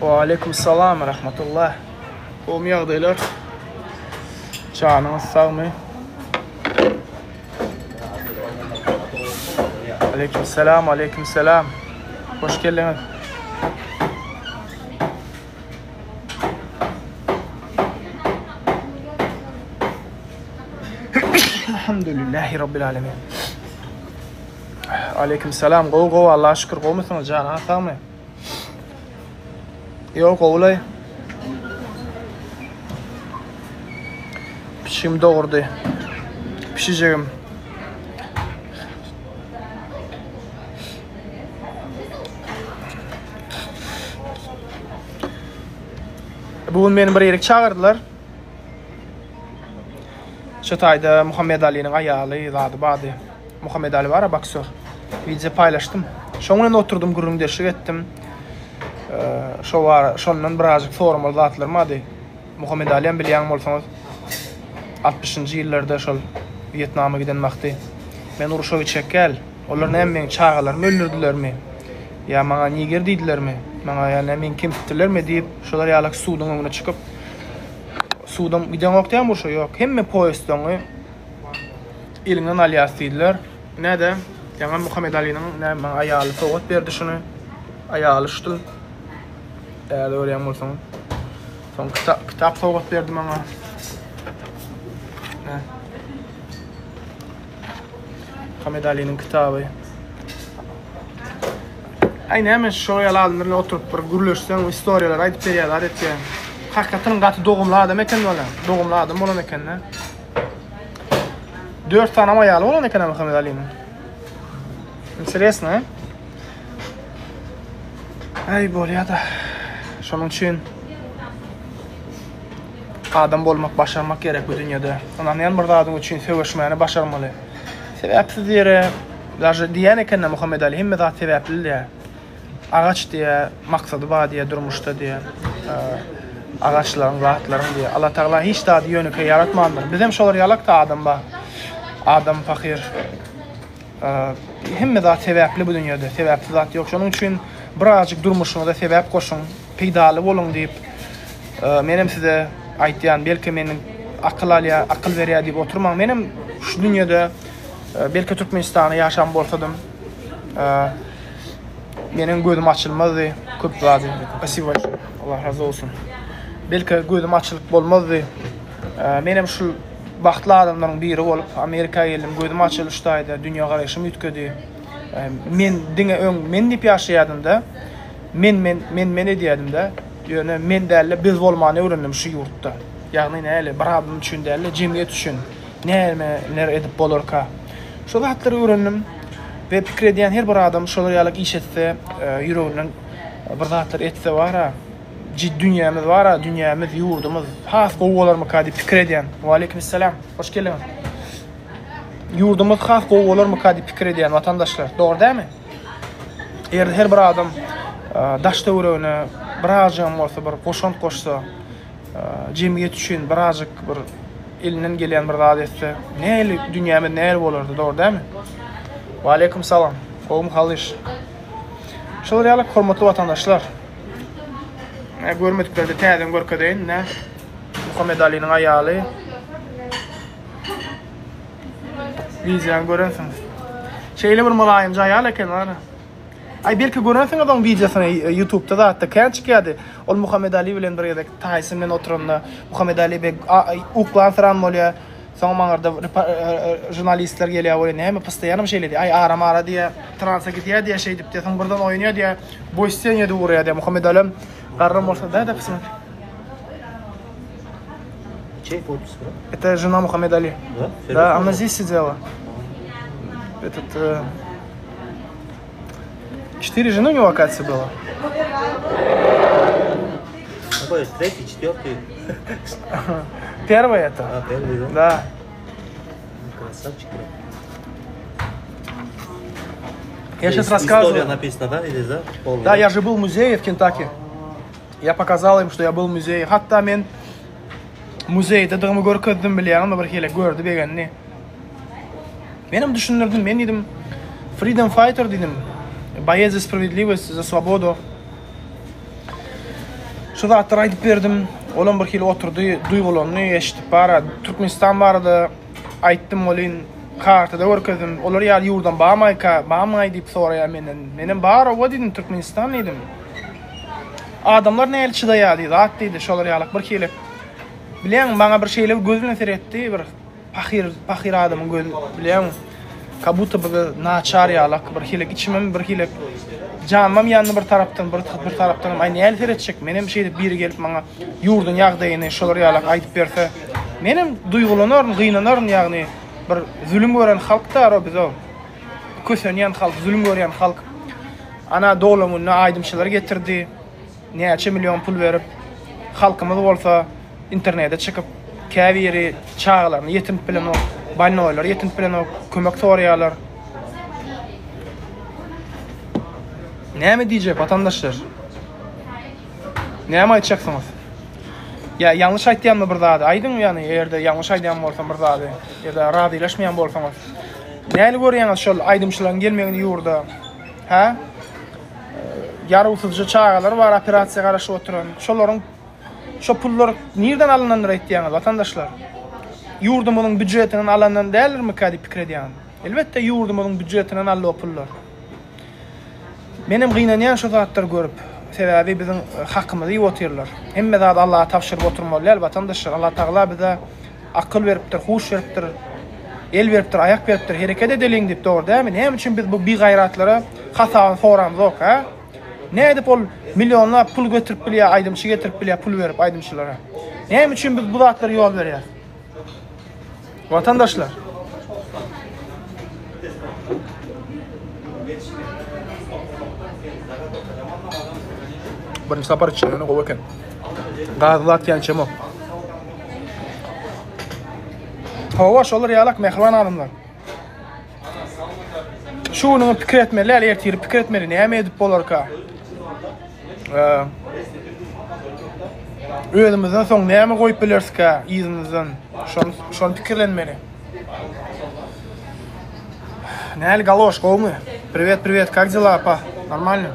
Waleýkim salam rahmatullah. Gowmy ýagdaýlar? Janyňyz sagmy? Aleýkim salam, aleýkim salam. Hoş geldiňiz. Elhamdülillahi Rabbil alemin. Aleyküm selam. Gowy gowy Allah'a şükür. Gowmysyňyz janyňyz sagmy? Ýok gowulay. Pişigim dogurdy. Pişijegim. Bu gün meni bir ýere çagyrdylar. Şu taýda Muhammed Aliniň aýaly zady bardy. Muhammed Ali bar-a boksör. Wideo paýlaşdym. Şoň bilen oturdym, gürrüňdeşlik etdim. Şo bar, şondan birazjyk soramaly zatlarym bardy. Muhammed Aliem bilýän bolsaňyz, 60-njy ýyllarda şol Wýetnama giden wagty men urşa gitjek däl. Olar näme meň çagalarymy öldürdilermi? Ýa maňa niger diýdilermi? Maňa ýa näme meni kemsitdilermi diýip, şolar ýalak suduň öňüne çykyp, sudam gideňok diýýän urşa ýok. Hemme poýezdoňy eliňden alýas diýdiler. Näde? Ýaňy Muhammet Alynyň näme maňa aýaly sowgat berdi şuny. Aýaly şutul. Täze görýän bolsaň. Soň kitap, kitap sowgat berdi maňa. Ne? Muhammet Alynyň kitaby. Aý näme şo ýaly adamlar bilen oturyp bir gürleşseň, istoriýalar aýdyp berýär, zat etýär. Hakykatdan gaty dogumly adam eken bolan. Dogumly adam bolan eken-de. Dört sany aýaly bolan eken Muhammet Alynyň. Interesno, he? Aý bolýa-da. Şonuň üçin adam bolmak başarmak gerek bu dünýede. Ynanýan bir zadyň üçin söweşmäni başarmaly. Sebäpsiz ýere daže diýen ekende Muhammet Ali hemme zat sebäpli diýýär. Agaç diýýär, maksady bar diýýär durmuşda diýýär. Agaçlaryň, zatlaryň diýýär. Allah Tagala hiç zady ýönekeý ýaratmandyr. Bizem şolar ýalak-da adam bar. Adam pahyr. Hemme zat sebäpli bu dünýede, sebäpsiz zat ýok. Şonuň üçin birazjyk durmuşyňyza sebäp goşuň, peýdaly boluň diýip, menem size aýtýan, belki meniň akyl alýar, akyl berýär diýip oturmaň. Menem şu dünýede belki Türkmenistanda ýaşan bolsadym, meniň gözüm açylmazdy köp zady. Spasibo bolşoý. Allah razy bolsun. Belki gözüm açylyp bolmazdy. Menem şu bagtly adamlaryň biri bolup Amerika geldim. Gözüm açyldy şu taýda, dünýägaraýşym üýtgedi. Men diňe öň men diýip ýaşaýardym-da. Men men men men edýärdim-de. Ýöne men däl-de biz bolmany öwrendim şu ýurtda. Ýagny näle bir adam üçin däl-de jemgyýet üçin nämeler edip bolarka. Şu zatlary öwrendim we pikir edýän her bir adam şolar ýaly iş etse, ýüreginden bir zatlar etse bar-a, dünýämiz bar-a, dünýämiz, ýurdumyz has gowy bolarmyka diýip pikir edýän. Waleýkimessalam. Hoş geldiňiz. Ýurdumyz has gowy bolarmyka diýip pikir edýän watandaşlar. Dogry dälmi? Eger her bir adam daş-töweregine birazjygam bolsa bir goşant goşsa, jemgyýet üçin birazjyk bir elinden gelýän bir zat etse, nähili dünýämiz nähili bolardy, dogry dälmi? Waleýkim salam. Gowumy hal iş? Şolar ýaly hormatly watandaşlar. Näme görmediklerde täzeden görkezeýin. Nä? Muhammet Alynyň aýaly. Wideony görensiňiz. Şeýle bir mylaýymja aýal eken bar. Aý belki görensiňiz oň wideosyny e, YouTube'da zatda kän çykýardy. Ol Muhammet Ali bilen bir gezek Tyson bilen oturanda Muhammet Ali beg uklansyran bolýar. Soň maňarda e, e, žurnalistler gelýär bolýar. Näme postoýanam şeýle diýýär. Aý aram ara diýýär. Transa gidýär diýýär şeýdip diýýär. Soň birden oýnaýar diýýär. Boý steniýada urýar diýýär. Muhammet Alem garram bolsa da da kysmat. Чей подпись, брат? Это жена Мухаммед Али. Да? Да, она здесь сидела. Этот, э... Четыре жены у него, оказывается, было. Какой? Третий, четвертый? Первый это. А, первый, да? Да. Красавчик. брат. Я сейчас История рассказываю. написана, да, или да? Полная, Да, я же был в музее в Кентаки. Я показал им, что я был в музее. Hatda men muzeýdedigimi görkezdim bilýäňmi bir hili gördi begendi. Menem düşündirdim, men diýdim Freedom Fighter diýdim. Боец за справедливость, за свободу. Şu zatlary aýdyp berdim. Olam bir hili oturdy, duýgulandy, eşidip bara Türkmenistan barada aýtdym welin kartada görkezdim. Olar ýaly ýurdam barmaýka, barmaý diýip soraýar menden. Menem bar owa diýdim, Türkmenistan diýdim. Adamlar nähili çydaýar diýdi, zat diýdi, şolar ýalak bir hili. Bilýäňmi, maňa bir şeýle bir göz bilen seretdi, bir pahyr, pahyr adamyň gözi, bilýäňmi? Как будто бы naçar ýalak, bir hili içimem bir hili janymam ýandy bir tarapdan, bir, bir tarapdanam aý nähili seretjek, menem şeýdip biri gelip maňa ýurduň ýagdaýyny şolar ýalak aýdyp berse, menem duýgulanaryn, gynanaryn, ýagny bir zulum gören halk-da biz o. Kösenýän halk, zulum görýän halk. Ana doglan gününe aýdymçylary getirdi. Näçe million pul berip, halkymyz bolsa internete çykyp, käbiri çagalaryny ýetirip bilenok, bolnoýlary ýetirip bilenok, kömek soraýarlar. Näme diýjek watandaşlar? Näme aýtjaksyňyz? Ýa ýalňyş aýtýanmy bir zady? Aýdyň ýagny eger-de ýalňyş aýdýan bolsam bir zady ýa-da razylaşmaýan bolsaňyz. Näli görýäňiz şol aýdymçylaryň gelmegini ýurda? Hä? Ýarawsyzja çagalar bar operasiýa garaşyp oturan. Şolaryň şo pullar nirden alynandyr aýtýaňyz watandaşlar? Ýurdumyzyň býujetinden alandan däldirmikä diýip pikir edýän. Elbetde ýurdumyzyň býujetinden aldy o pullar. Menem gynanýan şo zatlary görüp. Sebäbi biziň hakymyzy iýip otyrlar. Hemme zady Allaha tabşyryp oturmaly däl watandaşlar. Allah Tagala bize akyl beripdir, huş beripdir, el beripdir, aýak beripdir. Hereket edeliň diýip dogry dälmi? Näme üçin biz bu bigaýratlara hasabyny soramzok, hä? Nädip ol millionlap pul getirip bilýär, aýdymçy getirip bilýär pul berip aýdymçylara? Näme üçin biz bu zatlara ýol berýäs? Watandaşlar. Birinji sapar içen gowy eken. Gazly zat ýan içemok. Hawa, şolar ýalak mähriban adamlar. Şu günüňi pikir etmeli däl, ertiri pikir etmeli. Näme edip bolarka? Özümizden soň näme goýup bileriskä yzymyzdan? Şony şony pikirlenmeli. Näli galoş gowmy? Privet privet как дела apa? Normalno?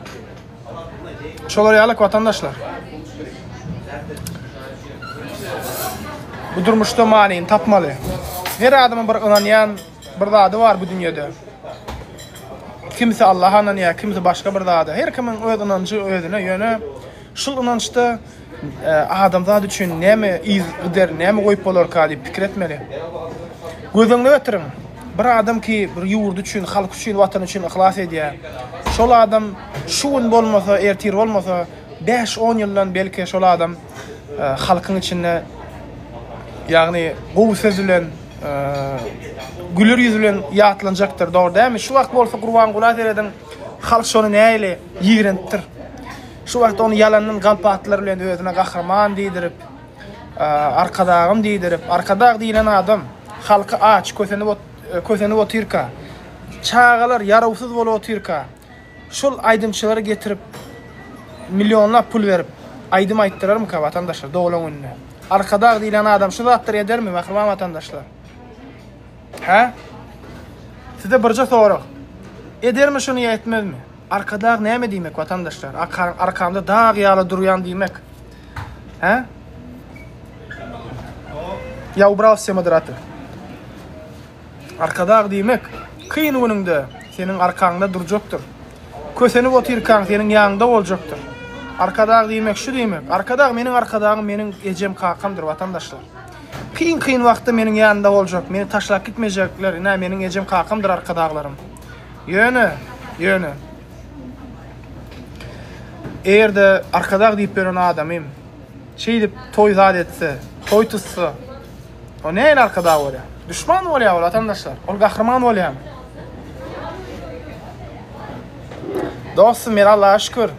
Şolar ýalyk watandaşlar. Bu durmuşda manyny tapmaly. Her adamyň bir ynanýan bir zady bar bu dünýede. Kimsi Allaha ynanýar, kimsi başga bir zada. Her kimiň öz ynanjy özüne, ýöne şul ynançda e, adamzat üçin näme yz gider, näme goýup bolarka diýip pikir etmeli. Göz öňüne getiriň. Bir adam ki bir ýurdy üçin, halky üçin, watany üçin yhlas edýär. Şol adam şu gün bolmasa, ertir bolmasa, 5-10 ýyldan belki şol adam e, halkyň içinde ýagny gowy söz bilen güler ýüz bilen ýatlanjakdyr, dogry dälmi? Şu wagt bolsa Gurbangula serediň, halk şony nähili ýigrenipdir. Şu wagt ony ýalandan galp atlar bilen özüne gahryman diýdirip, arkadagym diýdirip, arkadag diýlen adam halky aç, kösenip kösenip otyrka, çagalar ýarawsyz bolup otyrka, şol aýdymçylary getirip millionlap pul berip aýdym aýtdyrarmyka watandaşlar doglan gününe? Arkadag diýlen adam şu zatlary edermi mähriban watandaşlar? Hä? Size birje sorag. Edermi şuny ýa etmezmi? Arkadag näme diýmek watandaşlar? Arkamda dag ýaly durýan diýmek. Hä? Я убрал все модераторы. Arkadag diýmek, kyn günüňde seniň arkaňda durjakdyr. Kösenip otyrkaň seniň ýanyňda boljakdyr. Arkadag diýmek şu diýmek. Arkadag meniň arkadagym meniň ejem kakamdyr watandaşlar. Kyn kyn wagtda meniň ýanymda boljak, meni taşlap gitmejekler ine meniň ejem kakamdyr arkadaglarym. Ýöne, ýöne. Eger-de arkadag diýip ýören adamym şeýdip toý zat etse, toý tutsa, O nähili arkadag bolýar? Duşman bolýar ol watandaşlar. Ol gahryman bolýarmy? Dostum men Allaha şükür.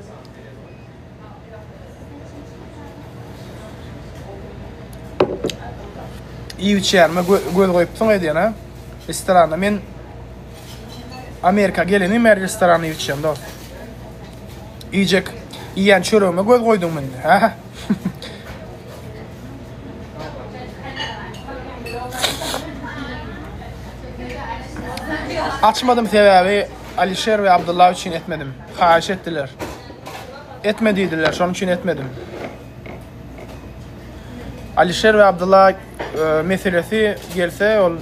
Iýip içýänime göz goýupsyň öýdýän ha? Restoranda men Amerika gelenim bäri restoranda iýip içýän dost. Iýjek iýýän çöregime göz goýduňmy indi, ha? Açmadym sebäbi Alişer we Abdylla üçin etmedim. Haýyş etdiler. Etme diýdiler, şonuň üçin etmedim. Alişer we Abdylla e, meselesi gelse ol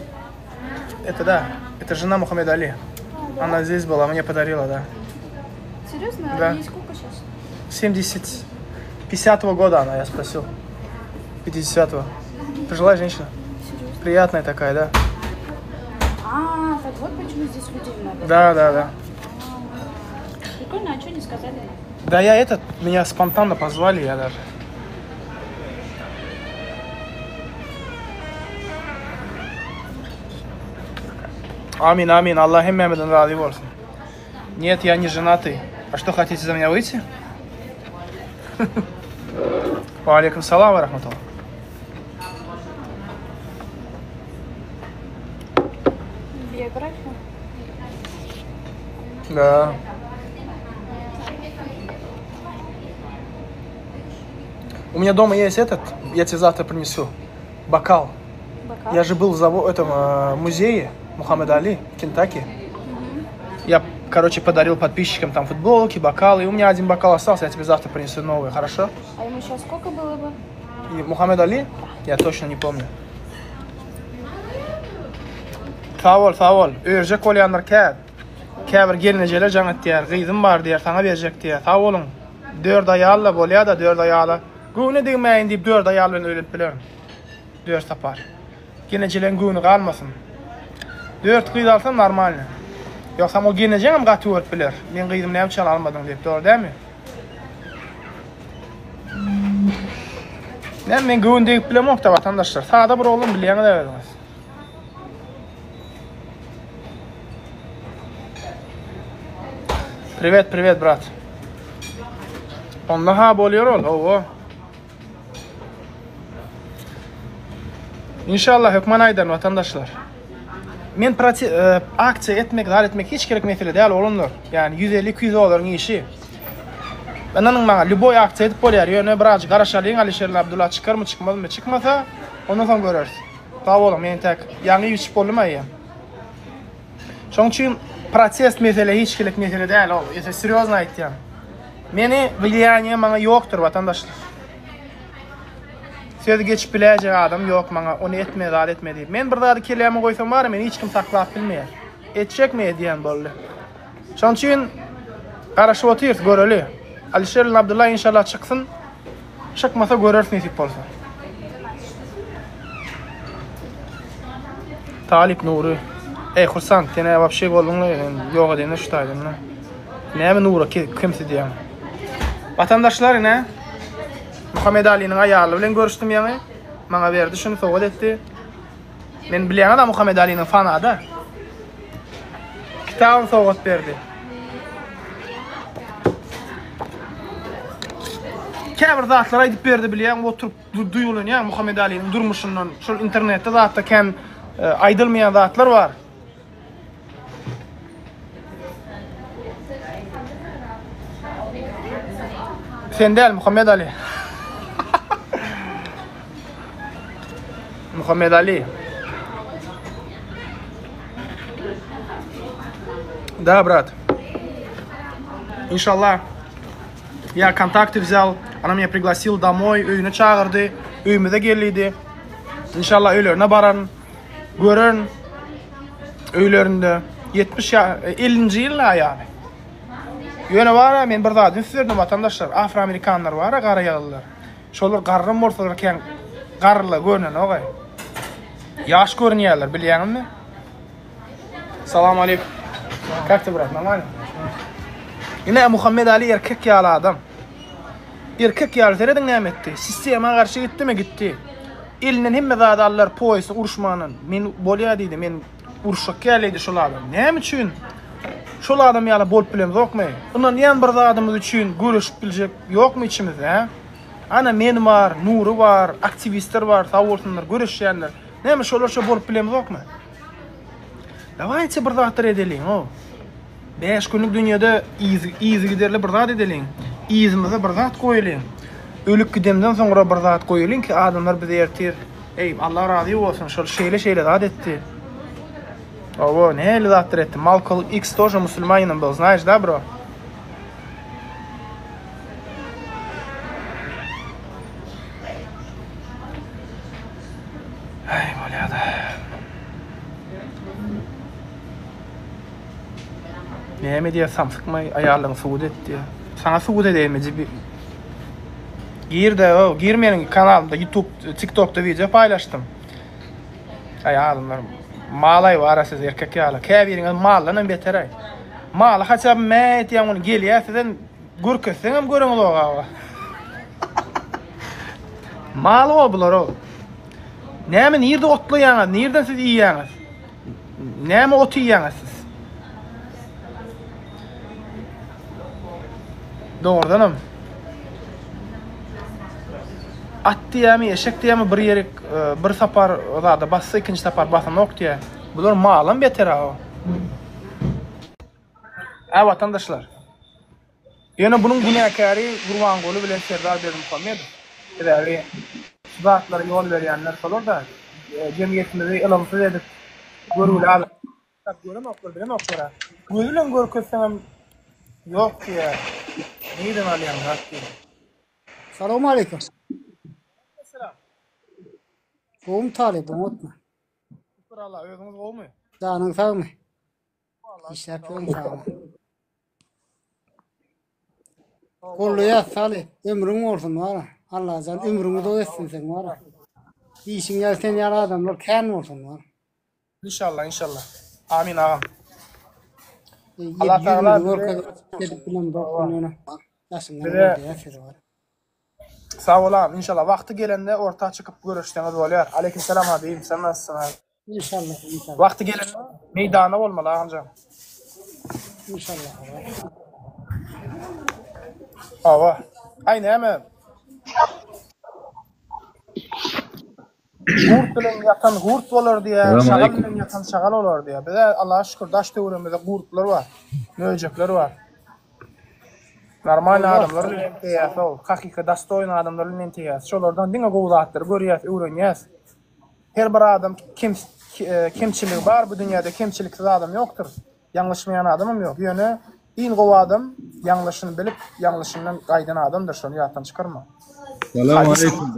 это да, это жена Мухаммеда Али. Она здесь была, мне подарила, да. Серьезно? Да. Ей сколько сейчас? 70 50-го года она, я спросил. 50-го. Пожилая женщина. Серьезно? Приятная такая, да. А, так вот почему здесь людей много. Да, да, да. Прикольно, а что не сказали? Да я этот, меня спонтанно позвали, я даже. Амин, амин, Allah hemmämizden razy bolsun. Нет, я не женатый. А что, хотите за меня выйти? Wa aleýkum salam we rahmetullah. Биографию? Да. У меня дома есть этот, я тебе завтра принесу. Бокал. Бокал? Я же был в заво- этом э, музее Мухаммеда Али в Кентаки. Я, короче, подарил подписчикам там футболки, бокалы. И у меня один бокал остался, я тебе завтра принесу новый, хорошо? А ему сейчас сколько было бы? И Мухаммед Али? Я точно не помню. Sag bol, sag bol. Öýerjek bolýanlar kän. Käbir gelnejeler jaň etýär. Gyzym bar diýýär, saňa berjek diýýär. Sag boluň. Dört aýal-la bolýa-da, dört aýala. Göwne degmäýin diýip dört aýal bilen öýlenip bilerin. Dört sapar. Gelnejeleň göwni galmasyn. Dört gyz alsam normalny. Ýogsam o gelnejeňem gaty görüp biler. Meň gyzymy näme üçin almadyň diýip, dogry dälmi? Näme men göwün degip bilemok-da watandaşlar. Sada bir oglan bilýäňiz özüňiz. Privet, privet, brat. Onda ha bolýar ol, hawa. Inşallah hökman aýdaryn watandaşlar. Men prote e, aksiýa etmek, zat etmek hiç gerek mesele däl oglanlar. Ýani 150-200 dolaryň işi. Ynanyň maňa, lýuboý aksiýa edip bolýar, ýöne birazjyk garaşalyň Alişer Abdulla çykarmy çykmazmy, çykmasa ondan soň göreris. Sag boluň, men entäk ýaňy iýip içip boldum eýýäm. Şoň üçin protest mesele hiç gerek mesele däl ol. Ýa serýozno aýtýan. Meni wliýaniýe maňa ýokdur watandaşlar. Söz geçip biläýjek adam ýok maňa ony etme zat etme diýip. Men bir zady kelläme goýsam bar meni hiç kim saklap bilmeýär. Etjekmi edýän boldy. Şoň üçin garaşyp otyrys göreli. Alişer bilen Abdylla inşallah çyksyn. Çykmasa göreris nesip bolsa. Talyp Nury. Ey Hursant sen-ä wapşe bolduň-la sen ýok edeýin-le şu taýdan-la. Näme Nura kemsidýäň? Watandaşlar ine Muhammet Alynyň aýaly bilen görüşdim ýaňy. Maňa berdi şuny sowgat etdi. Men bilýäňiz-a Muhammet Alynyň fanada. Kitabyny sowgat berdi. Käbir zatlar aýdyp berdi bilýäň, oturyp duýgulanýaň Muhammet Alynyň durmuşyndan. Şol internetde zatda kän e, aýdylmaýan zatlar bar. Sen däl Muhammet Ali. Muhammet Ali. Да, брат. Иншаллах. Я контакты взял. Она меня пригласила домой. Öýüne çagyrdy. Öýümize geldi. Inşallah öýlerine bararyn. Görerin. Öýlerinde 70 ýa 50-nji ýylda ýaly. Ýöne bar-a men bir zady üns berdim watandaşlar. Afroamerikanlar bar-a gara ýalylar. Şolar garram bolsalar kän garrylar görnenok-aý. Ýaş görünýärler bilýäňizmi? Salam aleýkum. Как ты, брат, нормально? Ine Muhammed Ali erkek ýaly adam. Erkek ýaly serediň näme etdi? Sistema garşy gitdimi? Gitdi. Elinden hemme zady aldylar, poýasy uruşmandan. Men bolýa diýdi, men uruşak ýaly diýdi şol adam. Näme üçin? Şol adam ýaly bolup bilemzokmy? Ynanýan bir zadymyz üçin göreşip biljek ýokmy içimizde, hä? Ana men bar, Nury bar, aktiwistler bar, sag bolsunlar, göreşýänler. Näme şolarça bolup bilemzokmy? Dawayçe bir zatlar edeliň-ow. Bäş günlük dünýede yzygiderli bir zat edeliň. Yzymyza bir zat goýalyň. Ölüp gidemden soňra bir zat goýalyň ki, adamlar bizi ertir, Eý, Allah razy bolsun, şol şeýle-şeýle zat etdi. Owo, nähili zatlar etdi. Malcolm X тоже musulmaninom byl, znaешь, da, bro? Aý, bolýada. Näme diýýär samsykmy aýalyň subut et diýýär. Saňa subut edeýinmi jibi. Gir-de, o, gir meniň kanalymda YouTube, TikTokda wideo paýlaşdym. Aý adamlar malaý bar siz erkek ýaly. Käbiriňiz maldan hem beter aý. Maly haçan mä etýän ony gelýär sizem görkezseňem göreňizok aga. Mal o bular o. Näme nirde otlaýaňyz, nirden siz iýýäňiz? Näme ot iýýäňiz siz? Dogrudanam. At diýýämi, eşek diýýämi bir ýerik e, bir sapar zada bassa ikinji sapar basanok diýýär. Bular malam beter o. Ä watandaşlar. Ýöne bunuň günäkäri Gurbanguly bilen Serdar Berdimuhamedow. Sebäbi şu zatlara ýol berýänler şolar-da. Jemgyýetimizi ylymsyz edip görgüli adam. Görenoklar, bilenoklar-a. Gözi bilen görkezseňem ýok diýýär. Nirden alýaň zat diýýär. Salowmaleýkim. Aleýkumessalam. Gowumy talyp, oňatmy? Şükür Alla, özüňiz gowumy? Janyň sagmy? Işläp ýörüň sagmy? Golly saly, ömrüň bolsun wara. Allajan ömrüňi uzak etsin seň wara. Işiň ýaly sen ýaly adamlar kän bolsun wara. Inşallah, inşallah. Amin agam. Allah Tagala bize bize Sag bol agam, inşallah wagty gelende orta çykyp görüşseňiz bolýar. Aleyküm selam habibim, sen nasylsyň agam? İnşallah, inşallah. Wagty gelende meýdanda bolmaly agamjan. İnşallah. Hawa. Aý näme? Gurt bilen ýatan gurt bolar diýýär, şagal bilen ýatan şagal bolar diýýär. Bize Allaha şükür daş töweregimizde gurtlar bar, möjekler bar. Normal adamlar bilen enteýäs ol, hakyky dostoýny adamlar bilen enteýäs. Şolardan diňe gowy zatlary görýäs, öwrenýäs. Her bir adam kem kemçiligi bar bu dünýäde kemçiliksiz adam ýokdur. Ýalňyşmaýan adamam ýok. Ýöne iň gowy adam ýalňyşyny bilip, ýalňyşyndan gaýdan adamdyr, şony ýatdan çykarma. Salam aleýkum.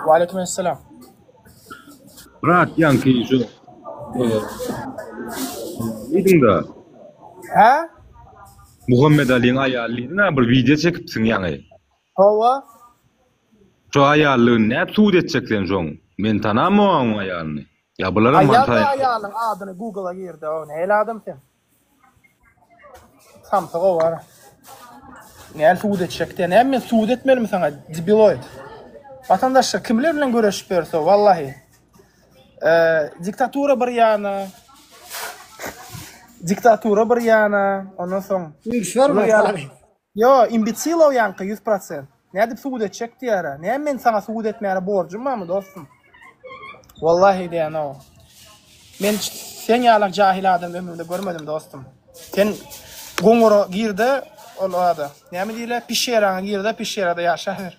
Waleýkim esselam. Brat ýaňky şu diýdiňda. Hä? Muhammet Alyň aýaly diýdiň-ä bir wideo çekipsiň ýaňy. Hawa. Şo aýallygyny nädip subut etjek sen şoň? Men tanamok oň aýalyny. Ýa bularam Aý many ýazda aýalyň adyny google-a girde o nähili adam sen. Samsyk o bar. Näl subut etjek diýä. Näme men subut etmelimi saňa debiloid. Watandaşlar kimler bilen göreşip ýörse wallahi. Diktatura bir ýana. Diktatura bir ýana. Ondan soň. Üns berme. Ýo, imbetsil-ow ýaňky 100%. Nädip subut etjek diýýär-ä. Näme men saňa subut etmäne borjum barmy, dostum? Wallahi diýýän-ow. Men sen ýalak jahil adam ömrümde görmedim, dostum. Sen goňura gir-de, ol ada, näme diýilýär, pişeraňa gir-de, pişerada ýaşaber.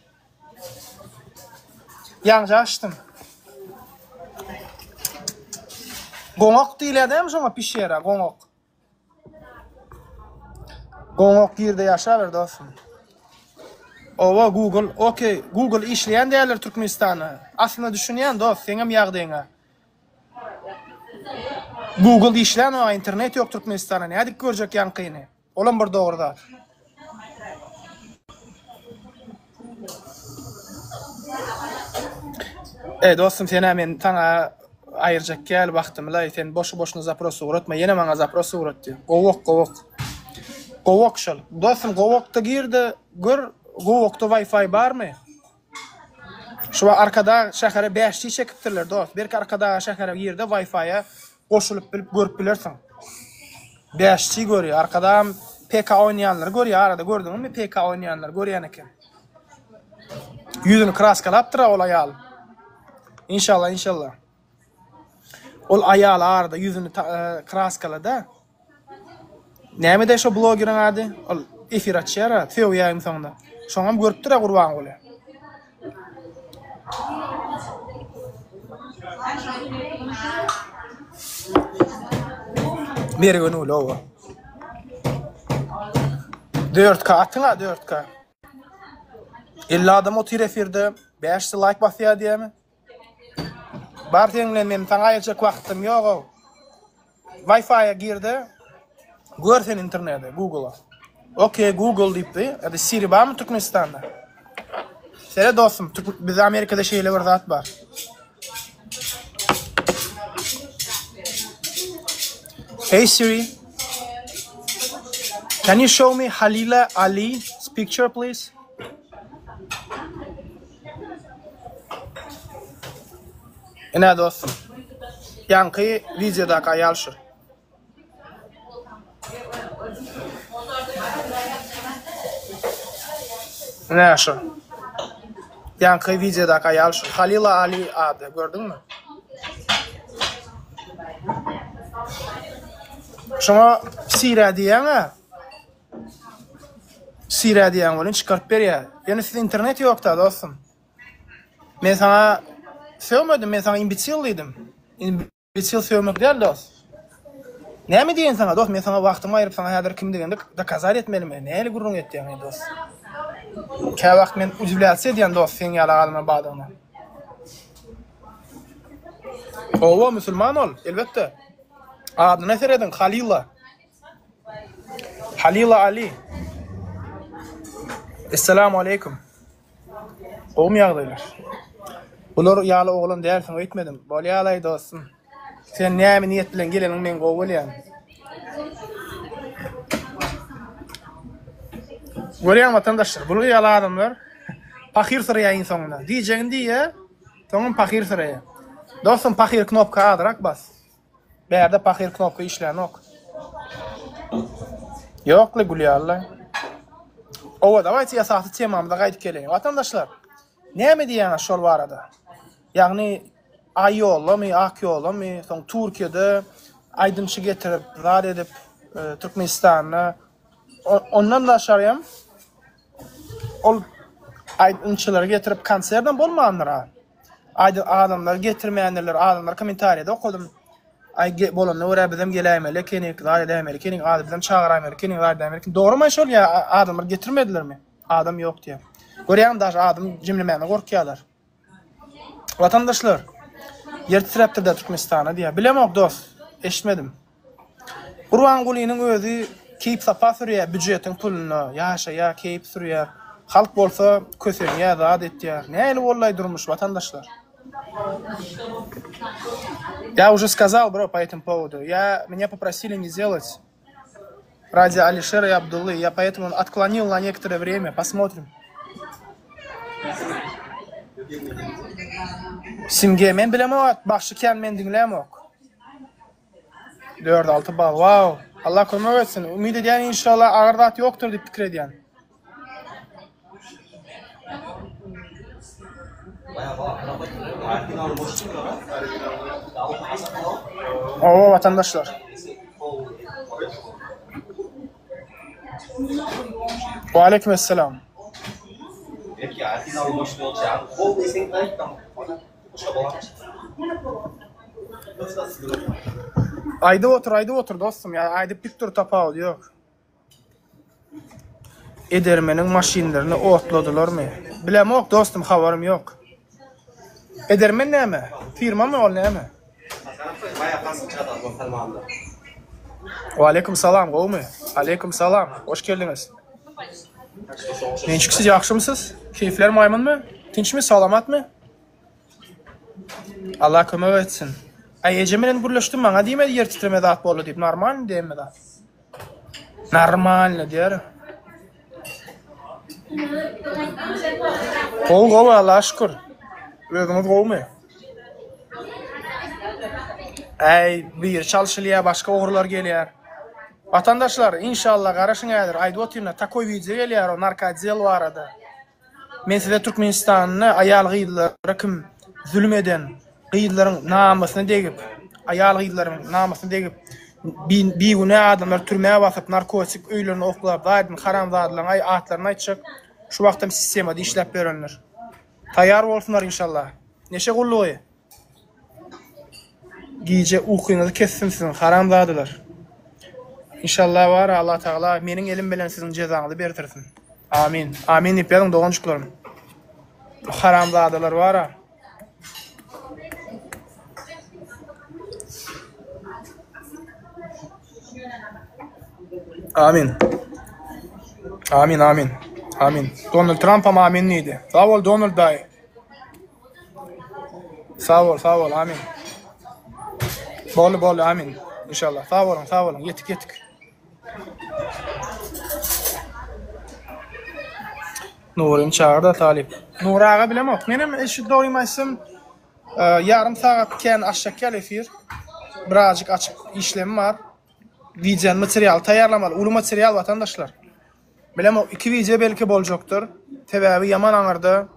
Ýaňja açdym. Goňak diýilýär dämi şoňa pişera, goňak. Goňak ýerde ýaşaber dostum. Owa Google ok Google işleýän däldir Türkmenistanda. Aslynda düşünýän dost seňem ýagdaýyňa. Google işlänok internet ýok Türkmenistanda nädip görjek ýaňkyny. Olam bir dogry zat. Eý dostum senä men saňa aýyrjak däl wagtymylaý sen boşy boşuna zapros ugratma ýene maňa zapros ugratdy gowak gowak gowak şol dostum gowakda girde gör gowakda wifi barmy şu wagt arkadag şähere 5G çekipdirler dost belki arkadag şähere girde wifi-a goşulyp bilip görüp bilersiň. Bäşçi görýär. Arkadagam PK oýnaýanlary görýär. Arada gördüňizmi PK oýnaýanlary görýän eken. Ýüzüni kraskalapdyr ol aýal. Inşallah, inşallah. Ol aýal arada ýüzüni e, kraskalada. Näme-de şo blogeriň ady? Ol efir açýar-a, sögýär soňunda. Şoňam görüpdir-a Gurbanguly. Mergen uly oba. 4K atyň-a 4K. 50 adam otyr efirde, 500 laýk basýar diýýärmi? Bar seň bilen men saňa aýyrjak wagtym ýog-ow. Wi-Fi-a girde gör sen internete, Google-a. Ok, Google diýipdi. Ýa-da Siri barmy Türkmenistanda? Seret dostum, bizde Amerikada şeýle bir zat bar. Hey Siri. Can you show me Halila Ali's picture please? Ine dostum. Ýaňky wideodaky aýal şu. Ine şu. Ýaňky wideodaky aýal şu. Halila Ali ady, gördüňmi? Şoňa Sirä diýýäň-ä. Sirä diýýäň welin çykaryp berýär. Ýöne sizde internet ýok-da dostum. Men saňa sögmedim, men saňa imbesil diýdim. Imbesil sögmek däl dost. Näme diýeýin saňa dost, men saňa wagtymy aýryp saňa häzir kimdigini dokazat etmelimi? Nähili gürrüň etýäň eý dost? Käwagt men udivlýatsiýa edýän dost seň ýaly adamlar bardygyna. Hawa, musulman ol, elbetde. Adyna serediň, Halila. Halila Ali. Essalamu aleýkum. Gowumy ýagdaýlar? Bular ýaly oglan dälsiň öýtmedim. Bolýalaý dostum. Sen näme niýet bilen geleniňi men gowy bilýän. Görýäň watandaşlar, bular ýaly adamlar pahyr syraýar iň soňunda. Diýjegini diýýär, soňam pahyr syraýar. Dostum pahyr knopka azrak bas. Bärde pahyr knopka işlänok. Ýokly gülýärler. Owa dawayte esasy temamyza gaýdyp geleýin. Watandaşlar, näme diýýäňiz şol barada? Ýagny Aý ýollamy, Ak ýollamy, soň Türkiýede aýdymçy getirip, zat edip, e, Türkmenistanda ondan daşary hem ol aýdymçylary getirip konsertem bolmandyr. Aýdy adamlar getirmändirler adamlar komentariýada okadym. Aý bolanyna görä bizem geläýmeli ekenik, zat edäýmeli ekenik, ady bizem çagyraýmaly ekenik, zat edäýmeli ekenik. Dogrymy şol ýa adamlar getirmedilermi? Adam ýok diýýär. Görýäňmi daşy adam jemlemäne gorkýarlar. Watandaşlar, ýer titräpdir-dä Türkmenistanda diýýär. Bilemok dost, eşitmedim. Gurbangulynyň özi keýp-sapa sürýär býujetiň puluna, ýaşaýar, keýp sürýär. Halk bolsa kösenýär, zat etýär. Nähili boldaý durmuş, watandaşlar? Я уже сказал, бро, по этому поводу. Я, меня попросили не делать ради Алишера и Абдуллы. Я поэтому отклонил на некоторое время. Посмотрим. Simge, men bilemok, bagşy kän men diňlämok. Dört-alty bal. Wow. Allah kömek etsin. Umyt edýän inşallah agyr zat ýokdur diýip pikir edýän. Owa watandaşlar. Waleýkim esselam. Aýdyp otur, aýdyp otur dostum. Ýa aýdyp dik dur tapawudy ýok. Edermeniň maşynlaryny otladylarmy? Bilemok dostum, habarym ýok. Edermen näme? Firmamy ol näme? Waleýkim salam, gowumy? Aleýkim salam, hoş geldiňiz. Niçik siz ýagşymysyz? Keýpler maýmynmy? Tynçmy, salamatmy? Allah kömek etsin. Aý ejem bilen gürleşdim maňa diýmedi ýer titreme zat boldy diýip normalny diýdi hemme zat. Normalny diýer. Gowy gowy Allaha şükür. Özüňiz gowumy? Äý biri çalşylýar başga ogrular gelýär. Watandaşlar inşallah garaşyň häzir aýdyp otyryn takoý wideo gelýär o narkoodel barada. Men size Türkmenistanda aýal gyzlara kim zülüm eden gyzlaryň namysyna degip aýal gyzlaryň namysyna degip bigünä adamlary türmä basyp narkotik öýlerine oklap zaýdyn haramzadalaryň atlaryny aýtjak şu wagtam sistemada işläp ýörenler. Taýýar bolsunlar inşallah. Neşe gullugy. Gije ukyňyzy kessin siziň haramzadalar. Inşallah bara Allah Tagala meniň elim bilen siziň jezaňyzy berdirsin. Amin. Amin diýip ýazyň doganjyklarym. Haramzadalar bara. Amin. Amin amin. Amin. Donald Trumpam amin diýdi. Sag bol Donald daýy. Sag bol, sag bol, amin. Boldy, boldy, amin. Inşallah. Sag boluň, sag boluň. Ýetik, ýetik. Nuryny çagyr-da talyp. Nury aga bilemok. Menem eşit dogrymy aýtsam, e, ýarym sagat kän aşak ýaly efir. Birazjyk açyk işlemim bar. Wideony materialy taýýarlamaly. Uly material watandaşlar. Bilemok iki wideo belki boljakdyr. Sebäbi ýaman aňyrda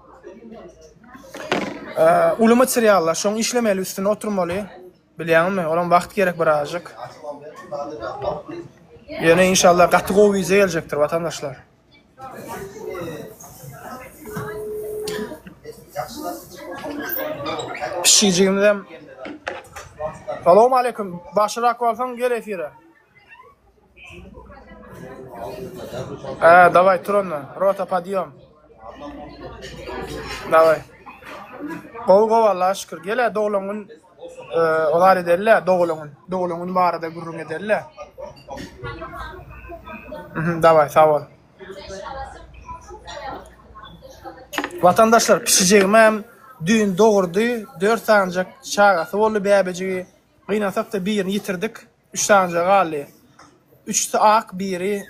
uly materiallar, şoň işlemeli üstünde oturmaly. Bilýäňmi, olam wagt gerek birazjyk. Ýöne inşallah gaty gowy wideo geljekdir watandaşlar. Pişijigimizem Salam aleyküm. Başyrak bolsaň gel efire. Ä, daway tur onda. Rota podýom. Daway. Gowy gowy Allaha şükür. Gel-ä doglan gün e, ozar edeli-le doglan gün. Doglan gün barada gürrüň edeli-le. Mhm, daway sag bol. Watandaşlar pişijegimem düýn dogurdy. 4 sanyjak çagasy boldy bäbejigi. Gynansak-da birini ýitirdik. Üç sanyja galdy. Üçüsi ak, biri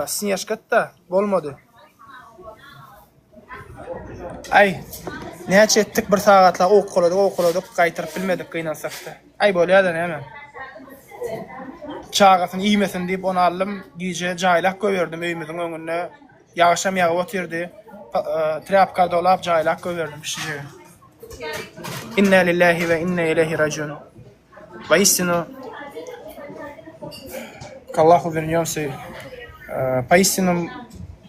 snežka-da, bolmady. Aý, näçe etdik, bir sagatlap owkaladyk, owkaladyk, gaýtaryp bilmedik gynansak-da. Aý, bolýa-da näme. Çagasyny iýmesin diýip ony aldym, gije jaýlap goýberdim öýümiziň öňünde. Ýagyşam ýagyp otyrdy. Trýapka dolap jaýlap goýberdim pişijegi. Inna lillahi we inna ileýhi rajiun. Воистину, к Аллаху вернемся. Поистину,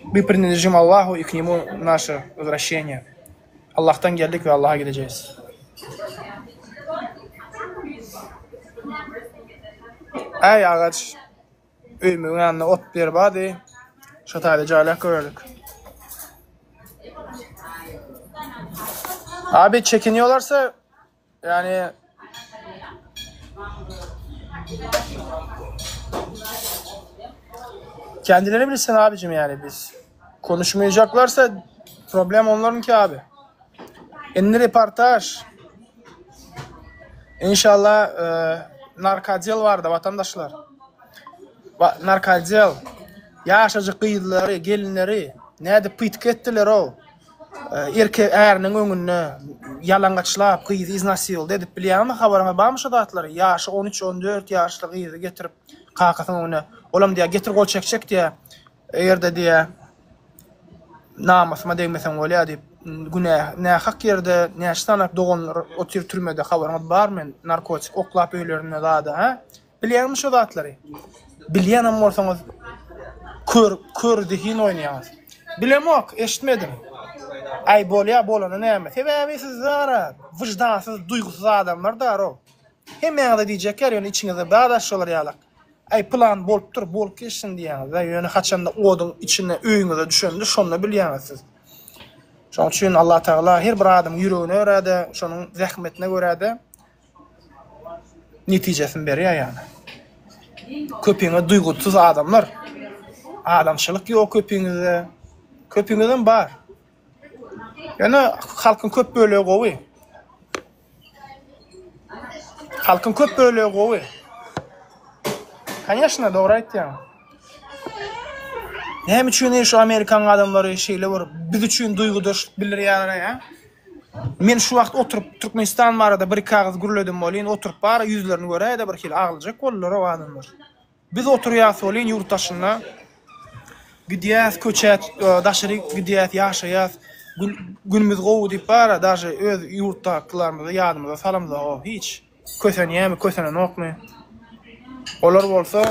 мы принадлежим Аллаху, и к Нему наше возвращение. Allahdan geldik we Allaha gideceğiz. Äý agaç öýümiziň ýanynda ot ýeri bardy. Şo taýda jaýlap görerdik. Abi çekiniyorlarsa Yani kendileri bilsin abicim yani biz. Konuşmayacaklarsa problem onlarınki abi. Indi reportaj. İnşallah e, narkodel barada vatandaşlar. Va, narkodel. Ýaşajyk gyzlary, gelinleri nädip pytk etdiler-ow. Erkek äriniň öňünde ýalaňaçlap gyzy iznasiýoldy edip bilýäňmi habaryňyz barmy şo zatlary ýaşy on üç on dört ýaşly gyzy getirip kakasynyň öňüne olam diýýär getir gol çekjek diýýär egerde diýýär namysyma degmeseň bolýar diýip günä nähak ýerde näçe sany doganlar otyr türmede habaryňyz barmy narkotik oklap öýlerinde zada hä Bilýäňmi şo zatlary? Bilýänem bolsaňyz kör kör zehin oýnaýaňyz. Bilemok, eşitmedim. Aý bolýa bolany näme? Sebäbi siz zara wyždansyz, duýgusyz adamlar darow. Hemmäňize diýjek ýer ýöne içiňizde bar-da şolar ýalak. Aý pylan bolupdyr, bolup geçsin diýýäňiz-dä. Ýöne haçanda oduň içine öýüňize düşende şonda bilýäňiz siz. Şonuň üçin Allatagala her bir adamyň ýüregine görä-de, şonuň zähmetine görä-de netijesini berýär ýagny. Köpiňiz duýgusyz adamlar. Adamçylyk ýok köpiňizde. Köpiňizem bar. Ýöne halkyň köp bölegi gowy. Halkyň köp bölegi gowy. Kanyeshna dogry aýtýaň. Näme üçin şu Amerikan adamlary şeýle bir biz üçin duýgudaşlyk bildirýärler ýa? Men şu wagt oturyp Türkmenistan barada bir iki agyz gürledim welin oturyp bara ýüzlerini göräýde bir hili aglajak boldular o adamlar. Biz oturýas welin ýurt daşynda. Gidýäs köçä daşaryk gidýäs ýaşaýas. Günümiz gowy diýip bara daže öz ýurtdakylarymyzy ýadymyza salamzog hiç. Kösenýämi kösenenokmy. Olar bolsa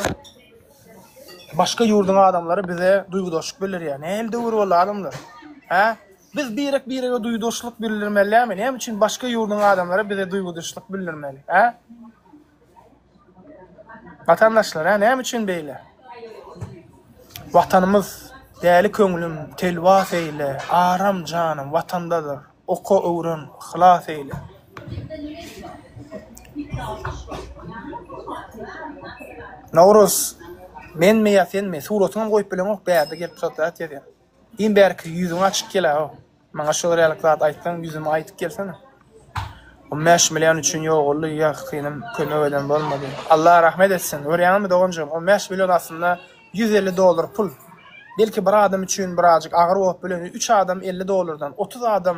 başga ýurduň adamlary bize duýgudaşlyk bildirýär. Nähili döwür boldy adamlar? Hä? Biz birek birege duýgudaşlyk bildirmeli dälmi? Näme üçin başga ýurduň adamlary bize duýgudaşlyk bildirmeli? Hä? Watandaşlar, hä, näme üçin beýle? Watanymyz däli köňlüm telwas eýle, aram janym watandadyr, oka öwren, yhlas eýle. Nowruz, menmi ýa senmi? Suratyňam goýup bileňok bärde gelip zat ýazýaň. Iň bärki ýüzüňi açyk gel-ä-ow. Maňa şolar ýalyk zat aýtsaň ýüzüme aýdyp gelsene. 15 million üçin ýogaldy ýakynym kömek eden bolmady. Allah rahmet etsin. Görýäňizmi doganjygym 15 million aslynda 150 dollar pul. Belki bir adam üçin birazjyk agyr bolup bilen 3 adam 50 dollardan 30 adam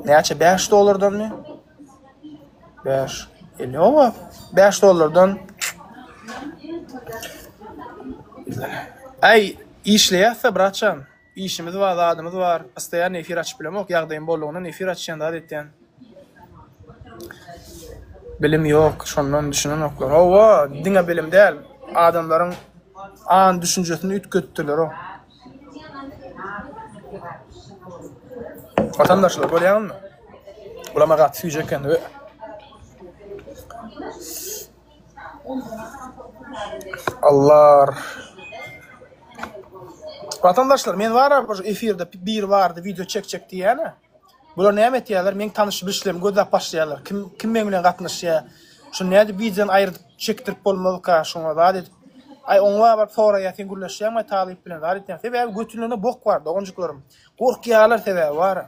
näçe 5 dollardanmy? 5 50 owa 5 dollardan Aý işleýäs-de bratjan. Işimiz bar, zadymyz bar. Postoýanno efir açyp bilemok. Ýagdaýym bollugyndan efir açýan, zat etýän. Bilim ýok, şondan düşünenoklar. Hawa, diňe bilim däl. Adamlaryň aň düşünjesini üýtgetdiler-ow. Watandaşlar görýäňizmi? Bulama gaty süýji eken. Allah. Watandaşlar men bar bir efirde biri bardy wideo çekjek diýýäne. Bular näme etýärler? Meň tanyş bilişlerimi gözläp başlaýarlar. Kim kim meň bilen gatnaşýar? Şuny nädip wideony aýyrdyp çekdirip bolmazka şoňa zat edip. Aý oňa baryp soraýar sen gürleşýäňmi talyp bilen zat etýäň. Sebäbi götünlerinde bok bar doganjyklarym. Gorkýarlar sebäbi bar.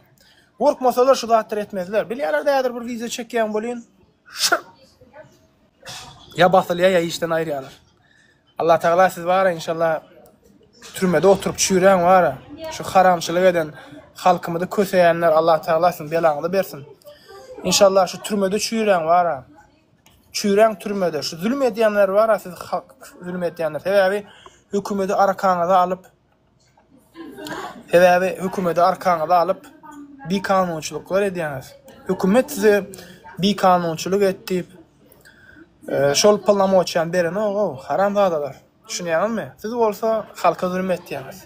Gorkmasalar şu zatlary etmezler. Bilýärler häzir bir wideo çekýäň welin şyr Ýa basylýar ýa işden aýyrýarlar. Allah Tagala siz bara inşallah türmede oturyp çüýräň bara. Şu haramçylyk eden halkymyzy köseýänler Allah Tagala siziň belaňyzy bersin. Inşallah şu türmede çüýräň bara. Çüýräň türmede. Şu zulüm edýänler bara siz halk zulüm edýänler. Sebäbi hökümeti arkaňyza alyp Sebäbi hökümeti arkaňyza alyp bikanunçylyklar edýäňiz. Hökümet size bikanunçylyk et diýip şol polnomoçýany berenok-ow, haramzadalar. Düşünýäňizmi? Siz bolsa halka zulum etýäňiz.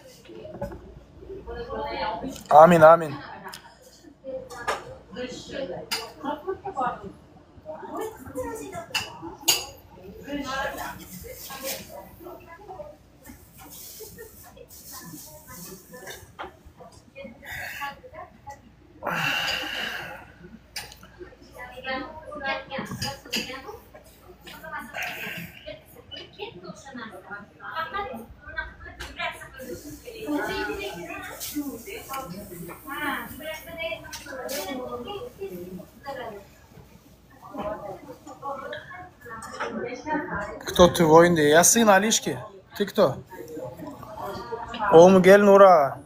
Amin, amin. Kto ty woýun diýýär. Ýa syn Alişki. Ty kto? Gowmy gel Nur aga.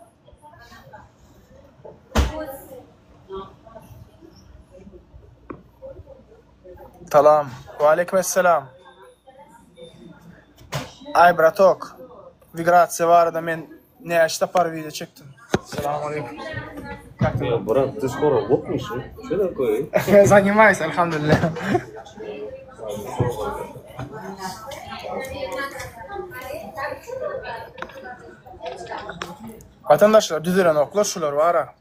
Salam. Waleýkim esselam. Aý bratok. Migrasiýa barada men Näçe sapar wideo çekdim. Salam aleyküm. Как ты? Брат, ты скоро лопнешь, Что такое? Занимаюсь, альхамдулилля. Watandaşlar düzelenoklar şular bara.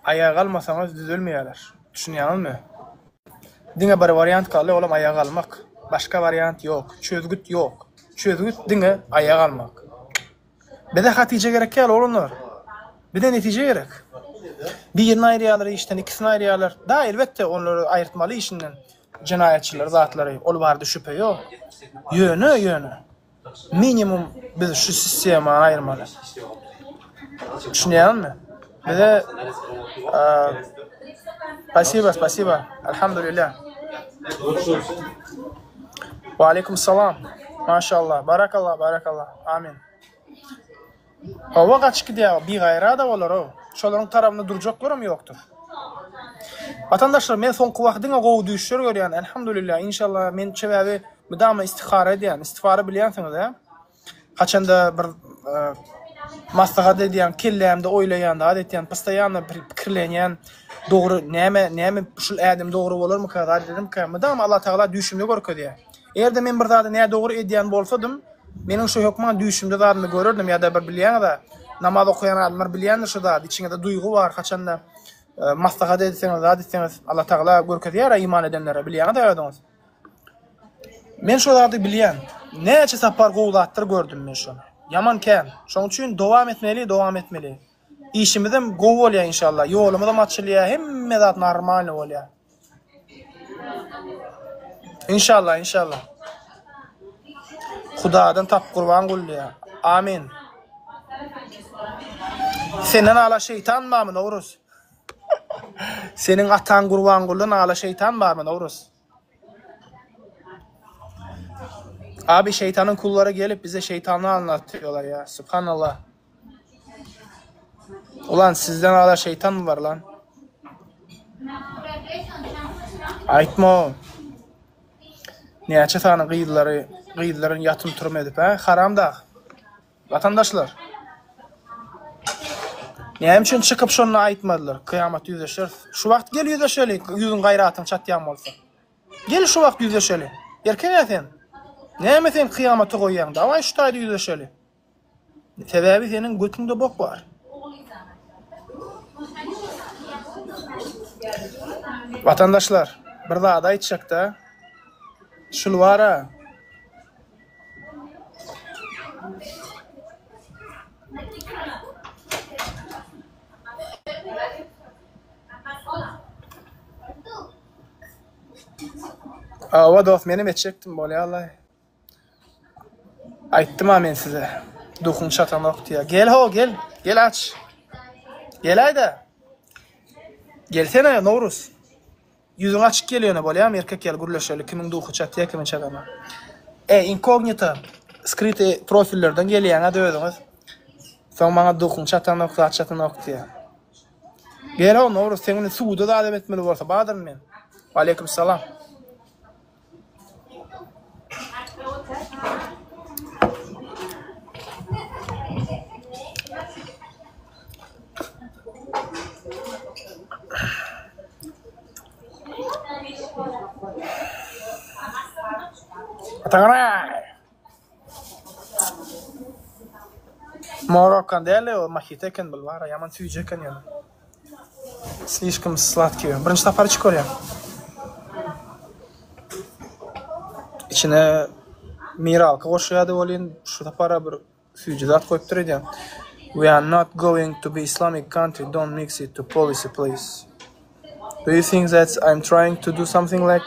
Aýaga galmasaňyz düzelmeýärler. Düşünýäňizmi? Diňe bir wariant galdy, olam aýaga galmak. Başga wariant ýok. Çözgüt ýok. Çözgüt diňe aýaga galmak. Bize hatije gerek däl oglanlar. Bize netije gerek. Birini aýyrýarlar işden, ikisini aýyrýarlar. Da elbetde onlary aýyrtmaly işinden. Jenaýatçylary zatlary ol barada şübhe ýok. Ýöne ýöne minimum biz şu sistemany aýyrmaly. Düşünýäňizmi? Bize Spasiba, spasiba. Alhamdulillah. Wa aleýkum salam. Maşallah. Barakallah, barakallah. Amin. Hawa gaçyp gidýär, bigaýrat-a olar-ow. Şolaryň tarabynda durjaklaram ýokdur. Watandaşlar, men soňky wagt diňe gowy düýşler görýän. Elhamdulillah, inşallah men sebäbi. Mydama istihara edýän. Istihara bilýänsiňiz hä? Haçanda bir maslahat edýän, kellämde oýlaýan, zat etýän, postoýanno bir pikirlenýän, dogry näme, näme şul ädim dogry bolarmyka, zat edermika, mydama Allah Tagala düýşümde görkezýär. Eger-de men bir zady nädogry edýän bolsadym, meniň şu hökman düýşümde zadymy görerdim ýa-da bir bilýäňiz-ä, namaz okaýan adamlar bilýändir şu zady, içiňizde duýgy bar, haçanda maslahat etseňiz, zat etseňiz, Allah Tagala görkezýär-ä iman edenlere, bilýäňiz-ä özüňiz. Men şo zady bilýän. Näçe sapar gowy zatlar gördüm men şony. Ýaman kän. Şoň üçin dowam etmeli, dowam etmeli. Işimizem gowy bolýar inşallah. Ýolumyzam açylýar, hemme zat normalny bolýar. Inşallah, inşallah. Hudadan tap gurban gulýar. Amin. Senden ala şeýtan barmy Nowruz? Seniň ataň Gurbangulydan ala şeýtan barmy Nowruz? Abi şeytanın kulları gelip bize şeytanlığı anlatıyorlar ya. Subhanallah. Ulan sizden ala şeytan mı var lan? Aýtma o. Näçe sany gyzlary, gyzlaryň ýatym turum edip, hä? Haram dag. Watandaşlar. Näme üçin çykyp şonda aýtmadylar? Kyýamat ýüzleşeris. Şu wagt gel ýüzleşeli, ýüzüň gaýratyň çatýan bolsa. Gel şu wagt ýüzleşeli. Erkek-ä sen. Näme sen kyýamata goýýaň? Dawaý şu taýda ýüzleşeli. Sebäbi seniň götüňde bok bar. Watandaşlar, bir zady aýtjakda. Şul bar-a. Hawa dost menem etjekdim bolýalaý. Aýtdym-a men size. Duhuň çatanok diýýär. Gel ho gel. Gel aç. Geläýdä. Gelsene Nowruz. Ýüzüň açyk gel ýöne bolýamy erkek ýaly gürleşeli kimiň duhy çatýa kimiň çatanok. Eý inkognito skrytyý profillerden gelýäňiz özüňiz. Soň maňa duhuň çatanok zat çatanok diýýär. Gel ho Nowruz seň bilen suwda zadam etmeli bolsa badyryn men. Waleýkim salam. Morokkan däl o mahit eken bul bara ýaman süýji eken ýöne. Slişkom sladkiý. Birinji sapar içip görýän. Içine miralka goşýardy welin şu sapara bir süýji zat goýupdyr öýdýän. We are not going to be Islamic country, don't mix it to policy please. Do you think that I'm trying to do something like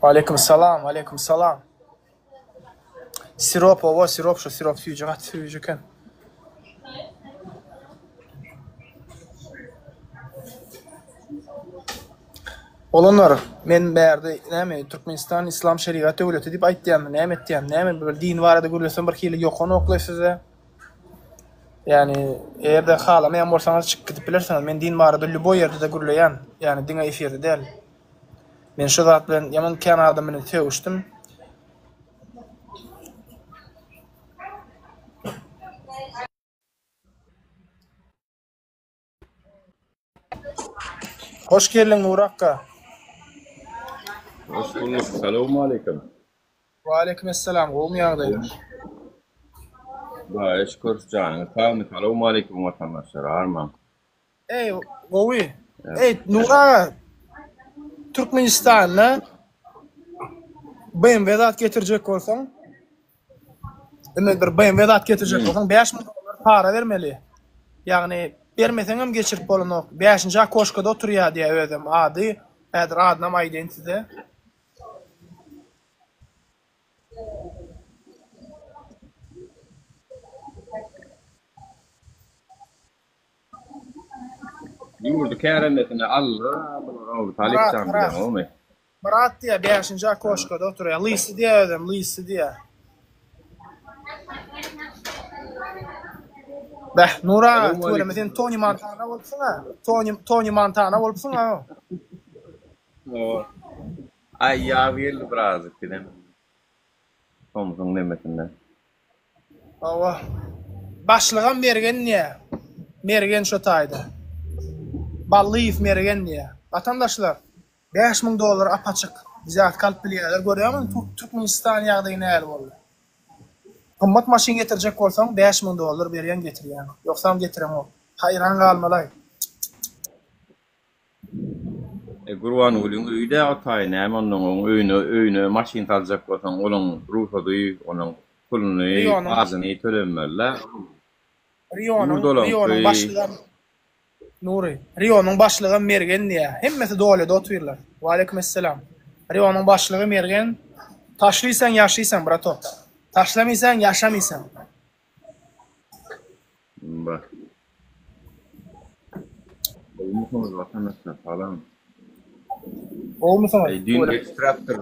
Waleýkim salam, waleýkim salam. Sirop owa sirop şu sirop süýji gaty süýji eken. Olanlar, men bärde näme Türkmenistan Yslam şerigat döwleti diýip aýtýanmy, näme etýän, näme bir din barada gürlesem bir hili ýokanokly size. Ýani eger-de halamaýan bolsaňyz çykyp gidip bilersiňiz. Men din barada lýuboý ýerde-de gürleýän, ýani diňe efirde däl. Men şu zat bilen ýaman kän adam bilen sögüşdim. Hoş geldiň Nury akga. Hoş bulduk. Salowmaleýkim. Waleýkim essalam. Gowumy ýagdaýlar? Hudaýa şükür, janyňyz sagmy? Salowmaleýkim watandaşlar, armaň. Eý, gowy. Eý, Nury aga, Türkmenistanda BMW zat getirjek bolsaň, Indi bir BMW zat getirjek bolsaň 5000 dollar para bermeli. Ýagny bermeseňem geçirip bolanok. Bäşinji okoşkada oturýar diýýär özem ady. Häzir adynam aýdaýyn size. Ýurdy kärendesine aldy bular Myrat, Myrat. Myrat diýýär, bäşinji okoşkada oturýar. Lysy diýýär özem, Lysy diýýär. Beh, Nur aga, tüweleme sen Tony Montana bolupsyň-a. Tony, Tony Montana bolupsyň-a. Aý, ýaz geldi birazjyk bizem. Tomsuň nemesinde. Hawa. Başlygam Mergen diýýä. Mergen şo taýda. Ballyýew Mergen diýýä. Watandaşlar, 5000 dollar apaçyk wzýatka alyp bilýärler. Görýäňizmi Türkmenistan ýagdaýy nähili boldy. Gymmat maşyn getirjek bolsaň 5000 dollar berýäň getirýäň. Ýogsam getireňok. Haýran galmalaý. E Gurbangulyň öýi-dä o taýy näme onnoň oň öýüne öýüne maşyn saljak bolsaň olaň rugsady onuň puluny Rionyň pajyny tölenmeli-dä. Rionyň Ýurt olaňky. Rionyň başlygam Nury. Rionyň başlygam Mergen diýýä. Hemmesi dolýada otyrlar. Waleýkim esselam. Rionyň başlygy Mergen. Taşlysaň ýaşysaň bratok. Taşlamysaň ýaşamysaň. Bah. Gowumysyňyz watandaşlar salam. Gowumysyňyz? Eý düýn geçipdir.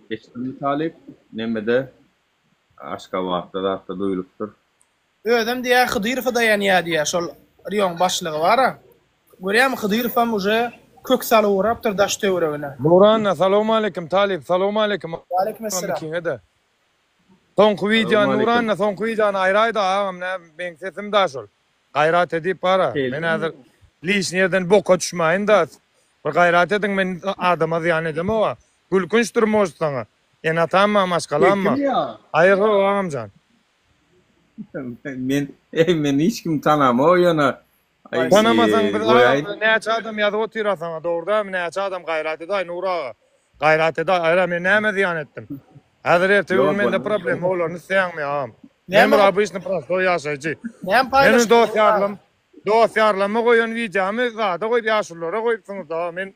Geçdimi talyp nemede Aşgabatda zatda duýulypdyr. Özem diýýär Hydyrowa daýanýar diýýär şol Rion başlygy bara. Görýämi Hydyrowam uje kök salyp ugrapdyr daş töweregine. Nuranna salowmaleýkim talyp salowmaleýkim Waleýkim esselam. ikiňe-de. Soňky wideony Salowmaleýkim. Nuranna soňky wideony aýraýda agam nä meň sesim da şol. Gaýrat edip bara. Men häzir lişni ýerden boka düşmäýin da. Bir gaýrat ediň men adama zyýan edemoga. Gülkünçdir может saňa. Ene atam bar maşgalam bar. Kim ýa? Aýyr how agamjan. Men eý men hiç kimi tanamok ýöne aý Tanamasaň biz goýaýyn. agam näçe adam ýazyp otyra saňa dogry dälmi näçe adam gaýrat edaý Nury aga. Gaýrat edaý aýra men näme zyýan etdim. Häzir erte gün Ýok mende ol. problema bolaryny isleýäňmi agam. Men Näme bir obyçny prostoý ýaşaýjy. Näme Meniň paýlaşdyň dost Nury aga? ýarlam dost ýarlama goýan wideomy zada goýup ýaşululara goýupsyňyz da men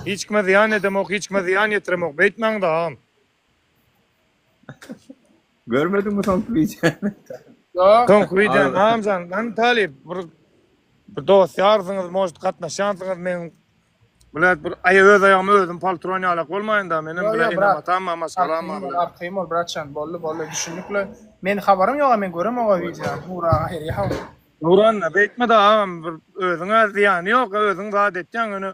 hiç kime zyýan edemok hiç kime zyýan ýetiremok beýtmäň da agam. Görmediňmi soňky wideony? Ýok. Soňky wideony agamjan lan talyp bir bir dost ýarsyňyz может gatnaşýansyňyz meň Bilet bir aý öz aýagyma özüm paltron ýalak bolmaýyn da menem Ýo bile ýo enem brat. atam bar maşgalam bar Arkaýyn bol, bile. arkaýyn bol bratjan. Boldy boldy düşündikle. Men habarym ýoga men göremok o wideony. Nury aga her ýa. Nuranna beýtme da agam bir özüňe zyýany ýok özüň zat etýäň ýöne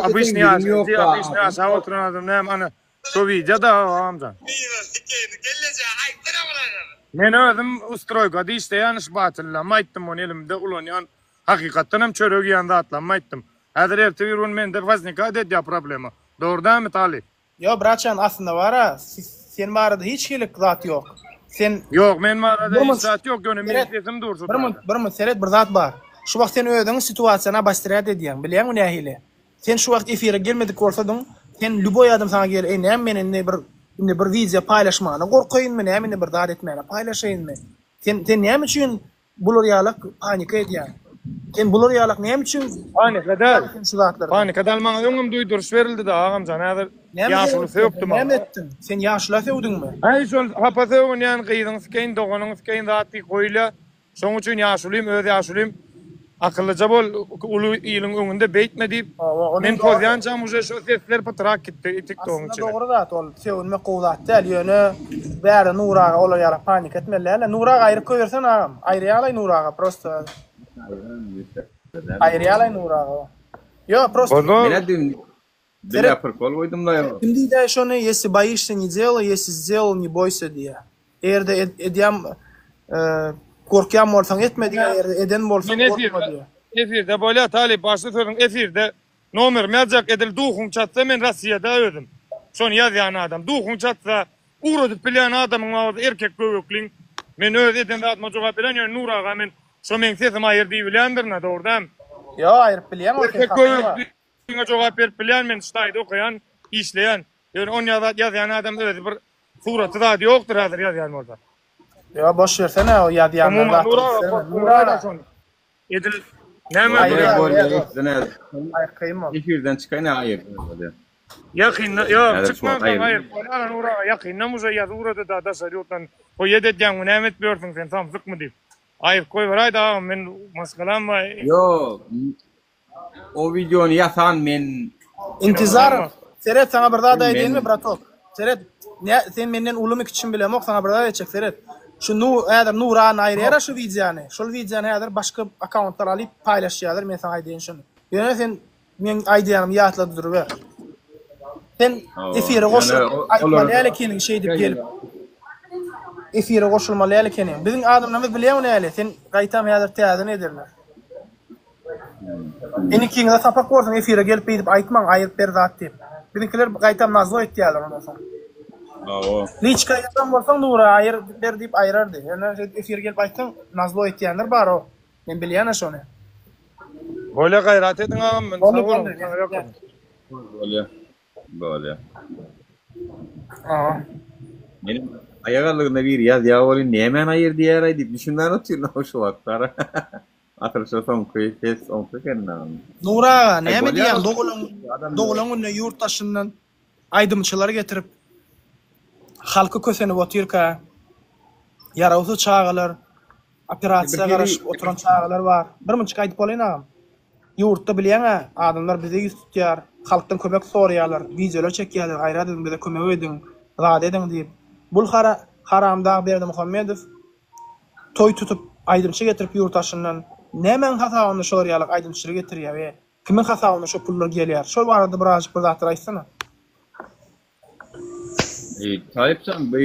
obyçny ýaşaýjy obyçny ýaşap oturan adam näme ana şo wideo da agamjan. Men özüm ustroýkada işleýän şbatillamy aýtdym ony elimde ulanýan Hakykatdan hem çörek iýen zatlarymy aýtdym. Häzir erte bir gün mende woznikat edýär problema. Dogry dälmi Talyp? Ýo braçan aslynda bara sen barada hiç hili zat ýok. Sen Ýok men barada bir hiç munt zat ýok ýöne meniň seret sesim dur şu bir munt taýda. bir munt seret bir zat bar. Şu wagt sen özüňi situasiýany obosrýat edýäň bilýäňmi nähili? Sen şu wagt efire gelmedik bolsadyň sen lýuboý adam saňa geler eý näme men indi bir indi bir wideo paýlaşmana gorkaýynmy näme indi bir zat etmäne paýlaşaýynmy? Sen sen näme üçin Bular ýalak panika edýäň. Sen bular ýalak näme üçin Panika däl. sen şu zatlardan? Panika däl maňa öňem duýduryş berildi-de agamjan häzir Näme ýaşuly sebäpden? sökdi Näme maňa. etdiň? Sen ýaşula sögdüňmi? Äý şol hapa sögünýän gyzyňy sikeýin doganyňy sikeýin zat diýip goýulýa. Şoň üçin ýaşulym öz ýaşulym akyllyja bol uly iliň öňünde beýtme diýip Hawa, ol men hem dogry. pozýançam uje şo sesler pytrak gitdi tiktogyň Aslynda içine. dogry zat ol sögünmek gowy zat däl ýöne bärde Nury aga olar ýalak panika etmeli dälde Nury aga aýryp goýbersene agam aýyrýalaý Nury aga prosto aýyrýalaý Nury aga ýo prosto Boldy. Menä düýn seret Dünýä prikol goýdum da ýo. kim diýdäý şony ýesi boýişsä ne delay ýesi sdelal ne boýsa diýýä egerde edýän gorkýan bolsaň etme diýýä egerde eden bolsaň Men gorkma efirde diýýä. efirde bolýa talyp başly sözüň efirde Nomerimi ýazjak edil duhuň çatsa men Rossiýada özüm. Şony ýazýan adam. Duhuň çatsa ugradyp bilýän adamyň bar bolsa erkek göbekliň. Men öz eden zadyma jogap berýän ýöne Nury aga men şo meň sesimi aýyr diýibilýändirin-ä dogry dämi? Ýok aýryp bilýäň ol seň Erkek hakyň bar. göbekliňe jogap berip bilýän men ştaýda okaýan işleýän. Ýöne onýa zat ýazýan adam özi bir suraty zady ýokdur häzir ýazýan bolsa. Ýok boş bersene o ýazýanlar Umuman zat Nury aga Nury aga. Edil näme Bolýa Aýyrýar, bolýa aýyrýar. efirden häzir. Aýyrkaýyn bol. Efirden çykaýyn aýyr bolýa. Ýakynda ýok Häzir şu wagt çykmansoň aýyr. aýyryp bolýar Nur aga ýakynda uje ýazyp ugrady da daşary ýurtdan toý edýäňmi näme edip ýörsüň sen samsykmy diýip. Aýyryp goýberäýdi agam men maşgalam bar. Ýok o wideony ýasan men Intizarow seret saňa bir zat Men aýdaýynmy bratok. Seret ne sen menden ulumy kiçimi bilemok saňa bir zat aýtjak seret. Şu Nu häzir Nurany aýyrýar şu wideony. Şol wideony häzir başga akkauntlar alyp paýlaşýarlar men saňa aýdaýyn şony. Ýöne sen meň aýdýanymy ýatla duruber. Sen efire goşulyp aýtmaly däl ekeniň şeýdip gelip. Efire goşulmaly däl ekeniň. Biziň adamlarymyz bilýäňmi näle? Sen gaýtam häzir täzeden ederler. Inikiňize sapak bolsun efire gelip beýdip aýtmaň aýyryp ber zat diýip. Biziňkiler gaýtam nazlo etýärler ondan soň. Hawa. Liçka ýazan bolsaň Nura aýyr ber diýip aýyrardy. Ýöne şeýdip efire gelip aýtsaň nazlo etýänler bar o. Men bilýänä şony. Bolýa gaýrat ediň agam men Boldy sag boluň. boldy. Bolýa. Bolýa. Aha. Meniň aýak aldygynda biri ýazýar welin nämäni aýyr diýýäraý diýip düşünmän otyryn şu wagtlar. Asyl şo soňky ses oňky eken dagyň. Nury aga Aý näme bolýar diýýäň ol dogulan adam dogulan gününe ýurt daşyndan aýdymçylary getirip halky kösenip otyrka ýarawsyz çagalar operasiýa Bir hili garaşyp oturan çagalar bar bir munçik aýdyp bolaýyn agam ýurtda bilýäňä adamlar bize ýüz tutýar halkdan kömek soraýarlar wideolar çekýärler gaýrat ediň bize kömek ediň zat ediň diýip bul hara haramdag Berdimuhamedow Toý tutup aýdymçy getirip ýurt daşyndan nämäň hasabyna şolar ýaly aýdymçyly getirýär we kimiň hasabyna şo pullar gelýär şol barada birazjyk bir zatlar aýtsana. Eý Taýypjan bu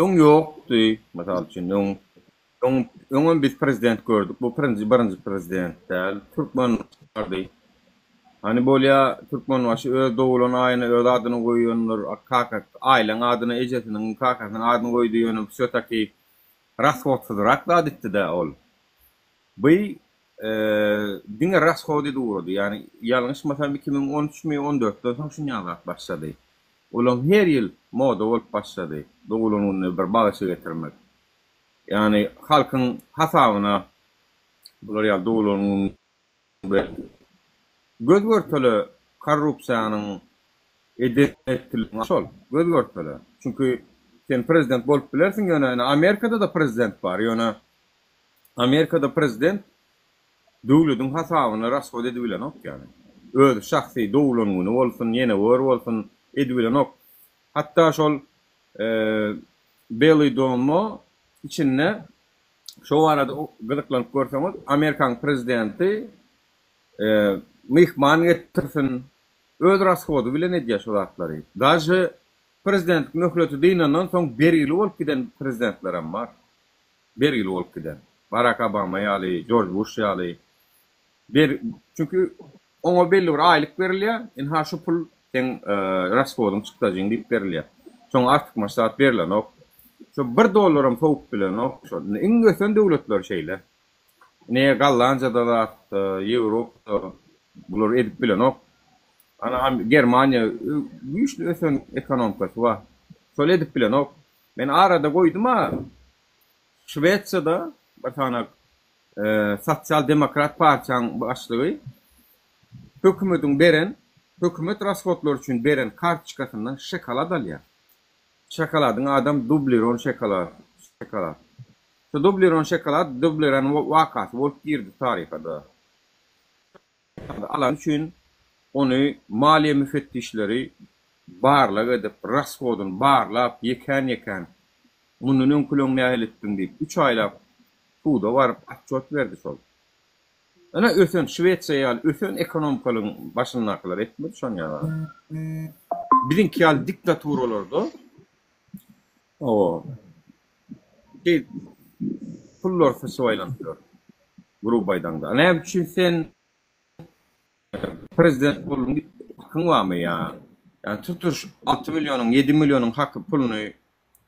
öň ýokdy mysal üçin öň öň öňem biz prezident gördük bu birinji birinji prezident däl türkmen bardy Hany bolýa Türkmenbaşy öz dogulan aýyna öz adyny goýandyr, kaka aýlaň adyna ejesiniň kakasynyň adyny goýdy ýöne wsё taki rashodsyzrak zat etdidä ol. By diňe rashod edip ugrady ýani ýalňyşmasam 2013 mi 14 den soň şunýaly zat başlady. Olaň her ýyl moda bolup başlady dogulan gününe bir bagşy getirmek. Ýani halkyň hasabyna bular ýaly dogulan gün Göz görtele korrupsiýanyň eden-etdiligi şol. Göz görtele. Çünki sen prezident bolup bilersiň ýöne ine Amerikada-da prezident bar ýöne Amerikada prezident döwlediň hasabyna rashod edibilenok ýagny. Özi şahsy doglan güni bolsun ýene bir bolsun edibilenok. Hatda şol Bely domo içinde Şo barada gyzyklanyp görseňiz, Amerikanyň prezidenti myhman getirsin, öz rashody bilen edýär şo zatlary. Daže prezidentlik möhleti dynandan soň bergili bolup giden prezidentlerem bar. Bergili bolup giden. Barak Obama ýaly, Jorj Buş ýaly. Ber, çünki oňa belli bir aýlyk berilýär, ynha şu pul seň rashodyň, çykdajyň diýip berilýär. Şoňa artykmaç zat berlenok. Şo bir dollaram sowup bilenok. Şo indi iň ösen döwletler şeýle. Ine Gollandiýada zatda, Ýewropada bular edip bilenok. Ana Germaniýa güýçli ösen ekonomikasy bar. Şol edip bilenok. Men arada goýdum-a Şwesiýada bir sany Sosial demokrat partiýanyň başlygy hökümediň beren, hökümet rashodlary üçin beren kartoçkasyndan şokolad alýar. Şokoladyň adam dubliron şokolad, şokolad. Şu dubliron şokolad dubliron wakasy bolup girdi taryha-da. Alany üçin ony maliýe müfettişleri barlag edip, rashodyny barlap, ýekän-ýekän, mundan öňküleň nähili etdiň diýip, üç aýlap suda baryp otçot berdi şol. Ine ösen Şwesiýa ýaly ösen ekonomikalygyň başyndakylar etmedi şony ýaly. Biziňki ýaly diktaturalarda o şeýdip pullar syçyp aýlanyp ýör. Gruby aýdaňda. Näme üçin sen prezident bolduň diýip hakyň barmy ýa? Ýa tutuş 6 millionyň, 7 millionyň haky puluny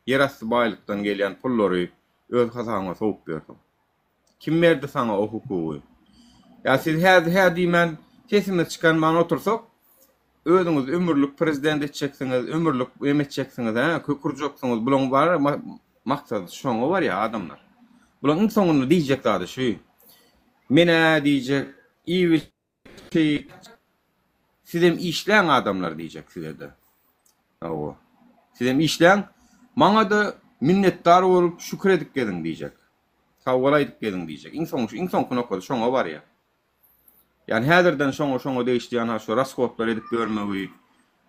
ýerasty baýlykdan gelýän pullary öz hasabyňa sowup ýörsüň. Kim berdi saňa o hukugy? Ýa siz hä hä diýmän sesimizi çykarman otursak, özüňizi ömürlik prezident etjeksiňiz, ömürlik em etjeksiňiz, hä, kök urjaksyňyz. Bulaň bary maksady şoňa barýar adamlar. Bulaň iň soňunda diýjek zady şu. Men-ä diýjek, iýip içip, sizem işläň adamlar diýjek size-de. Hawa. Sizem işläň, maňa-da minnetdar bolup şükür edip geziň diýjek. Sag bol aýdyp geziň diýjek. Iň soňky, iň soňky nokady şoňa barýar. Ýani häzirden şoňa şoňa degişli ýana şu rashodlar edip ýörmegi,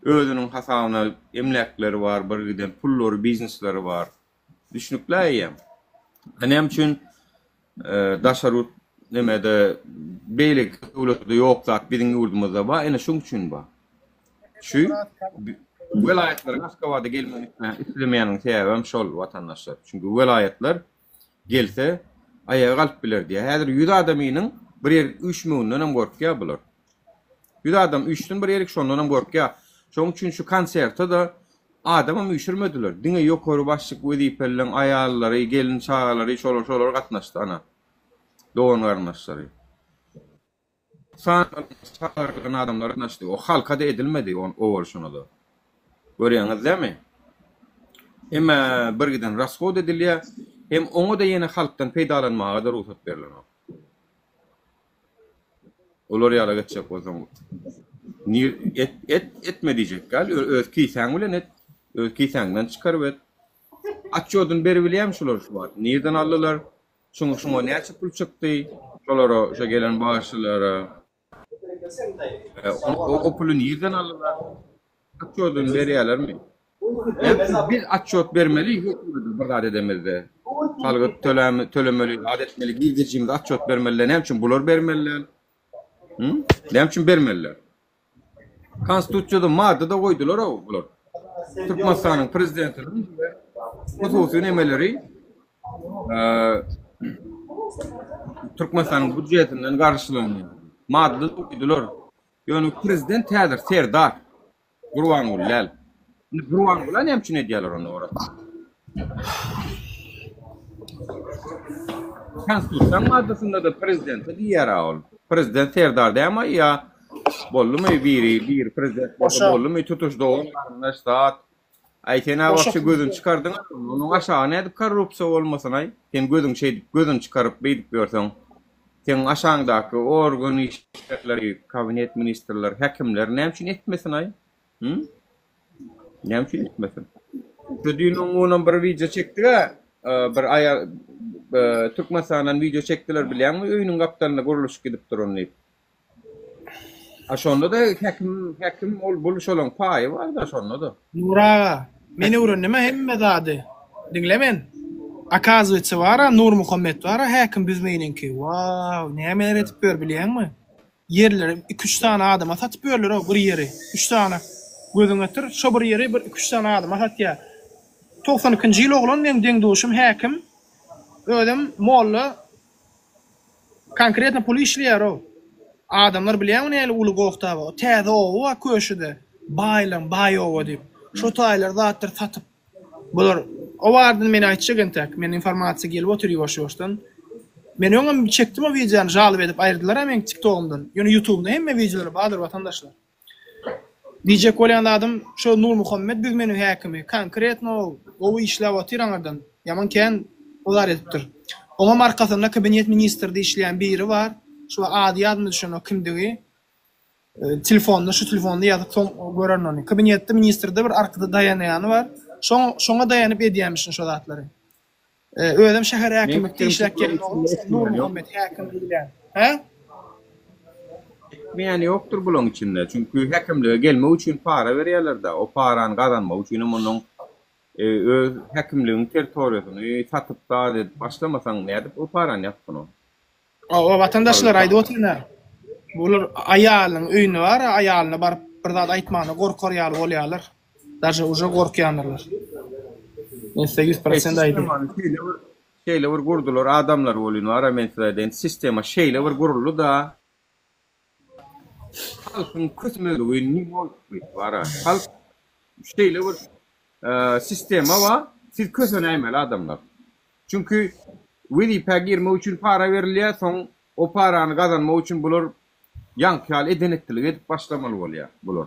özüniň hasabyna emläkleri bar, bir giden pullary, biznesleri bar. Düşnükli eýýäm. A näme üçin daşary ýurt nemede beýleki döwletlerde ýok zat biziň ýurdumyzda bar? Ene şuň üçin bar. Şu welaýatlaryň Aşgabada gelmegini islemeýäniň sebäbem şol watandaşlar. Çünki welaýatlar gelse aýaga galyp biler diýýär. Häzir 100 adamynyň bir ýerik üýşmeginden hem gorkýar bular. 100 adam üýşsün bir ýerik şondan hem gorkýar. Şonuň üçin şu konserte-de adamam üýşürmediler. Diňe ýokary başlyk wezipelileriň aýallary, gelin çagalary şolar şolar gatnaşdy ana. Dogan garyndaşlary. Çagyrylan adamlar gatnaşdy. O halka-da edilmedi owal şonada. Görýäňiz dämi? Hem-ä birgiden rashod edilýär, hem oňa-da ýene halkdan peýdalanmaga-da rugsat berlenok. Olar ýala geçjek bolsaň, nir et, et, etme diýjek däl, öz kisäň bilen et, öz kisäňden çykaryp et. Atçodyny beribilýärmi şular şu wagt? Nirden aldylar? Şuňa şuňa näçe pul çykdy? Şolara, şo gelen bagşylara. O puly nirden aldylar? Atçodyny berýärlermi? Biz atçot bermeli hökümete bir zat edemizde. Salgyt tölemeli, zat etmeli, girdejimizi atçot bermeli. Näme üçin bular bermeliler? Näme üçin bermeliler? Konstitusiýada madda-da goýdular-ow bular. Türkmenistanyň prezidentiniň hususy nemeleri Türkmenistanyň býujetinden garşylanýar. Madda goýdular. Ýöne prezident häzir Serdar Gurbanguly däl. Indi Gurbangula näme üçin edýärler onda ora? Konstitusiýanyň maddasynda-da prezidente diýýär-ä ol. Prezident Serdar dämi ýa boldumy biri, biri prezident bolsa boldumy tutuş dogan garyndaş zat. Aý sen-ä wapşe gözüni çykardyň onuň aşagy nädip korrupsiýa bolmasyn-aý? Sen gözüň şeýdip gözüni çykaryp beýdip ýörseň. Seň aşaňdaky organ işgärleri, kabinet ministrler, häkimler näme üçin etmesin-aý? Hü? Näme üçin etmesin? Şu düýn oňňunam bir wideo çekdik-ä, bir aýal Türkmenistandan wideo çekdiler bilýäňmi, öýüniň gapdalynda gurluşyk gidip duran diýip. A şonda-da häkim, häkim ol bul şolaň paýy bar-da şonda-da. Nur aga, men öwrendim-ä hemme zady. Diňle men. Okazywetse bar-a Nurmuhammet bar-a häkim Büzmeýiniňki. Waw, nämeler edip ýör bilýäňmi? Ýerleri iki-üç sany adama satyp ýörler-ow bir ýeri. Üç sany. Gözüň getir, şo bir ýeri bir iki-üç sany adama satýar. 92 nji ýyl oglan meň deň-duşum häkim. Özem molla. Konkretno pul işleýär-ow. Adamlar bilýäňmi nähili uly goh taba. O täze oba bar Köşüde. Baýlaň baý oba diýip. Şo taýlary zatlar satyp. Bular o barada men aýtjak entäk. Men informasiýa gelip otyr ýuwaş-ýuwaşdan. Men öňem çekdim o wideony žaloba edip aýyrdylar-a meň tiktogymdan. Ýöne ýutubymda hemme wideolar bardyr watandaşlar. Diýjek bolýan zadym şo Nurmuhammet Büzmeniň häkimi konkretno gowy işläp otyr aňyrdan ýaman kän yzar edipdir. Oňam arkasynda kabinet ministrde işleýän biri bar şu ady ýadyma düşenok kimdigi telefonda şu telefonda ýazyp soň görerin ony kabinetde ministrde bir arkada daýanaýany bar şoň şoňa daýanyp edýämişin şo zatlary. Özem şäher häkimlikde işläp gelen oglan şol Nurmuhammet häkim diýilýän. Hä? Etmeýäni ýokdur bulaň içinde. Çünki häkimlige gelmek üçin para berýärler-dä. O parany gazanmak üçinem onuň öz häkimligiň territoriýasyny satyp zat edip başlamasaň nädip o parany ýapsyn o? Hawa watandaşlar aýdyp otyryn-a. Bular aýalynyň öýüne bar-a aýalyna baryp bir zat aýtmana gorkar ýaly bolýarlar. Daže uje gorkýandyrlar. Men size 100% aýdýan. Şeýle bir şeýle bir gurdular adamlar welin bar-a men size aýdaýyn sistema şeýle bir guruldy-da halkyň kösmezligi nim bolupdy bar-a halk şeýle bir sistema bar siz kösenäýmeli adamlar. Çünki wezipä girmek üçin para berilýär soň o parany gazanmak üçin bular ýaňky ýaly eden-etdilik edip başlamaly bolýar bular.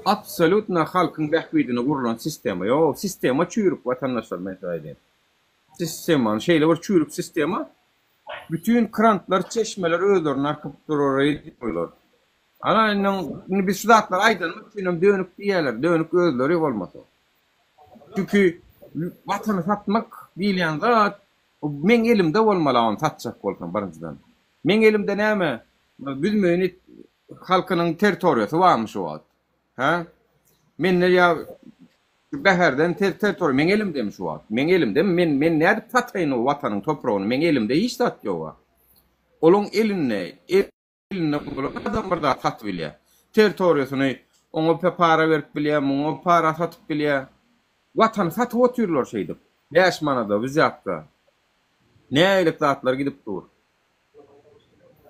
Absolýutno halkyň bähbidine gurlan sistema ýok. Sistema çüýrük watandaşlar men size aýdaýyn. Sistemany şeýle bir çüýrük sistema bütin krantlar çeşmeler özlerine akyp durar edip goýlar. Ana indi indi biz şu zatlary aýdanymyz üçinem dönük diýýärler. Dönük özleri bolmasa. Çünki watany satmak diýilýän zat meň elimde bolmaly ony satjak bolsam birinjiden. Meň elimde näme? Büzmeýin halkynyň territoriýasy barmy şu wagt? Hä? Mende ýa. Şu Bäherden ter territoriýa meň elimdemi şu wagt? Meň elimdemi? Men men nädip sataýyn o watanyň topragyny? Meň elimde hiç zat ýoga. Olaň elinde elinde bolan adam bir zat satyp bilýär. Territoriýasyny oňa para berip bilýär, muňa para satyp bilýär. Watany satyp otyrlar şeýdip. 5 manada wzýatka. Nägilik zatlar gidip dur.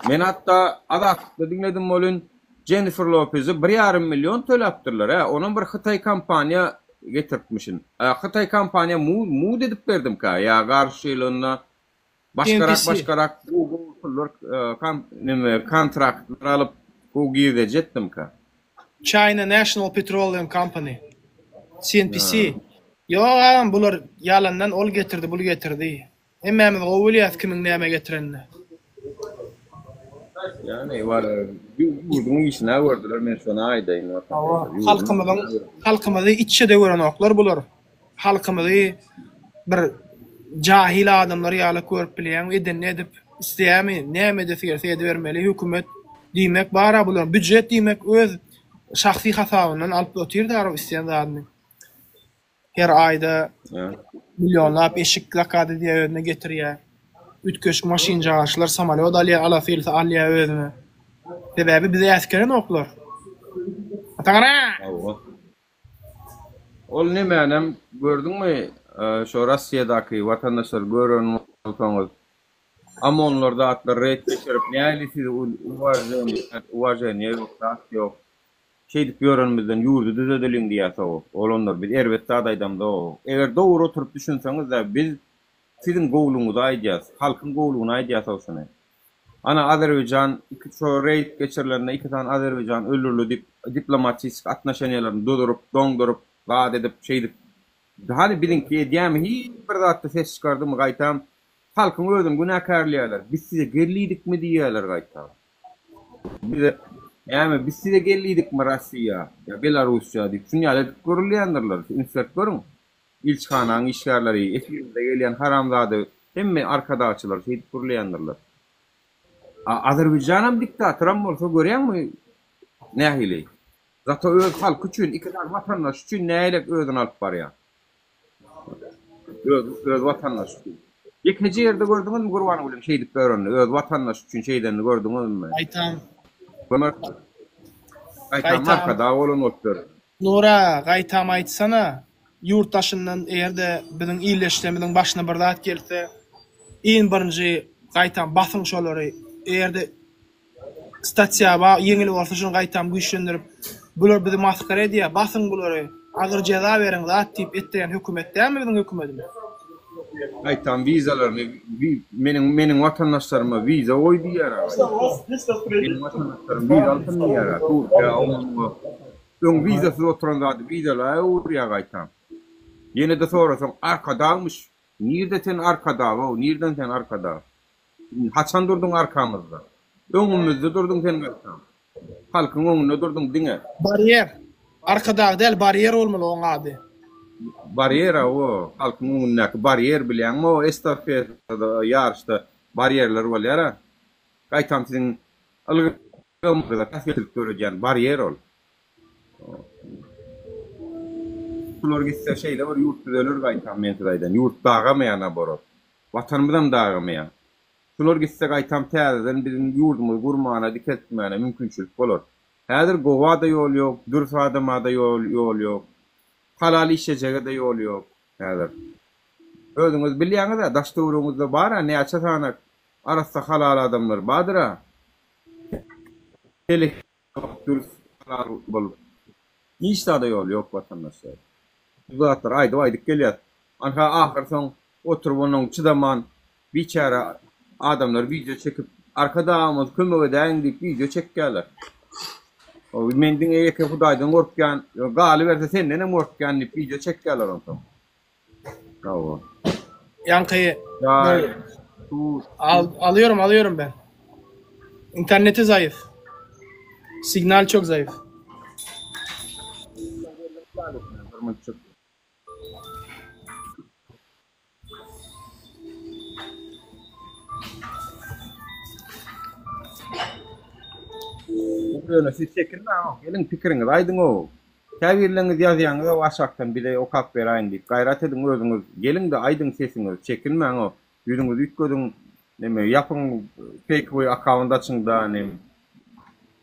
Men hatda Azatlykda diňledim welin, Jennifer Lopeze bir ýarym million töläpdirler, hä, onam bir hytaý kompaniýa getiripmişin. Hytaý kompaniýa mugt edip berdimkä ýa garşylygynda başgarak TNPC. başgarak gowy gowy pullar neme kontraktlar alyp gowy girdeji etdimkä? China National Petroleum Company, CNPC. Ýok agam bular ýalandan ol getirdi bul getirdi. Hemmämiz gowy bilýäs kimiň näme getirenini. Ýagny bar ýurduň işini gördüler men şony aýdaýyn Hawa halkymyzyň halkymyzy iççe-de görenoklar bular. Halkymyzy bir jahil adamlar ýaly görüp bilýäň edenini edip isleýämi näme edesi gelse edibermeli hökümet diýmek bara bular býujet diýmek öz şahsy hasabyndan alyp otyr dara isleýän zadyny. Her aýda millionlap eşik zakaz edýär özüne getirýär. Üýtgeşik maşynjagaşlar samolýot alýar alasy gelse alýar özüne. Sebäbi bizi äsgerenoklar. Atagara! Hawa. Ol nemänem gördüňmi şo Rossiýadaky watandaşlar gören bolsaňyz OMONlar zatlar reýd geçirip nähili sizi uwaženiýe ýok zat ýok. Şeýdip ýörenimizden ýurdy düzedeliň diýýäs-ow, oglanlar, biz erbet zat aýdamzok. Eger dogry oturyp düşünseňiz-dä, biz siziň gowulygyňyzy aýdýas, halkyň gowulygyna aýdýas-ow şuny. Ana, Azerbaýjan iki şo reýd geçirilende iki sany azerbaýjan öldürildi diýip, diplomatisik atnoşeniýalaryny duzuryp, doňduryp, zat edip, şeýdip. Hany biziňki edýämi, hiç bir zatda ses çykardymy, gaýtam halkyň özüni günäkärleýärler, biz size geldiýdikmi diýýärler gaýtam. Bize näme biz size gel diýdikmi Rossiýa ýa Belarussiýa diýip şuny ýaly edip gürleýändirler. Üns berip görüň. Ilçihanaň işgärleri, efirimize gelýän haramzada hemme arkadagçylar şeýdip gürleýändirler. A Azerbaýjanam diktatoram bolsa görýäňmi nähili. Zato öz halky üçin, iki sany watandaşy üçin nähilek özüni alyp barýar. Öz öz watandaşy üçin. Ýekeje ýerde gördüňizmi Gurbangulyň şeýdip ýörenini, öz watandaşy üçin şeýdenini gördüňizmi? Gaýtam. Gaýtam arkadag bolan bolup ýör. Nura, gaýtam aýtsana, ýurt daşyndan eger-de biziň ildeşlerimiziň başyna bir zat gelse, iň birinji gaýtam basyň şolary, eger-de Statýa bar ýeňil bolsa şuny gaýtam güýçlendirip bular bizi masgara edýär basyň bulary agyr jeza beriň zat diýip etdirýän hökümet dälmi biziň hökümedimiz. Gaýtam wizalaryny meniň meniň watandaşlaryma wiza goý diýýär a. Meniň watandaşlarym wiza alsyn diýýär a Türkiýä oňa muňa. Öň wizasyz oturan zady wizala öwürýär gaýtam. Ýene-de sorasaň arkadagmyş. Nirde sen arkadagow nirden sen arkadag. Haçan durduň arkamyzda? Öňümizde durduň sen gaýtam. Halkyň öňünde durduň diňe. Barýer. Arkadag däl barýer bolmaly oň ady. Barýer hawa, halkyň öňündäki barýer bilýäňmi o estafetada ýaryşda barýerler bolýara. Gaýtam siziň ylgamyňyza päsgelçilik döredýän barýer ol. Şular gitse şeýle bir ýurt düzeler gaýtam men size aýdan. Ýurt dagamaýar naborot. Watanymyzam dagamaýar. Şular gitse gaýtam täzeden biziň ýurdumyzy gurmana, dikeltmäne mümkinçilik bolar. Häzir gowa-da ýol ýok, dürs adama-da ýol ýol ýok. Halal işlejege-de ýol ýok häzir. Özüňiz bilýäňiz-ä, daş-töweregiňizde bar-a näçe sany arassa halal adamlar bardyr-a. Telek dürs halal bolup. Hiç zada ýol ýok watandaşlar. Bu zatlary aýdyp aýdyp gelýäs. Anha ahyr soň oturyp onuň çydaman biçäre adamlar wideo çekip Arkadagymyz kömek edäýiň diýip wideo çekýärler. Men diňe ýeke Hudaýdan gorkýan, galyberse sendenem gorkýan diýip wideo çekýärler onsoň. Hawa. Ýaňky bir al, alıyorum alıyorum ben. İnterneti zayıf. Signal çok zayıf. Ýöne siz çekinmäň, geliň pikiriňizi aýdyň-ow. Käbirleriňiz ýazýaňyz-ow aşakdan bize okap beräýiň diýip. Gaýrat ediň özüňiz geliň-de aýdyň sesiňizi, çekinmäň-ow. Ýüzüňizi üýtgediň, neme, ýapyň feýkowy akkaunt açyň-da, neme.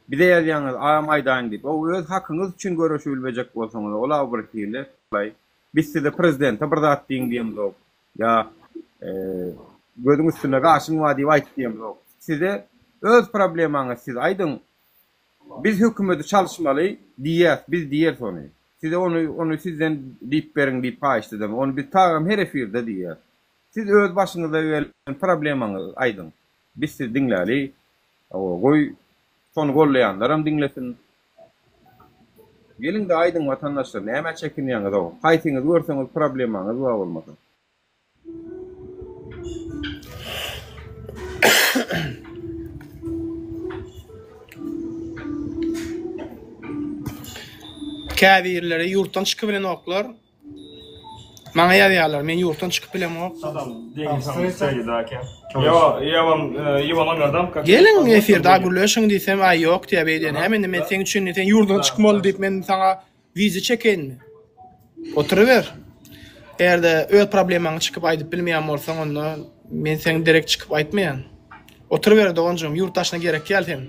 Bize ýazýaňyz, agam aýdaýyň diýip. Ow, öz hakyňyz üçin göreşibilmejek bolsaňyz, ol-a bir hili. Biz size prezidente bir zat diýiň diýemzok. Ýa gözüň üstünde gaşyň bar diýip aýt diýemzok. Size öz problemaňyzy siz aýdyň. Biz hökümeti çalyşmaly diýýäs, biz diýeris ony. Size ony ony sizden diýip beriň diýip haýyşt edemok. Ony biz tagam her efirde diýýäs. Siz öz başyňyza gelen problemaňyzy aýdyň. Biz sizi diňläli. Goý şony gollaýanlaram diňlesin. Geliňde aýdyň watandaşlar nämä çekinýäňizow haýsyňyzy görseňiz problemaňyz bar bolmasa. Käbirleri ýurtdan çykybilenoklar. Maňa ýazýarlar, men ýurtdan çykyp bilemok. Geliň efirde gürleşiň diýsem, aý ýok diýýär beýdýär. Näme indi men seň üçin sen ýurtdan çykmaly diýip men saňa wideo çekeýinmi? Oturyber. Eger-de öz problemaňy çykyp aýdyp bilmeýän bolsaň onda men seň derek çykyp aýtmaýan. Oturyber doganjygym ýurt daşyna gerek däl sen.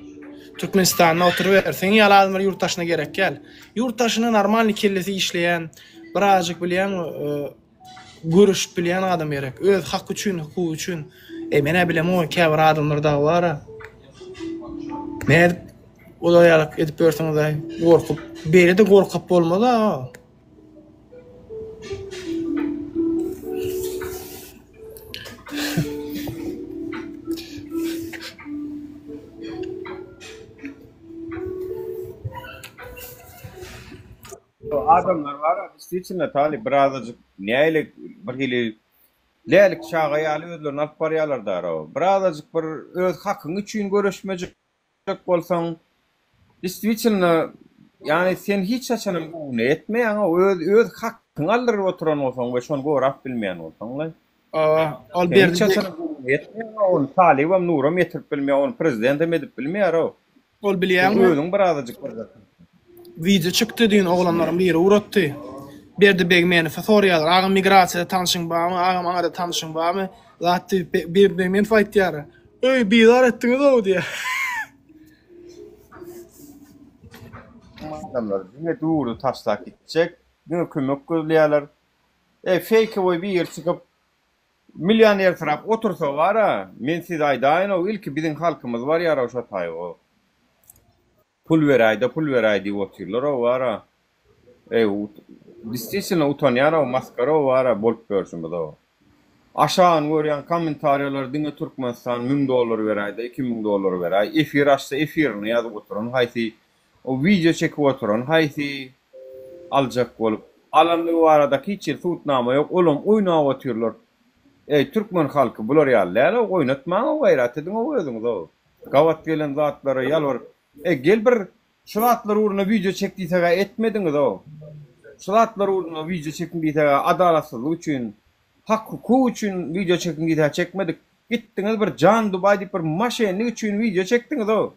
Türkmenistanda oturyber. Seň ýaly adamlar ýurt daşyna gerek däl. Ýurt daşyna normalny kellesi işleýän, birazajyk bilýäňmi, göreşip bilýän adam gerek. Öz haky üçin, hukugy üçin. E men-ä bilemok käbir adamlar dagy bar-a. Nädip olar ýaly edip ýörsüňiz-aý, gorkup. Beýle-de gorkup bolmaz-a. Adamlar bar, действительно talyp birazajyk nälik bir hili lälik çaga ýaly özlerini alyp barýarlar dara. Birazajyk bir öz hakyň üçin göreşmejek bolsaň, Distwitelno, ýagny sen hiç haçanam göwne ýetmeýäň-ow, öz öz hakyňy aldyryp oturan bolsaň we şony gorap bilmeýän bolsaň-laý. Hawa, ol Sen Berdi hiç haçanam göwne ýetmeýäň-ow, ony Talybam, Nuram ýetirip bilmeýär, ony prezidentem edip bilmeýär-ow. Ol Sen bilýäňmi? özüň birazajyk bir Wideo çykdy düýn oglanlaryň biri ugratdy. Berdi Begmenowy soraýarlar, agam migrasiýada tanşyň barmy, agam aňarda tanşyň barmy? Zat diýip Berdi Begmenow aýtýar. Öý bizar etdiňiz-ow diýýär. Adamlar diňe dury taşlap gitjek, diňe kömek gözleýärler. Eý feýkowoý biri çykyp millionersirap otursa bara, men size aýdaýynow ilki biziň halkymyz barýarow şo taýgo. Pul beräýdä pul beräý diýip otyrlarow bara. Eý distwitilno utanýanow maskarow bara bolup ýörşümizow. Aşagyny görýän kommentariýalar diňe Türkmenistan müň dollar beräýdä 2000 dollar beräý efir açsa efirini ýazyp oturan haýsy o wideo çekip oturan haýsy aljak bolup alandygy barada hiç hili subutnama ýok olam oýnap otyrlar eý türkmen halky bular ýaly dälow oýnatmaňow gaýrat ediňow özüňizow gabat gelen zatlara ýalbaryp eý gel bir Şu zatlar ugrunda wideo çek diýsegä etmediňizow. Şu zatlar ugrunda wideo çekiň diýsegä adalatsyzlyk üçin, hak hukuk üçin wideo çekiň diýsegä çekmedik. Gitdiňiz bir Jan Dubaý diýip bir maşennik üçin wideo çekdiňizow.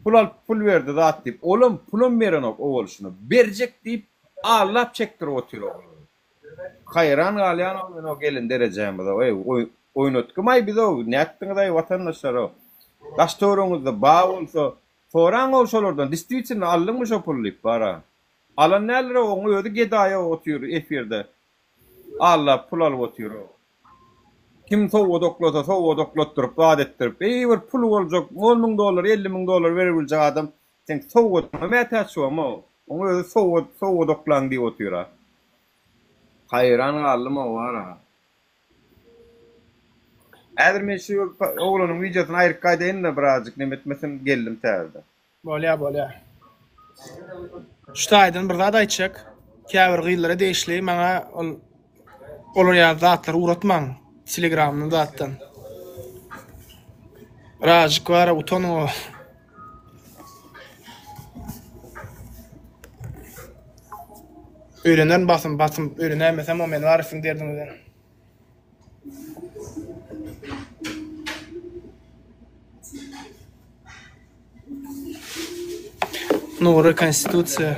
Pul alyp pul berdi zat diýip. Olam pulam berenok owalşyna. Berjek diýip allap çekdirip otyr oglan. Haýran galýanow men o gelen derejämize eý oýnatgymaý bizow nätdiňizaý watandaşlarow. Daş töweregiňizde ba bolsa Soraň-ow şolardan, distwitelno aldyňmy şo puly diýip, bar-a. Alan däldir-ow, oň özi gedaý-ow otyr efirde. Allap pul alyp otyr-ow. Kim sowgat oklasa, sowgat oklatdyryp, zat etdirip, eý bir puly boljak, on müň dollar, 50 müň dollar berip biljek adam seň sowgadyňa mätäç bom-ow. Oň özi sowgat, sowgat oklaň diýip otyr-a. Haýran galdym-ow, bar-a. Häzir men şu oglanyň wideosyny aýryp gaýdaýyn-da birazjyk neme etmesin geldim täzeden. Bolýa bolýa. Şu taýdan bir zat aýtjak. Käbir gyzlara degişli maňa ol olar ýaly zatlary ugratmaň telegramdan zatdan. Birazjyk bara utanyň o. Öýlenerin basym basym öýlenäýmesem o men bar siziň derdiňizden. Nury konstitusiýa.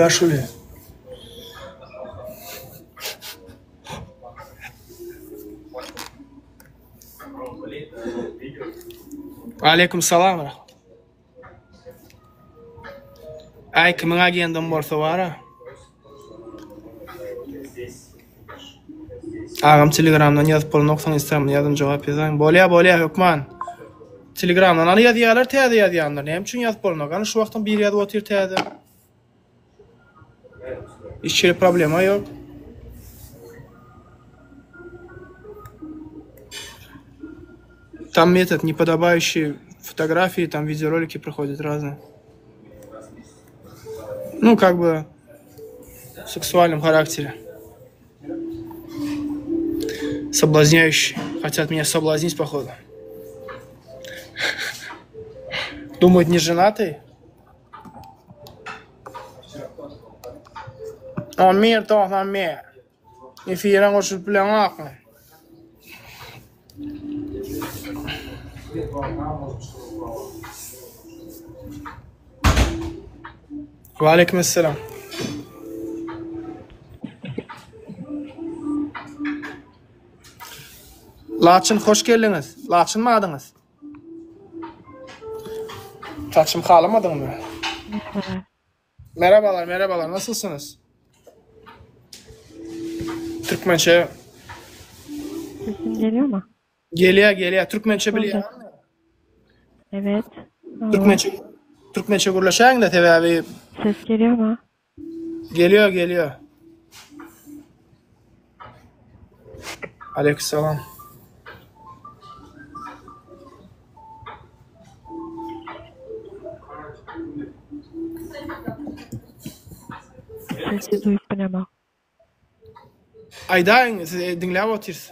Ýaşuly. Aleýkum salam rahmet. Aý kimiň agendam bolsa bara. Agam telegramdan ýazyp bolanok soň instagramdan ýazyn jogap ýazaýyn. Bolýa bolýa hökman. Telegramdan hany ýazýalar täze ýazýanlar. Näme üçin ýazyp bolanok? Hany şu wagtam biri ýazyp otyr täze. Hiç hili problema ýok. Там этот неподобающие фотографии, там видеоролики проходят разные. Ну, как бы в сексуальном характере. Соблазняющие. Хотят меня соблазнить, походу. Думают, не женатый? Amir 91. Efire goşulyp bileňokmy? Waleýkim essalam. Laçyn hoş geldiňiz. Laçynmy adyňyz? Saçym halamadyňmy? Merhabalar, merhabalar. Nasylsyňyz? Türkmençe Sesim geliyor mu? Gelýär, gelýär. Türkmençe bilýärmi? Evet. Türkmençe Türkmençe gürleşäňde sebäbi Ses geliyor mu? Gelýär, gelýär. Aleyküm Sesi duýup bilemok. Aýdaýyň, siz diňläp otyrys.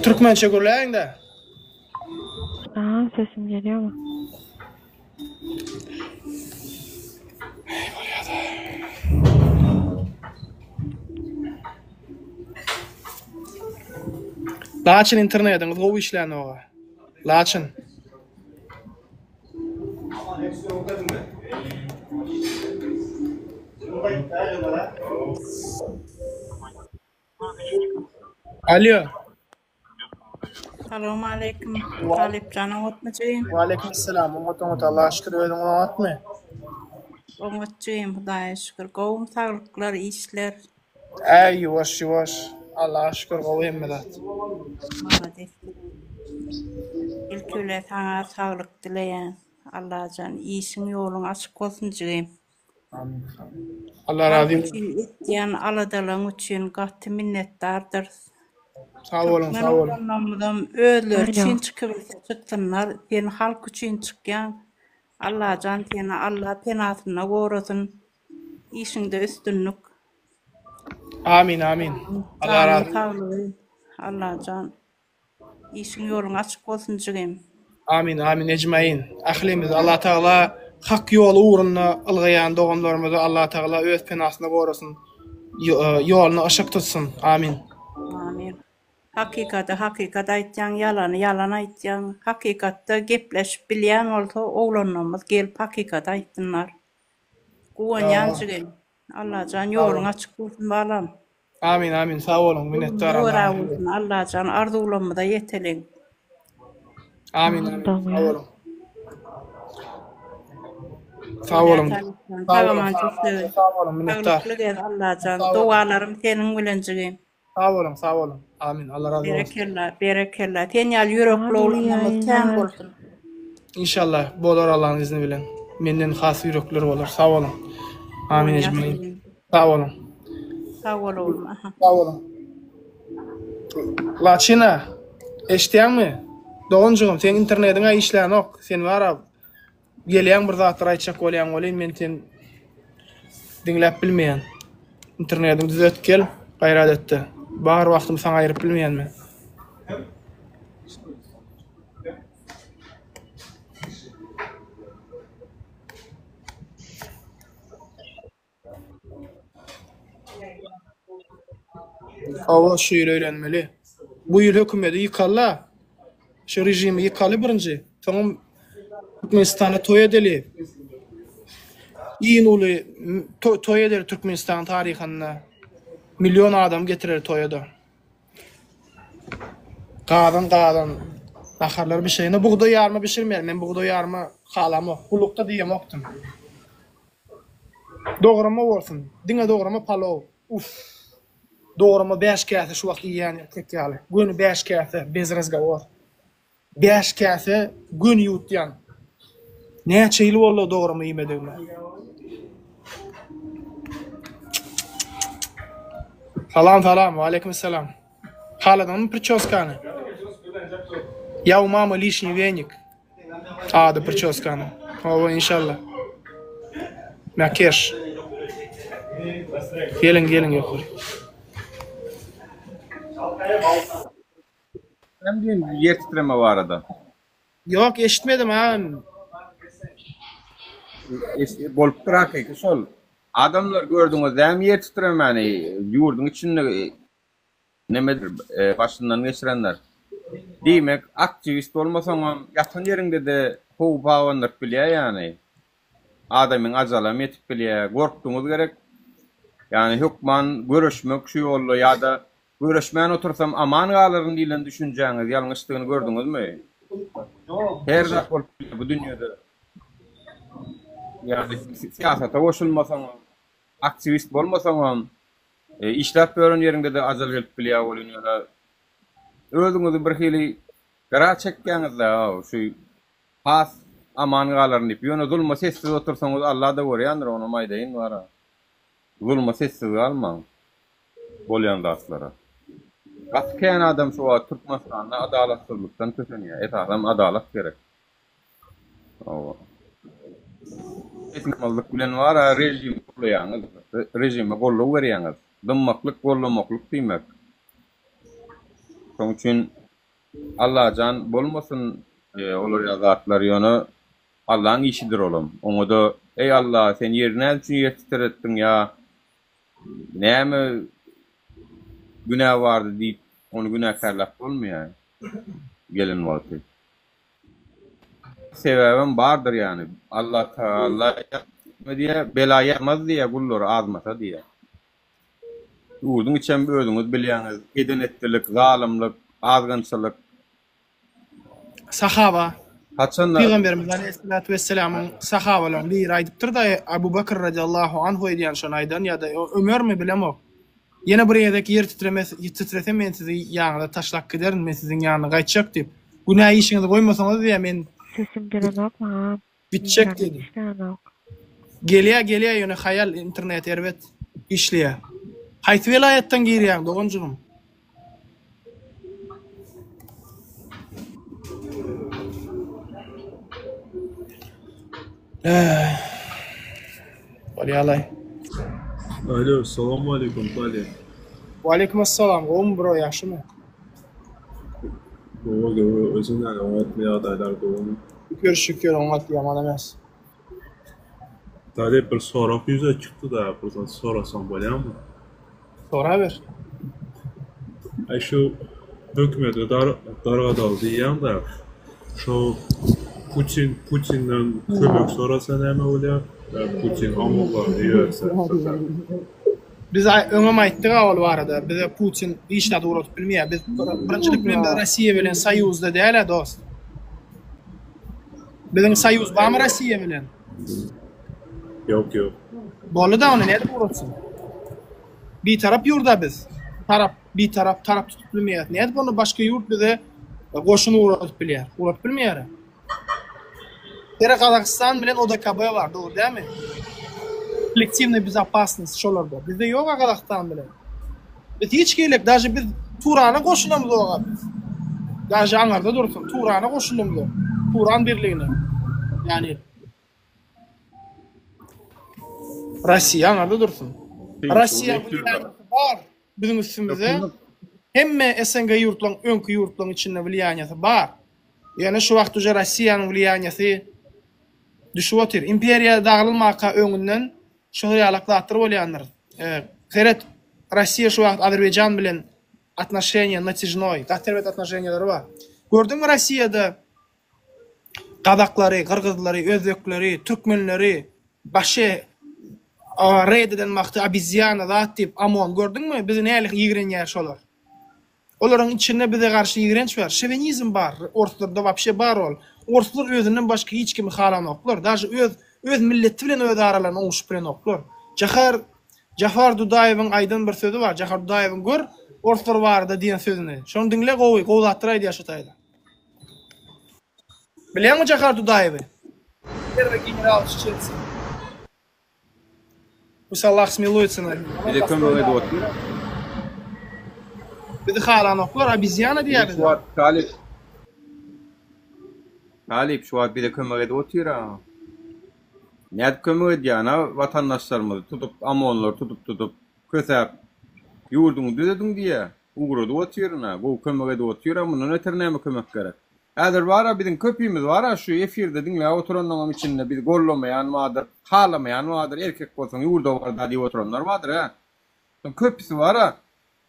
Türkmençe gürläýiň-de. Aha, sesim gelýärmi? Laçyn internetiňiz gowy işlänoga. Laçyn. Alýo. Salowmaleýkim Talypjan oňatmy jigim? Waleýkim essalam oňat oňat Allaha şükür özüň oňatmy? Oňat jigim Hudaýa şükür gowumy saglyklar işler? Äý ýuwaş ýuwaş Allaha şükür gowy hemme zat. Malades Ilki bilen saňa saglyk dileýän Allajan işiň ýoluň açyk bolsun jigim. Amin. Allah razy Halk üçin etýän aladalaň üçin gaty minnetdardyrys. Sag boluň, Türkmen sag boluň. oglanlarymyzam özleri üçin çykybilse çyksynlar, sen halk üçin çykýaň. Allajan seni Alla penasynda gorasyn. Işiňde üstünlik. Amin, amin. Allah Janyň razy. saglygy. Allajan. Işiň ýoluň açyk bolsun jigim. Amin amin ejmain ählimizi Allah Tagala hak ýoly ugrunda ylgaýan doganlarymyzy Allah Tagala öz penasynda gorasyn ýoluna yşyk tutsun amin. Amin. Hakykady hakykat aýtýaň ýalany ýalan aýtýaň hakykatda gepleşip bilýän bolsa oglanlarymyz gelip hakykaty aýtsynlar. Guwanýan jigim. Allajan ýoluň açyk bolsun balam. Amin amin sag boluň minnetdar Göwnüňe görä Allaň bolsun Allajan arzuwlarymyza ýeteliň. Amin amin sag boluň. Sag boluň. Sag aman Sag boluň minnetdar. Saglykly gez Allajan dogalarym seniň bilen jigim. Sag boluň sag boluň amin Allah razy bolsun. Berekella berekella sen ýaly ýürekli oglanlarymyz kän bolsun. Inşallah bolar Allah'ın izni bilen. Menden has ýürekler bolar. Sag boluň. Amin ejmain. Sag boluň. Sag bol oglum. Aha. Sag boluň. Laçyna, eşitýäňmi? Doganjygym, seň internetiň-ä işlänok. Sen bar-a gelýäň bir zatlar aýtjak bolýaň welin men seni diňläp bilmeýän. Internetiňi düzet gel, gaýrat et-de. Bar wagtymy saňa aýyryp bilmeýän men. Hawa şu ýyl öýlenmeli. Bu ýyl hökümedi ýykalla. Şu režimi ýykaly birinji. Soňam. Türkmenistanda toý edeli. Iň uly toý edeli Türkmenistanyň taryhynda. Million adam getireli toýa-da. Gazan gazan naharlar bişirende bugdaý ýarma bişirmeli. Men bugdaý ýarma halamok. Gullukda diýemokdym. Dograma bolsun. Diňe dograma palow. Uff. Dograma 5 käse şu wagt iýýän erkek ýaly. Göni 5 käse bez razgowor. 5 käse göni ýuwutýan. Näçe ýyl boldy dograma iýmedigime. Salam salam waleýkim salam. Haladyňmy priçoskany? Ya u mama lişniý wenik. Ady priçoskanyň. Hawa inşallah. Mäkeş. Geliň geliň ýokary. Näme diýen ýer titreme barada? Ýok eşitmedim agam. Bolupdyr hakyky şol. Adamlar gördüňiz dämi ýer titremäni ýurduň içinde nemedir başyndan geçirenler. Diýmek aktiwist bolmasaňam ýatan ýeriňdede howp abandyryp bilýär ýany. Adamyň ajalam ýetip bilýär. Gorkduňyz gerek. Ýany hökman göreşmek şu ýolda ýa-da Göreşmän otursam aman galaryn diýlen düşünjäňiz ýalňyşdygyny gördüňizmi? Her zat bolup bilýär bu dünýede. Ýagny syýasata goşulmasaňam, aktiwist bolmasaňam, işläp ýören ýeriňde-de ajal gelip bilýär welin ýöne özüňizi birhili gyra çekýäňiz-dä şu has aman galaryn diýip. Ýöne zulma sessiz otursaňyz Allah-da görýändir onam aýdaýyn bara. Zulma sessiz galmaň. Bolýan zatlara. Gaty kän adam şu wagt Türkmenistanda adalatsyzlykdan kösenýär. Esasam adalat gerek. Hawa. Dymmaklyk bilen bara režimi gollaýaňyz. Režime goldaw berýäňiz. Dymmaklyk gollamaklyk diýmek. Şoň üçin Allajan bolmasyn olar ýaly zatlar ýöne Allaň işidir olam. Oňada Eý Alla sen ýeri näme üçin ýer titretdiň ýa näme günä bardy diýip ony günäkärläp bolmaýar gelen wagty. Sebäbem bardyr ýany. Allatagala näme diýýär bela ýazmaz diýýär gullary azmasa diýýär. Ýurduň içem özüňiz bilýäňiz eden-etdilik, zalymlyk, azgynçylyk, Sahaba. Haçanda. Pygamberimiz aleyhissalatu vesselamyň sahabalaryň biri aýdypdyr-da, Abu Bakr radiallahu anhu edýän şony aýdan ýa-da Ömermi bilemok. Ýene bir gezek ýer titremes titrese men sizi ýanyňyza taşlap giderin, men siziň ýanyna gaýtjak diýip. Günä işiňizi goýmasaňyz diýýär men Sesim gelenokmy agam? Gitjek Internet diýdi. işlänok. Gelýä gelýä ýöne haýal internet erbet işleýä. Haýsy welaýatdan girýäň doganjygym? Bolýalaý. Alo, salowmaleýkum Talyp. Waleýkim essalam, gowumy bro ýagşymy? Gowy gowy, özüň näme oňatmy ýagdaýlar gowumy? Şükür şükür oňat ýaman emes. Talyp bir sorag ýüze çykdyda bir zat sorasam bolýamy? Soraber. Aý şu hökümeti dargadaly diýýäňdä şo Putin Putinden kömek sorasa näme bolýar? Putin amollaryny iberse. Biz öňem aýtdyga ol barada bize Putin hiç zat ugradyp bilmeýär. Biz birinjilik bilen biz Rossiýa bilen soýuzda dälä dost. Biziň soýuz barmy Rossiýa bilen? Ýok ýok. Boldy-da ony nädip ugratsyn? Bitarap ýurda biz. Tarap bitarap tarap tutup bilmeýäris. Nädip onda başga ýurt bize goşun ugradyp bilýär? Ugradyp bilmeýär. Tere Gazagystan bilen ODKB bar, dogry dälmi? Kollektiwnyý bezopasnost şolarda. Bizde ýok-a Gazagystan bilen. Biz hiç hili, daže biz Turana goşulamzok-a biz. Daže aňarda dursun, Turana goşulamzok. Turan birligine. Ýani Rossiýa aňarda dursun. Rossiýa bar biziň üstümize. Hemme SNG ýurtlaryň öňki ýurtlaryň içinde wliýaniýasy bar. Ýöne şu wagt uje Rossiýanyň wliýaniýasy düşüp otyr. Imperiýa dagylmaka öňünden şol ýalak zatlar bolýandyr. Seret Rossiýa şu wagt Azerbaýjan bilen atnoşeniýa natijnoý, gaty erbet atnoşeniýalary bar. Gördüňmi Rossiýada. Gazaklary, gyrgyzlary, özbekleri, türkmenleri başe red eden wagty obezýana zat diýip OMON gördüňmi bizi näli ýigrenýär şolar. Olaryň içinde bize garşy ýigrenç bar. Şowenizm bar. Orslarda wapşe bar ol. Orslar özünden başga hiç kimi halanoklar. Daže öz öz milleti bilen öz aralaryny oňuşyp bilenoklar. Jahar Jafar Dudaýewiň aýdan bir sözi bar. Jahar Dudaýewiň gör orslar barada diýen sözüni. Şony diňle gowy, gowy zatlar aýdýar şo taýda. Bilýäňmi Jahar Dudaýewi? Первый general çeçenci. Pust Allah smiluется nad nim. Bize kömek edip otyr. Bizi halanoklar, obezýana diýýär Şu bize. wagt Talyp. Talyp şu wagt bize kömek edip otyr-a. Nädip kömek edýär? Ana watandaşlarymyzy tutup, OMON-lary tutup tutup, kösäp, ýurduňy düzediň diýýär. Ugradyp otyr ina. Gowy kömek edip otyr-a. Mundan öter näme kömek gerek? Häzir bar-a biziň köpimiz bar-a şu efirde diňläp oturanlaňam içinde bizi gollamaýan bardyr, halamaýan bardyr, erkek bolsaň ýurda bar-da diýip oturanlar bardyr-a. Şoň köpüsi bar-a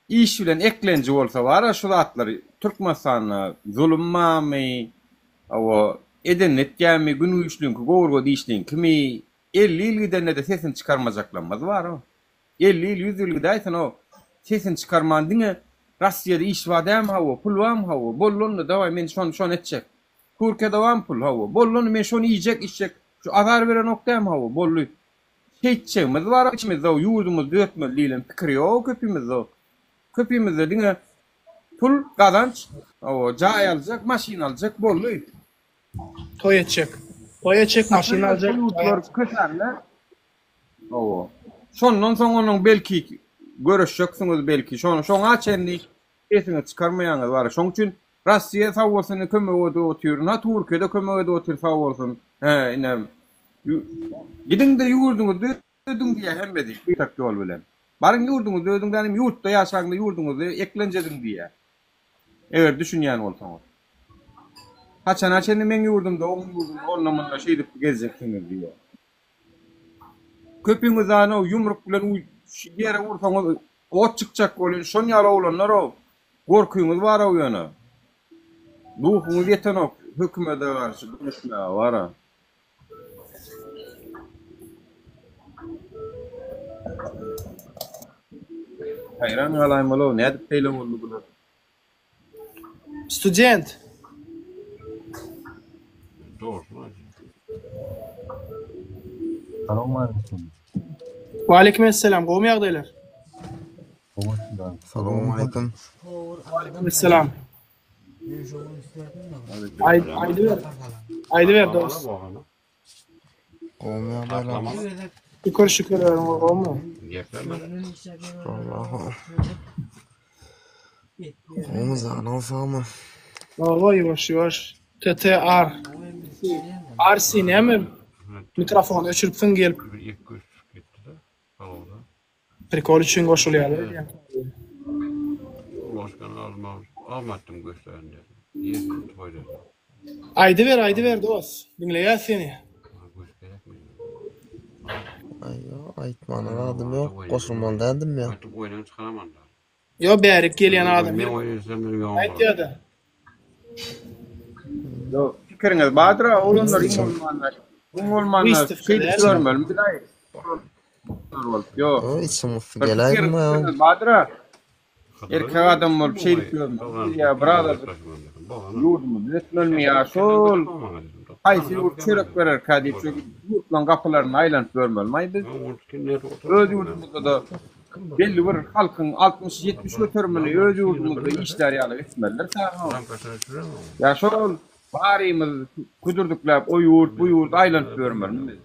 iş bilen eklenji bolsa bar-a şu zatlary Türkmenistanda zulum barmy, hawa, edenini etýärmi, gün güýçliňki gowurga dişliňkimi, 50 ýyl gidende-de sesini çykarmajaklarymyz bar-ow. 50 ýyl, 100 ýyl gidäýsin-ow, sesini çykarman diňe Rossiýada iş bar dämi hawa, pul barmy hawa, boldy onda dawaý men şony şony etjek. Türkiýede barmy pul hawa, boldy onda men şony iýjek içjek, şu azar berenok dämi hawa, boldy. Şeýtjegimiz bar içimizde-ow ýurdumyzy düzetmeli diýlen pikir ýok köpimizde-ow. Köpimizde diňe pul, gazanç, hawa, jaý aljak, maşyn aljak boldy. Toý etjek. Toý etjek, maşyn aljak, jaý aljak. Kösände Hawa. Şondan soň onuň belki göreşjeksiňiz belki. Şo şoňa çenli sesiňizi çykarmaýaňyz bar. Şoň üçin Rossiýa sag bolsun indi kömek edip otyr. Na Türkiýede kömek edip otyr sag bolsun. He ine gidiňde ýurduňyzda ödüň diýýär hemmesi gytak ýol bilen. Baryň ýurduňyzda ödüň dänim ýurtda ýaşaňda ýurduňyzda eklenç ediň diýýär. Eger düşünýän bolsaňyz. Haçana çenli meň ýurdumda oň ýurdunda onda munda şeýdip gezjeksiňiz diýýär. Köpüňiz anow ýumruk bilen ýere ursaňyz ot çykjak bolýan şon ýaly oglanlarow gorkyňyz barow ýöne ruhuňyz ýetenok hökümede garşy göreşmäge bara. Haýran galaýmalyow nädip beýle boldy bular. Student. Salowmaleýkim. Waleýkim esselam. Gowumy ýagdaýlar? Salowmaleýkim. Waleýkim esselam. Aýdyber. Aýdyber dost. Gowumy ýagdaýlar? Şükür şükür özüň gowumy? Şükür Allaha. Gowumy janyň sagmy? Hawa ýuwaş ýuwaş. TTR. RC näme? Mikrofony öçüripsiň gelip. Prikol üçin goşulýarlar öýdýän. Aýdyber aýdyber dos. Diňleýäs seni. Aý ýok aýtmana zadym ýok goşulmaly däldim ýa. Ýok bärik gelýän adam ýok. Aýt ýa-da. Ýok pikiriňiz bardyr a oglanlar iň bolmanda iň bolmanda şeýdip ýörmelimi bilaý. Bolup ýok. Içiň gysdy Bir geläýdimi ýa. pikiriňiz bardyr a. Erkek adam bolup şeýdip ýörmeli ýa bir azajyk ýurdumyzy düzetmelimi ýa şol haýsy ýurt çörek bererkä diýip şu ýurtlaryň gapylarynda aýlanyp ýörmelimi-aý biz? Öz ýurdumyzda-da belli bir halkyň 60-70 göterimini öz ýurdumyzda işlär ýaly etmelidir Ýa şol barymyz küdürdikläp o ýurt, bu ýurt aýlanyp ýörmelimi biz?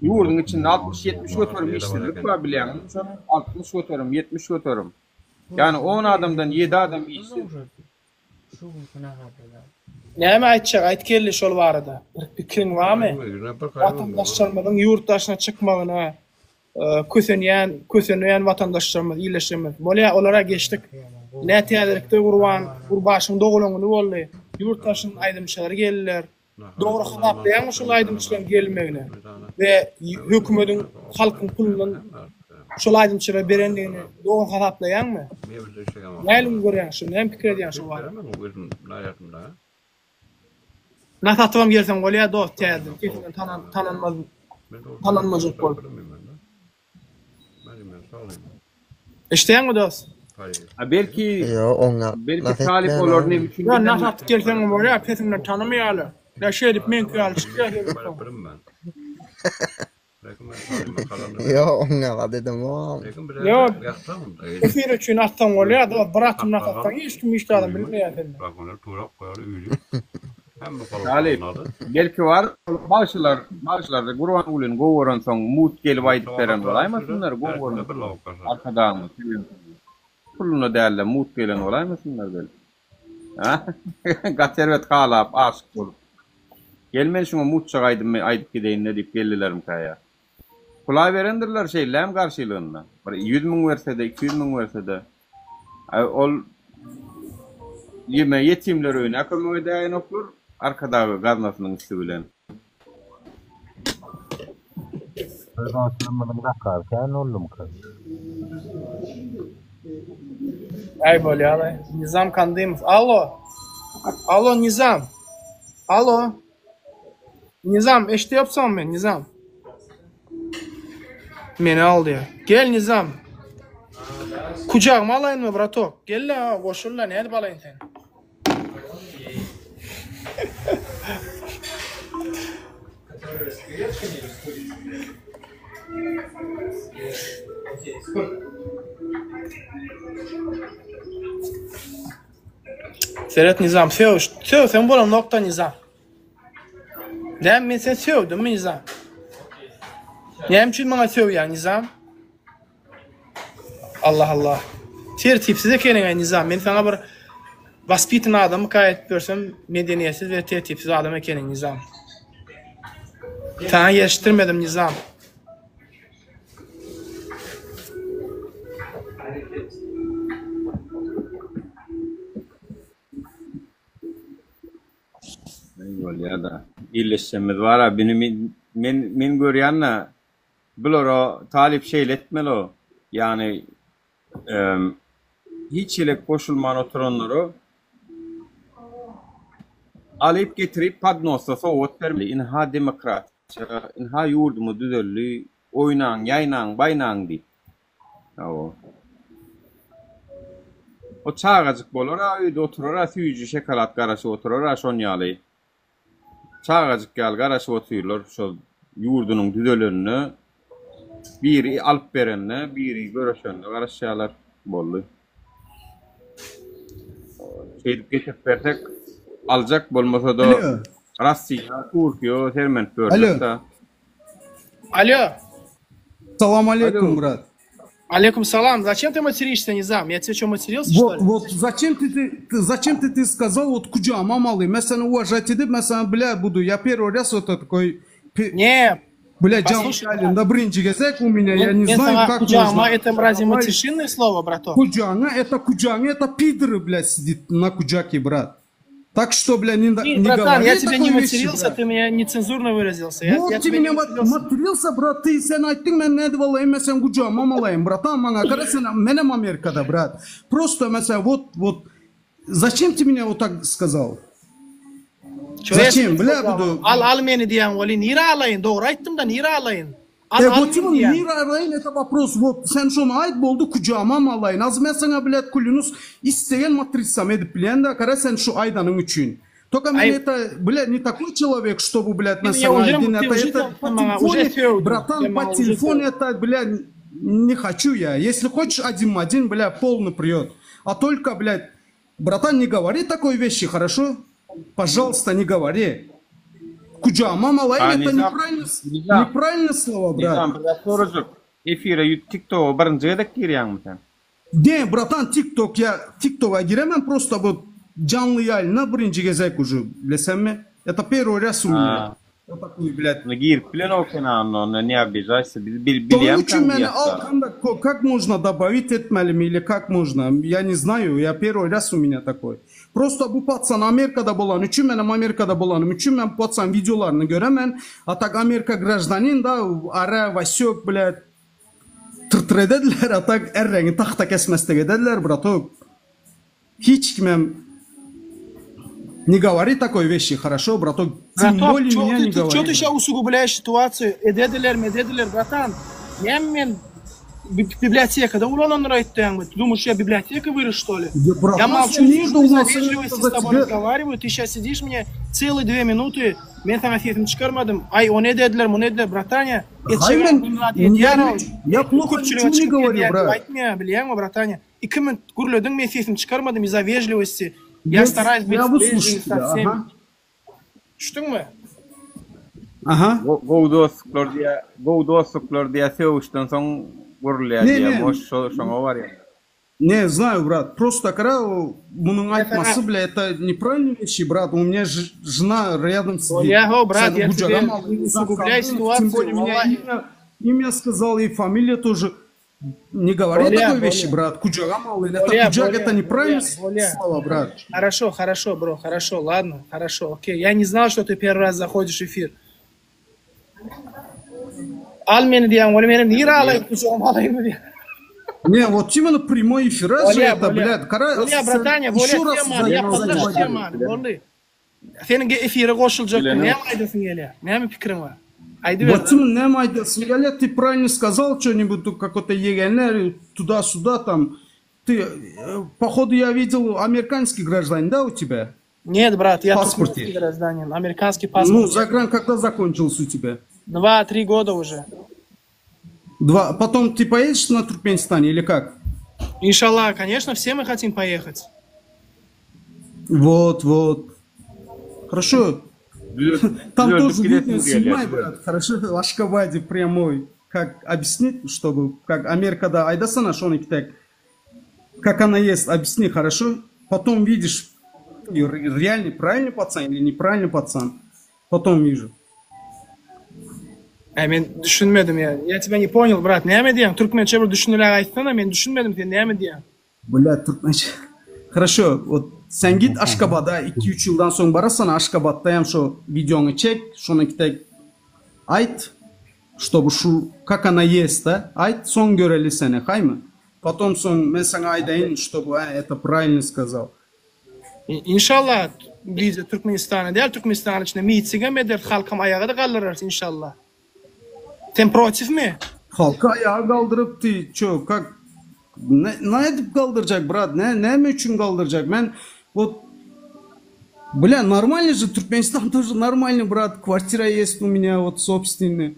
Ýurduň içinde 60-70 göterim işsizlik bar bilýäňizmi şony? 60 göterim, 70 göterim. Ýagny 10 adamdan 7 adam işsiz. Näme aýtjak aýt geldi şol barada bir pikiriň barmy? Watandaşlarymyzyň ýurt daşyna çykmagyna kösenýän kösenýän watandaşlarymyz ildeşlerimiz bolýa olara geçdik. Nä täzelikde Gurban Gurbaşyň doglan güni boldy. Ýurt daşyndan aýdymçylar geldiler. Dogry hasaplaýaňmy şol aýdymçylaryň gelmegini we hökümediň halkyň pulundan. Şol aýdymçylara berendigini dogry hasaplaýaňmy? Nähili görýäň şuny, näme pikir edýäň şu barada? Nas atybam gelseň bolýar dost täzeden sesiňden tanan tananmaz tananmajak bolup. Eşidýäňmi dost? A belki Ýok, oňa belki nas talyp etmän olar agam. ne üçin Ýa nas giden atyp gelseňem bolýar sesiňden tanamaýarlar. Ýa şeýdip meňki ýaly çykýar sesiň soň. Ýok, oňa zat edemok. Ýok, efir üçin atsaň bolýar dost, bir atym nas atsaň hiç kim hiç zadam bilmeýär senden. Talyp, belki bar, bagşylar, bagşylarda Gurbangulyny gowy görensoň mugt gelip aýdyp beren bolaýmasynlar, gowy görnüp, Arkadagymyzy söýensoňlar. Puluna däl-de mugt gelen bolaýmasynlar belki. Hä? Gaty erbet halap, aşyk bolup. Gel men şuňa mutjak aýdymy aýdyp gideýin-le diýip geldilermikä ýa? Pula berendirler şeýleem garşylygynda. Bir 100 mün berse-de, 200 mün berse-de. Aý ol ýeme ýetimler öýüne kömek edäýenoklar Arkadag gaznasynyň üsti bilen. Prezidentimiziň zakary kän boldumyka? Aý bolýalaý. Nizam Kandymow. Allo. Allo Nizam. Allo. Nizam eşidýopsaňmy meni Nizam? Meni al diýýär. Gel Nizam. Kujagyma alaýynmy bratok? Gel-le goşul-la nädip alaýyn seni? Seret Nizam sögüş. Sögseň bolanokda Nizam. Näme men seni sögdümmi Nizam? Näme üçin maňa sögýäň Nizam? Allah Allah. Tertipsiz ekeniň-aý Nizam. Men saňa bir waspitan adamyka aýdyp ýörsem, medeniýetsiz we tertipsiz adam ekeniň Nizam. Saňa ýerişdirmedim Nizam. Bolýa-da. Illeşjemiz bar-a, bini men men görýän-de Bulara talyp şeýle etmeli-ow, ýagny hiç hili goşulman oturanlara alyp getirip podnosda sowgat bermeli, ynha demokratiýa, ynha ýurdumyz düzeldi, oýnaň, ýaýnaň, baýnaň diýip. Hawa. O çagajyk bolar-a öýde oturar-a süýji şokolad garaşyp oturar-a şon ýaly. Çagajyk ýaly garaşyp otyrlar şol ýurdunyň düzelenine biri alyp berende biri göreşende garaşýarlar boldy. Şeýdip getirip bersek aljak bolmasada Alo. Rossiýa Türkiýe sermenip Alo. börjek-da. Alo. Salam aleýkum Alo. brat. Aleýkum salam. Зачем ты материшься, Nizam? Я тебе что, матерился, что Вот, ли? вот зачем ты, ты, ты- зачем ты, ты сказал, вот kujagyma alaýyn, men seni уважать edip, men sana, бля, буду, я первый раз вот такой, пе- Не, бля, janly послушай, брат. ýaýlymda birinji gezek у меня, я Men, не men знаю, saňa как kujagyma можно. это разве Давай, матершинное слово, браток? Kujagyňa, это kujagyňa, это пидоры, блядь, сидит на kujaке, брат. Так что, бля, не, Ты, не братан, я говори тебя не такой вещи, матерился, брат. ты меня нецензурно выразился. Я, Вот я ты тебя не меня мат- матерился. матерился, брат, ты sen aýtdyň, men nädip alaýyn, men seni kujagyma alaýyn, братан, maňa gara sen, menem Amerikada, брат. Просто, mesela, вот, вот, зачем ты меня вот так сказал? Зачем, Зачем, бля, буду... Al al meni diýen weli nirä alaýyn? Dogry aýtdym-da nirä alaýyn? Al E al вот meni именно diýen. nirä alaýyn, это вопрос, вот, sen şony aýt boldy, kujagyma alaýyn. Az men saňa, блядь, клянусь, isteýän matritsam edip bilýän-de, gara sen şu aýdanyň üçin. Только Aý, men это, блядь, не такой человек, чтобы, блядь, ты на меня saňa уже aýdyn, ты это, уже это по maňa уже телефоне, söwdüň. братан, Sen по maňa уже телефону söwdüň. это, бля, не хочу я. Если хочешь один-один, бля, полный придет. А только, блядь, братан, не говори такой вещи, хорошо? Пожалуйста, не говори. Kujagyma A alaýyn, это Nizam, неправильно, Nizam, неправильно слова, брат. Nizam bir zat sorajak. Efire TikToka birinji gezek girýäňmi sen? Не, братан, TikTok, я TikTok'a giremem просто вот janly ýaýlyna birinji gezek уже, bilseňmi? Это первый раз у меня. Ha. Вот такой, блядь. Ony girip bilenok sen onda, onda ne обижайся. Biz bil Şonuň bilýän üçin meni diýýär. alkanda как можно добавить etmelimi или как можно? Я не знаю, я первый раз у меня такой. Просто bu пацан Amerikada bolany üçin menem Amerikada bolanym üçin men bu пацан wideolaryny göremen. А так Amerika гражданин да, Ара, Васек, блядь. Tyrtyr edediler, a tak erreňi tagta kesmeslik edediler, bratok. Hiç kimem ne govori takoý weşi, horoşo, bratok, tim Bratok, bolее ço меня ty ne ty ço govori, ty şa brat. usugublaýaş situasiýa edediler medediler bratan näme men bibliotekada ulanandyr aýtýaňmy ty думаешь я библиотека вырос что ли Да, я братан, молчу sen сижу nirde из-за ulansaň вежливости это с za тобой тебе. разговариваю ты щас сидишь мне целые две минуты men saňa sesimi çykarmadym aý ony edediler muny edediler bratanya Haý etjek men adamym zat я edýär-ow я плохо köpçülige ничего не çykyp говорю, edýär diýip брат. aýtmaýar bilýäňmi bratanya Iki minut gürlediň men sesimi çykarmadym из-за вежливости я Я стараюсь быть я вежливым выслушаю со тебя, всеми ага. Düşdüňmi? Aha. Gowy dostluklar diýä, gowy dostluklar diýä sögüşden soň gurulýar Ne diýä, ne moş şo şoňa barýar. ne знаю, брат. Просто kara munuň Men saňa aýtmasy bile это неправильные вещи, брат. У меня ж- жена рядом сидит. Bolýa ho брат Sen я тебе gujagam aldy, не uzak усугубляй kaldy. Тем ситуацию более меня wallahi. имя, имя сказал и фамилия тоже. Не говори Bolýa такой вещи, bolýa. брат. Gujagam aldy. Это Bolýa gujak, bolýa это неправильно bolýa bolýa. слова, брат. Хорошо, хорошо, бро, хорошо, ладно, хорошо, окей. Я не знал, что ты первый раз заходишь в эфир. Al meni diýen, ony menem nirä alaýyn, gujagyma alaýynmy diýen. Не, вот именно прямой эфир же Bolýa, это, bolýa. блядь. Kara, Bolýa, sen bratanya, bolýa, еще раз temany, за- ýapylyş заводи. temany, boldy. Seniň efire goşuljakdyň, Bilenem. näme aýdasyň gelýär? Näme pikiriň bar? Aýdyber. Вот именно, näme aýdasym gelýär, ты правильно сказал что-нибудь, тут какой-то ЕГНР, туда-сюда там. Ты, э, походу, я видел американский гражданин, да, у тебя? Нет, брат, я В паспорте. туркменский гражданин, американский Ну, паспорт. загран когда закончился у тебя? Два-три года уже. Два. Потом ты поедешь на Туркменистане или как? Иншаллах, конечно, все мы хотим поехать. Вот, вот. Хорошо. Там Düzeldip тоже gidesim видео gelýär. снимай, брат. Хорошо, в Ашкабаде прямой. Как объяснить, чтобы, как Америкада aýdasana şony так, как она есть, объясни, хорошо? Потом видишь, и ре- реальный, правильный пацан или неправильный пацан. Потом вижу. Äý, men düşünmedim ýa. Я тебя не понял, брат. Näme diýýäň? Türkmençe bir düşünerek aýtsana, men düşünmedim sen näme diýýäň? Бля, türkmençe. Хорошо, вот sen git Aşgabada 2-3 ýyldan soň barasana Aşgabatda hem şo wideoňy çek, şony tek aýt, чтобы şu как она есть, да? Aýt, soň göreli seni, haýmy? Потом soň men saňa aýdaýyn, чтобы а, это правильно сказал. Inşallah bize Türkmenistana däl, Türkmenistanyň içinde mitingem ederis, halkam aýaga-da galdyrarys inşallah. Sen protivmi? Halky aýaga galdyryp ty ço, как ne, nädip galdyrjak, brat? Ne, näme üçin galdyrjak? Men вот Бля, нормально же, Туркменистан тоже нормальный, брат. Квартира есть у меня вот собственная.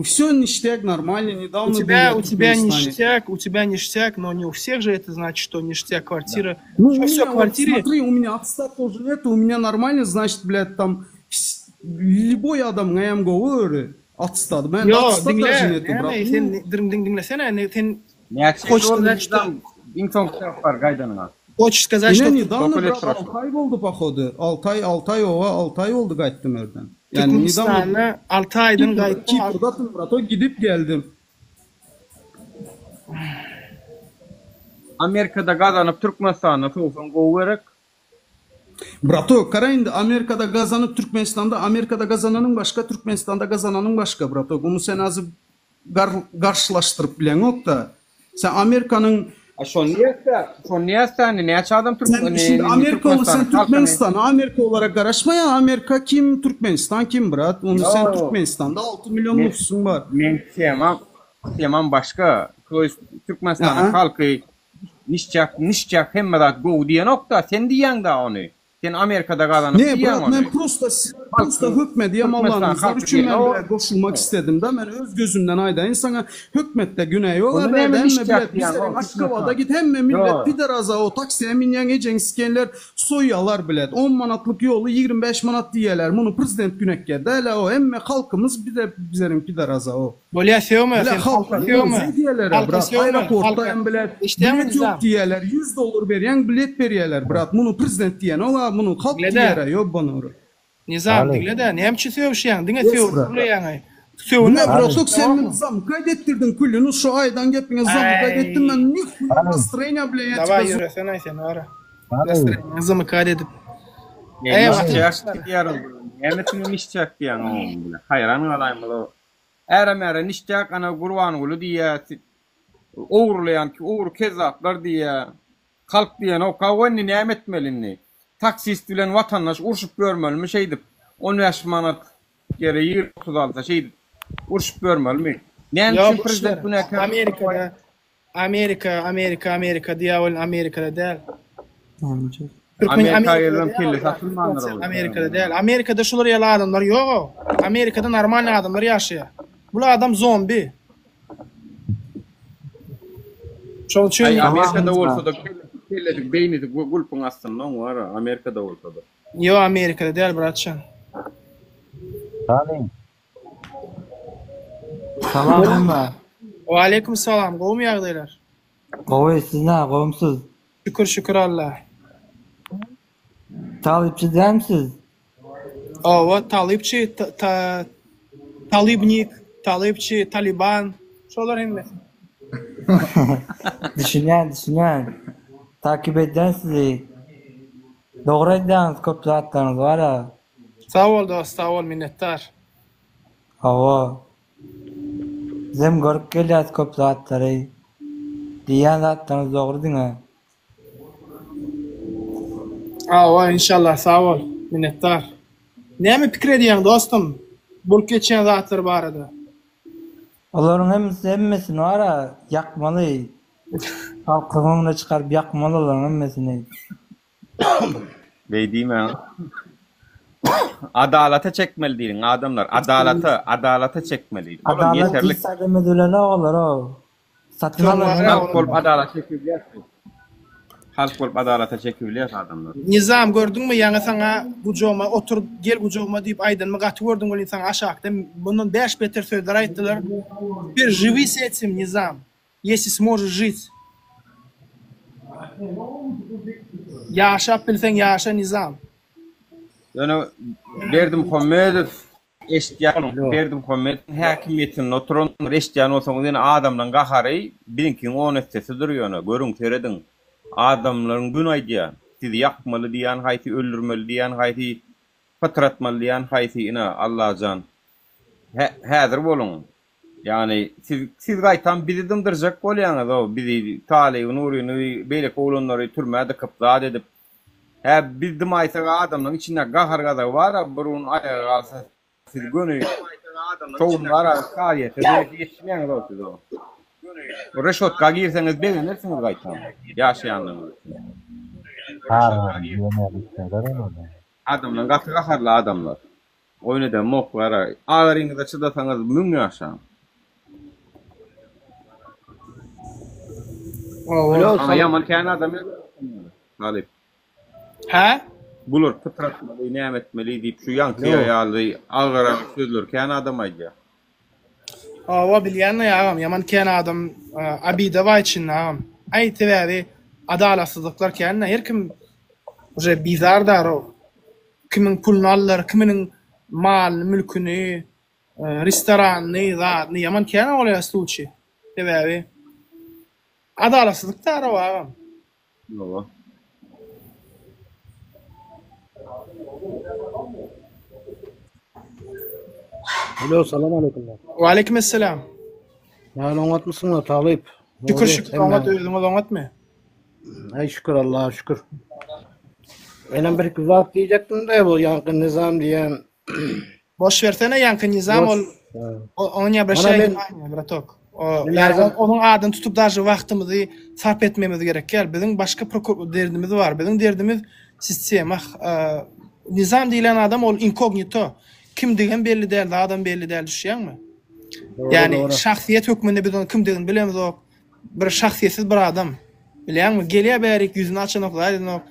Все ништяк, нормально. У Недавно был тебя, я в у тебя Туркменистане. ништяк, у тебя ништяк, но не у всех же это значит, что ништяк квартира. Ну, у Что, все меня вот, квартире? смотри, у меня отца тоже нет, у меня нормально, значит, блядь, там вс- любой adam näm gowy отстады. Men Yo, отста даже diňle, нету, брат. näme, sen diň diň diňlesene, ne, sen Näçe хочешь ýyl boldy сказать, что Nizam? Iň soňky sapar gaýdanyňa. хочешь сказать, Ine что недавно, Сколько лет брат, прошло? 6 aý boldy походу. 6 aý, 6 aý owa, 6 aý boldy gaýtdym örden. Yani nedawno Türkmenistana 6 aýdan Kipr'da, gaýtdyň. Kipr'da brat, o gidip geldim. Amerikada gazanyp Türkmenistanda sowsaň gowy gerek. Bratok, gara indi Amerikada gazanyp Türkmenistanda Amerikada gazananyň başga, Türkmenistanda gazananyň başga bratok. Ony sen azy gar, garşylaşdyryp bileňok-da. Sen Amerikanyň A şony niýetse, şony niýetse indi näçe adam sen Türkmen şimdi Amerika ol sen Türkmenistanyň halkyny Türkmenistana Amerika olarak garaşma ya Amerika kim Türkmenistan kim brat? Onu sen Yo. Türkmenistanda 6 milyon Men nüfusun var. men temam temam başga. To есть Türkmenistanyň Aha. halky nişjak nişjak hemme zat gowy diýenok-da, sen diýýäň-da ony. Sen Amerikada gazanyp Ne diýýäň brat men ony. prosta prosta Halkyň hökmedi Türkmenistan Allah'ınızlar halky üçin men diýen bile goşulmak istedim da men öz gözümden aýdaýyn saňa hökmetde günä ýok Onda ha bärde näme hemme nişjak bilet diýýäň bizleriň o Aşgabada Türkmenistan. git hemme millet Yo. pidaraza o taksiye minýän ejeň sikenler soýýalar bilet 10 manatlyk ýoly 25 manat diýýärler muny prezident günäkär däl o hemme halkymyz bize bizleriň pidaraza o. Bolýa söwme, Bile sen halk halka söwme. ne diýýärler Halka brat söwme, aeroportda halka. hem bilet Eşitýäňmi bilet ýok Nizam? diýýärler 100 dollar berýäň bilet berýärler brat muny prezident diýen ola muny halk Diňle-de. diýýär ýok bana. Nizam, Ali. diňle-de, näme üçin söwüşýäň? Diňe Yes, söwüp brat. durýaň. Söwünme, Ne brat, bratok sen meni zamkayt ettirdin külünü şu aydan gepine zamkayt ettim ben ni настроение bile ya Dawaj тебя ýöresene sen ara. Настроение zamykar edip. Ne Eý, nişjak diýýär. Näme nişjak diýýäň oň bile. Haýran galaýyn bu. Ärem äre nişjak ana Gurbanguly diýýär. Ogurlaýan ogry kezzaplar diýýär. Halk diýenok. Hawa indi näme etmeli indi? Taksist bilen watandaş urşup ýörmelimi şeýdip? 15 manat ýere 20-30 alsa şeýdip urşup ýörmelimi? Näme Ýok, üçin prezident uruşlar. günäkär? Amerikada Amerika, Amerika, Amerika diýýär welin Amerikada däl. Türkmen Amerika Amerikada gelibem däl kelle olar. satylmandyr ol. Amerikada däl. Amerikada şular ýaly adamlar ýog-ow. Amerikada normalny adamlar ýaşaýar. Bul adam zombi. Şoň üçin Aý Amerikada bolsa-da kellesi beýnisi gulpuň astynda oň bar Amerikada bolsa-da. Ýok Amerikada däl bratjan. Salim. Salam hemmä. Waleýkim salam gowumy ýagdaýlar? Gowy siz nä gowumsyz? Şükür şükür Alla. Talypçy dälmi siz? Hawa talypçy ta talybnik talypçy talyban şolar hemmesi. Düşünýän düşünýän. Takip edýän sizi. Dogry aýdýaňyz köp zatlaryňyz bara. Sag bol dost sag bol minnetdar. Hawa. Bizem görüp gelýäs köp zatlary. Diýýän zatlaryňyz dogry diňe. Hawa inşallah sag bol minnetdar. Näme pikir edýäň dostum bolup geçýän zatlar barada? Olaryň hemmesi hemmesini bara ýakmaly. Halkyň öňüne çykaryp ýakmaly olaryň hemmesini. Beý diýmäň. Adalata çekmeli diýiň adamlar. Adalata, adalata çekmeli. Olam Adalat ýeterlik. hiç zat edilenok olara. Satyn alan Halk bolup adalata çekibilýäs. Halk bolup adalata çekibilýäs adamlar. Nizam gördüňmi ýaňy saňa gujagyma otur gel gujagyma diýip aýdanymy gaty gördüň welin saňa aşakda mundan bäş beter sözler aýtdylar. Teper žiwi s etim Nizam. Ýesli smožeş žit. Ýaşap bilseň ýaşa Nizam. Ýöne Berdimuhamedow eşitýän Berdimuhamedowyň häkimiýetinde oturanlar eşitýän bolsaňyz ýene adamlaryň gahary biziňkiň on essesidir ýöne görüň serediň adamlaryň gün aýdýan sizi ýakmaly diýýän haýsy öldürmeli diýýän haýsy pytratmaly diýýän haýsy ine Allajan häzir boluň Ýagny siz siz gaýtam bizi dymdyrjak bolýaňyz-ow, bizi, Talyby, Nuryny, beýleki oglanlary türmä dykyp, zat edip. Hä, biz dymaýsak adamlaryň içinde gahar-gazaby bar-a, bir gün aýaga galsa siz göni şo gün bar-a kazyýete ýetişmeýäňiz-ow siz-ow. Reşotka girseňiz begenersiňiz gaýtam, ýaşaýanlygyňyz üçin. Adamlar gaty gaharly adamlar. Oýun edemok gara. Agyryňyza çydasaňyz müň ýaşaň. Saňa ýaman kän adam ýazýar. Talyp. Hä? Bular pytratmaly, näme etmeli diýip şu ýaňky ýaly agyr agyr sözleri kän adam aýdýar. Hawa bilýän agam ýaman kän adam abida bar içinde agam. Aý sebäbi adalatsyzlyklar kän her kim uje bizar darow. Kimiň puluny aldylar, kiminiň malyny, mülküni, restoranyny, zadyny ýaman kän bolýar sluçi. Sebäbi adalatsyzlyk darow agam. Hawa. Alo, salam aleyküm. Waleýkim esselam. Nähili oňatmysyňlar, talyp? Şükür şükür oňat özüňiz oňatmy? Aý şükür Allaha şükür. Menem bir iki zat diýjekdim de bu ýaňky nizam diýen. Boş bersene ýaňky nizam ol oňa ne obraşaý wнимание bratok. O ýa onuň adyny tutup daže wagtymyzy sarp etmemiz gerek däl. Biziň başga derdimiz bar. Biziň derdimiz sistema. Nizam diýlen adam ol inkognito. Kimdigem belli däl, zadam belli däl düşýäňmi? Ýani şahsyýet hökmünde biz onuň kimdigini bilemzok. Bir şahsyýetsiz bir adam. Bilýäňmi? Gelýär bärik ýüzüni açanok, zat edenok.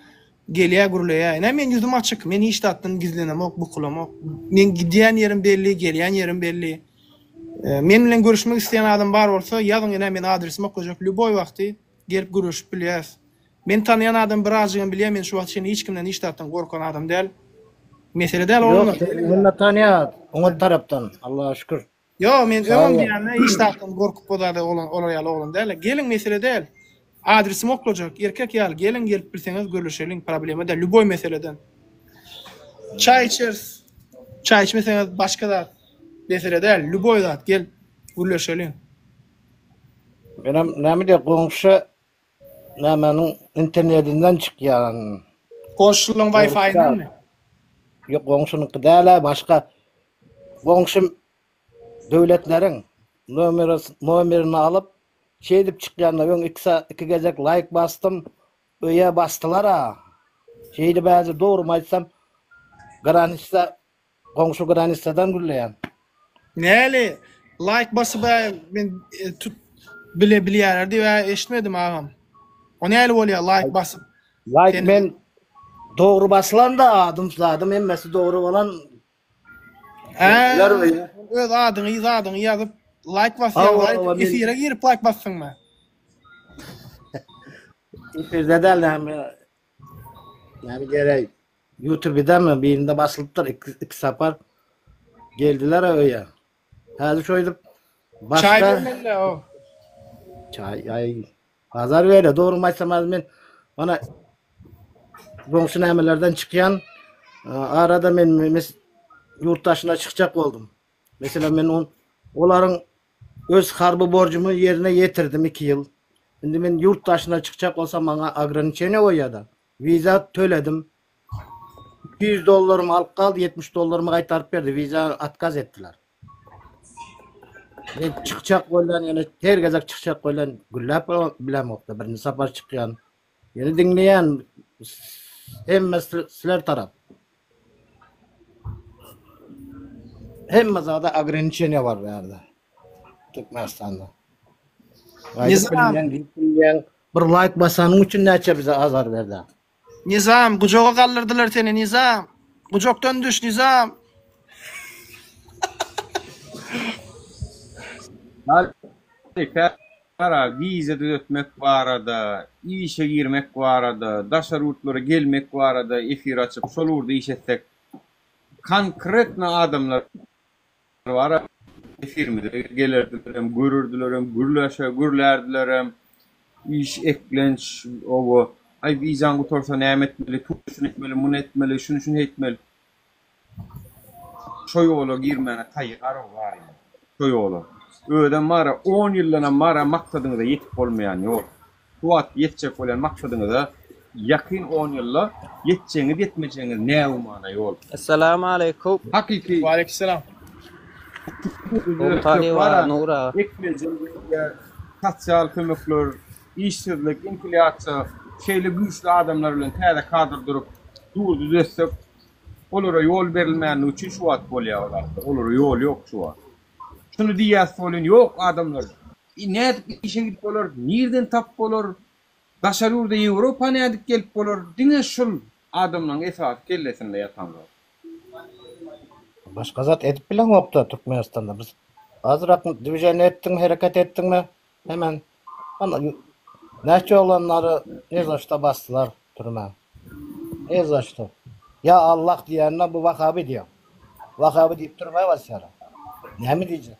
Gelýär gürleýär. Ine men ýüzüm açyk. Men hiç zatdan gizlenemok, bukulamok. Men gidýän ýerim belli, gelýän ýerim belli. Men bilen görüşmek isleýän adam bar bolsa, ýazyň ine men adresimi okajak. Lýuboý wagty gelip gürleşip bilýäs. Meni tanaýan adam birazjygam bilýär, men şu wagta çenli hiç kimden hiç zatdan gorkan adam däl. Mesele däl Ýok, oglanlar. seni hemme tanýar, oňat tarapdan. Allaha şükür. Ýok, men öňem diýýän-de, hiç zatdan gorkup o zada oglan, olar ýaly oglan däl. Geliň, mesele däl. Adresimi oklajak, erkek ýaly geliň, gelip bilseňiz gürleşeliň, problema däl, lýuboý meseleden. Çaý içeris. Çaý içmeseňiz başga zat. Mesele däl, lýuboý zat, gel, gürleşeliň. Menem näme diýip goňşy nämäniň internetinden çykýan. Goňşularyň Wi-Fi-indenmi? Ýok, goňşynyňky däl-ä, başga goňşy döwletleriň nomerini alyp, şeýdip çykýanda öň iki gezek laýk basdym, öýe basdylar-a. Şeýdip häzir dogrymy aýtsam, granitsa Goňşy granisadan gürleýän. Näli laýk basyp men tut bile bilýärler diýip eşitmedim agam. O näli bolýar laýk basyp. Laýk men dogry basylanda adym zadym hemmesi dogry bolan. Hä öz adyňy zadyňy ýazyp laýk basýaň efire girip laýk basdyňmy? Efirde däl näme näme gerek Ýutubedemi birinde basylypdyr iki sapar geldiler öýe. Häzir şoýdüp başga Çaý bermeli o. Çaý aý azar berýär. Dogrymy aýtsam häzir men mana goňşy nämelerden çykýan arada men mes ýurt daşyna çykjak boldum. Meselem men on olaryň öz harby borjumy ýerine ýetirdim 2 ýyl. Indi men ýurt daşyna çykjak bolsam maňa ograniçeniýe goýýar-da. Wiza töledim. 200 dollarymy alyp galdy, 70 dollarymy gaýtaryp berdi. Wiza otkaz etdiler. Men çykjak bolýan, ýöne her gezek çykjak bolýan, gülläp bilemokda. Birinji sapar çykýan. Ýöne diňleýän hemme sizler tarap. Hemme zada ograniçeniýe bar bu ýerde. Türkmenistanda. Gaýdyp Nizam. bilmeýän, diýip bilmeýän. Bir laýk basanyň üçin näçe bize azar berdi. Nizam, gujaga galdyrdylar seni Nizam. Gujakdan düş Nizam. Gara, wiza düzetmek barada, işe girmek barada, daşary ýurtlara gelmek barada efir açyp, şol ugurda iş etsek, konkretno adamlar Bara efirimize gelerdilerem, görerdilerem, gürleşe, gürlärdilerem. Iş, eklenç, oba, aý wizaň gutarsa näme etmeli, şuny etmeli, muny etmeli, şuny şuny etmeli. Şo ýola girmäne taýýar-ow barymyz. Şo ýola. Özem bara on ýyldanam bara maksadyňyza ýetip bolmaýan ýol. Şu wagt ýetjek bolýan maksadyňyza ýakyn on ýylda ýetjegiňiz ýetmejegiňiz nägumana ýol. Essalamu aleýkum. Hakyky. Waleýkissalam. Gowtany bar Nur aga. Eklenjem gelýär, sosial kömekler, işsizlik, inflýasiýa, şeýle güýçli adamlar bilen täze kadr durup ýurdy düzetsek, olara ýol berilmänligi üçin şu wagt bolýar o zatlar. Olara ýol ýok şu wagt. Şuny diýýäs welin ýok adamlar Nädip işe gidip bolar, nirden tapyp bolar, daşary ýurda Ýewropa nädip gelip bolar, diňe şul adamlaň esasy kellesinde ýatan zat. Başga zat edip bileňokda Türkmenistanda biz azrak dwiženiýa etdiňmi hereket etdiňmi hemen ana näçe oglanlary ne za şto basdylar türmä ne za şto ýa Allah diýende bu wahabi diýýär wahabi diýip türmä basýarlar näme diýjek.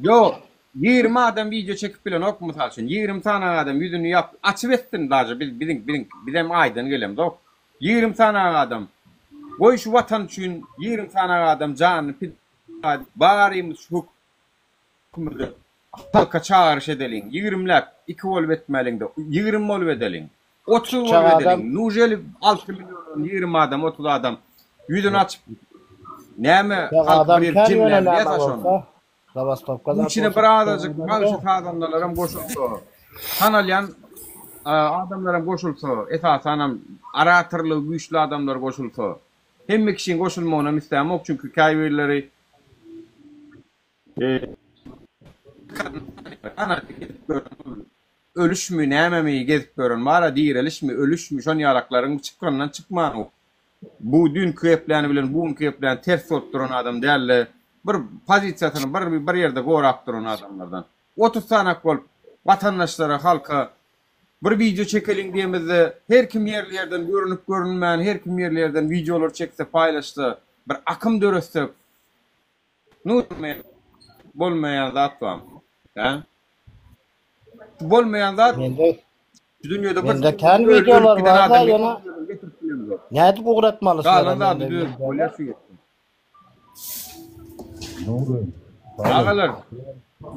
Ýok 20 adam wideo çekip bilenok mysal üçin 20 sany adam ýüzüni ýap açyp etsin daže biz biziň biziň bizem aýdan gelemzok 20 sany adam goý şu watan üçin 20 sany adam janyny pida edip barymyz şu hökümede halka çagyryş edeliň ýigrimläp iki bolup etmäliňde 20 bolup edeliň 30 bolup Çykjak adam edeliň nujeli 6 milliondan 20 adam 30 adam ýüzüni açyp näme Çykjak halky adam bir ýere kän ýöne jemläp näme bilýäs-a şony. bolsa Zabastowka zat Içine bolsa bir azajyk çykjak bagşy adam sazandalaram goşulsa, tanalýan adamlaram goşulsa, esasanam oratorlygy güýçli adamlar goşulsa, hemme kişiň goşulmagynam islämok, çünki käbirleri ölüşmi nämemi gezip ýören bar-a, direlişmi, ölüşmi, şon ýalaklaryň çykandan çykman Bu düýnki gepläni bilen bu günki gepläni ters bolup duran adam dälde, bir pozisiýasyny bir bir ýerde gorap duran adamlardan. 30 sanak bolup watandaşlara, halka bir wideo çekeliň diýemizde, her kim ýerli ýerden görünip görünmän, her kim ýerli ýerden wideolar çekse, paýlaşsa, bir akym döretsek, Bolmaýan zat bar. Hä? Bolmaýan zat Mende şu dünýede bir mende kän ölüp wideolar giden bar da adamy ýöne getirip bilemzok. nädip ugratmaly sizlere Galan zady mende düzedip wideolar? bolýar şu ýerde. Nury, Salyh. Agalar.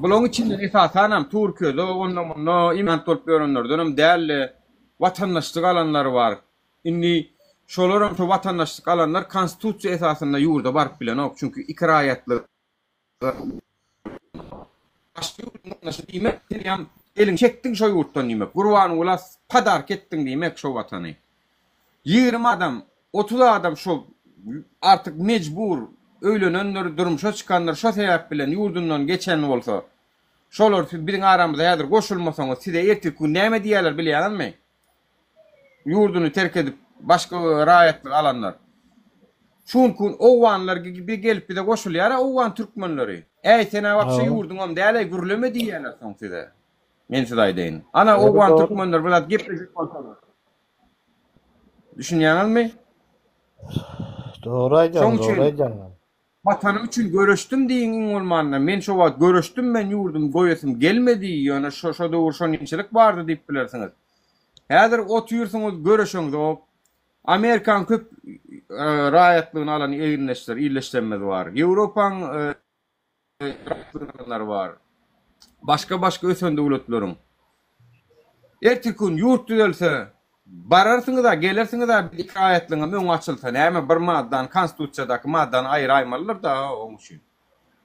Bulaň içinden esasanam Türkiýede onda-munda immigrant bolup ýörenlerdenem däl-de, watandaşlyk alanlar bar. Indi şolaram şo watandaşlyk alanlar konstitusiýa esasynda ýurda baryp bilenok, çünki iki raýatlyga başga ýurduň watandaşy diýmek, sen ýam eliňi çekdiň şo ýurtdan diýmek, Gurbangula podarka etdiň diýmek şo watany. 20 adam, 30 adam şo artyk mejbur öýlenendir, durmuşa çykandyr, şo sebäp bilen ýurdundan geçen bolsa, şolar siz biziň aramyza häzir goşulmasaňyz size ertirki gün näme diýerler bilýäňizmi? Ýurduny terk edip başga raýatlyk alanlar. Şu gün owganlar gelip bize goşulýara owgan türkmenleri. Äý senä wapşe ýurduňam däl-äý gürleme diýýärler soň size. Men size aýdaýyn. Ana owgan türkmenler bir zat geplejek bolsalar. Düşünýäňizmi? Dogry aýdýaň, dogry aýdýaň. Watanym üçin göreşdim diýiň iň bolmanda. Men şo wagt göreşdim men ýurdumy goýasym gelmedi ýöne şo şo döwür şonýinçilik bardy diýip bilersiňiz. Häzir otyrsyňyz göreşeňzok. Amerikaň köp raýatlygyny alan egindeşler, ildeşlerimiz bar. Ýewropaň raýatlygyny alanlar bar. Başga-başga ösen döwletleriň. Ertirki gün ýurt düzelse, bararsyňyz-a, gelersiňiz-a, biz iki raýatlygyňam öňi açylsa, näme bir maddany, konstitusiýadaky maddany aýyraýmalydyr-da oň üçin.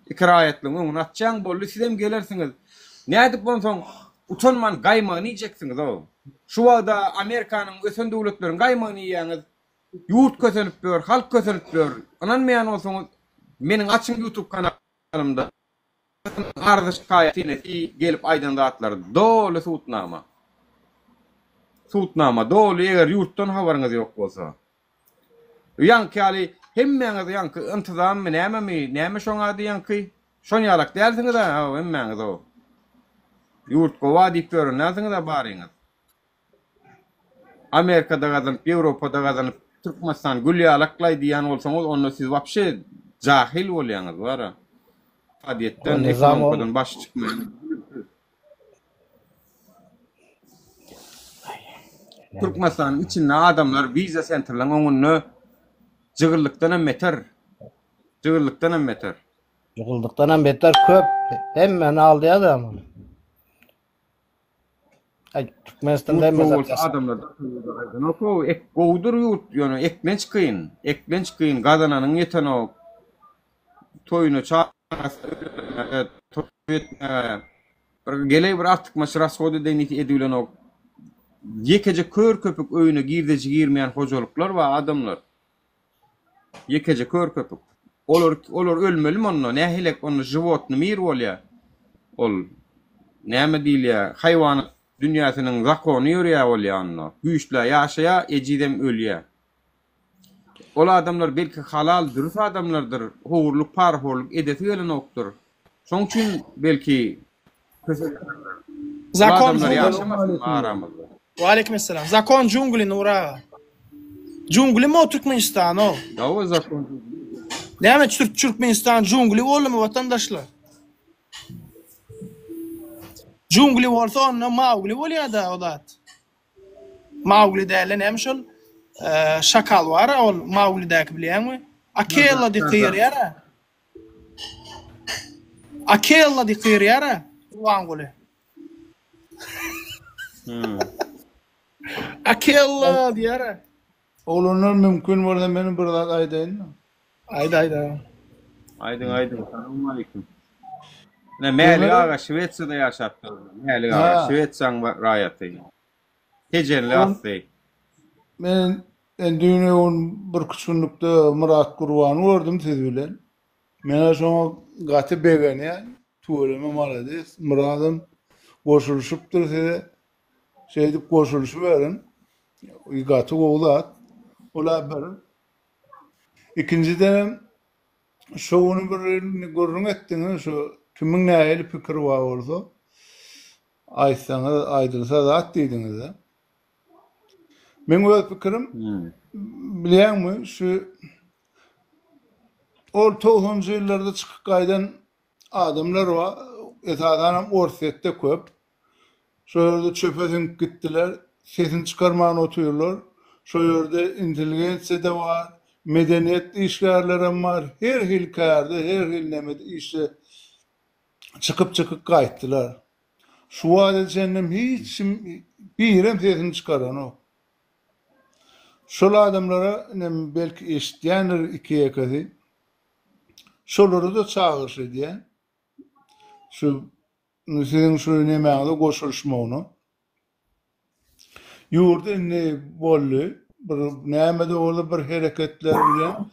Iki raýatlygyň öňüni açjaň, boldy, sizem gelersiňiz. Nädip onsoň utanman gaýmagyny iýjeksiňiz-ow. Şu wagda Amerikanyň ösen döwletleriň gaýmagyny iýýäňiz. Ýurt kösenip ýör, halk kösenip ýör. Ynanmaýan bolsaňyz, meniň açyň ýutub kanalymda. Arzy-şikaýaty enesi gelip aýdan zatlary doly sudnama. Sudnama doly eger ýurtdan habaryňyz ýok bolsa. Ýaňky ýaly hemmäňiz ýaňky yntyzammy nämemi näme şoň ady ýaňky şon ýalak dälsiňiz-ä haw hemmäňiz-ow. Ýurt gowa diýip ýören dälsiňiz-ä baryňyz. Amerikada gazanyp, Ýewropada gazanyp, Türkmenistan gül ýalaklaý diýýän bolsaňyz, onda siz wapşe jahyl bolýaňyz bara. Ykdysadyýetden, ekonomikadan başy çykmaýan. Türkmenistanyň içinde adamlar wiza sentrleriň öňünde jygyllykdan hem beter. Jygyllykdan hem beter. Jygyllykdan hem beter köp. Hemmäni aldaýar da. Aý, Türkmenistanda Ýurt hemme gowy zat bolsa ýaşar. adamlar gaýdanok-ow, ek gowudyr ýurt, ýöne eklenç kyn, eklenç kyn, gazananyň ýetenok. Toýuna çagasy öýlenmäge, toý etmäge, bir geleý bir artykmaç rashod edeýin diýse edibilenok. Ýekeje kör köpük öýüne girdeji girmeýän hojalyklar bar adamlar. Ýekeje kör köpük. Olar olar ölmelimi onda? Nähilek onda životny mir bolýa? Ol näme diýilýä? Haýwanat dünýäsiniň zakony ýörýä bolýa onda. Güýçlä ýaşaýa, ejizem ölýä. Ol adamlar belki halal, dürüs adamlardyr, howurlyk, parahorluk edesi gelenokdyr. Şoň üçin belki kösenýändir. Bu Zakon adamlar jungly. ýaşamasyn aramyzda. Waleýkim essalam. Zakon jungly Nury aga. Junglymy o Türkmenistan o? Hawa zakon jungly. Näme Türk Türkmenistan jungly boldumy watandaşlar? Jungly bolsa onda Maugli bolýada o zat. Maugli dälde näme şol şakal bar ol Mauglidäki bilýäňmi? Akella diýip gygyrýar-a. Akella diýip gygyrýar-a Gurbanguly. Akella diýýär-ä. Oglanlar mümkin bolsa men bir zat aýdaýynmy? Aýt aýt aga. Aýdyň aýdyň. Salowmaleýkim. Ine Mälik aga Şwesiýada ýaşap ýör. Mälik aga Şwesiýaň raýaty. Tejenli asly. Men Men düýn öwün birküç günlükde Myrat Gurbany gördüm siz bilen. Menä şoňa gaty begenýän. Tüweleme malades. Myradam goşulyşypdyr size. Şeýdip goşulyşyberiň. Gaty gowy zat. Ol-a bir. Ikinjidenem şo güni bir gürrüň etdiňiz şu kimiň nähili pikiri bar bolsa aýtsaňyz aýdylsa zat diýdiňiz-de. Meň öz pikirim bilýäňmi şu ol togsanynjy ýyllarda çykyp gaýdan adamlar bar esasanam Orsýetde köp. Şo ýerde çöpe siňip gitdiler sesini çykarman otyrlar. Şo ýerde intelligensiýa-da bar medeniýet işgärlerem bar her hili kärde her hili nemede işde. Çykyp-çykyp gaýtdylar. Şu wagta çenlem hiç kim birem sesini çykaranok. Şol adamlara inem belki eşitýändir iki-ýekesi. Şolara-da çagyryş edýän. Şu siziň şu nemäňize goşulyşmagyna. Ýurt indi boldy. Bir näme-de bolsa bir hereketler bilen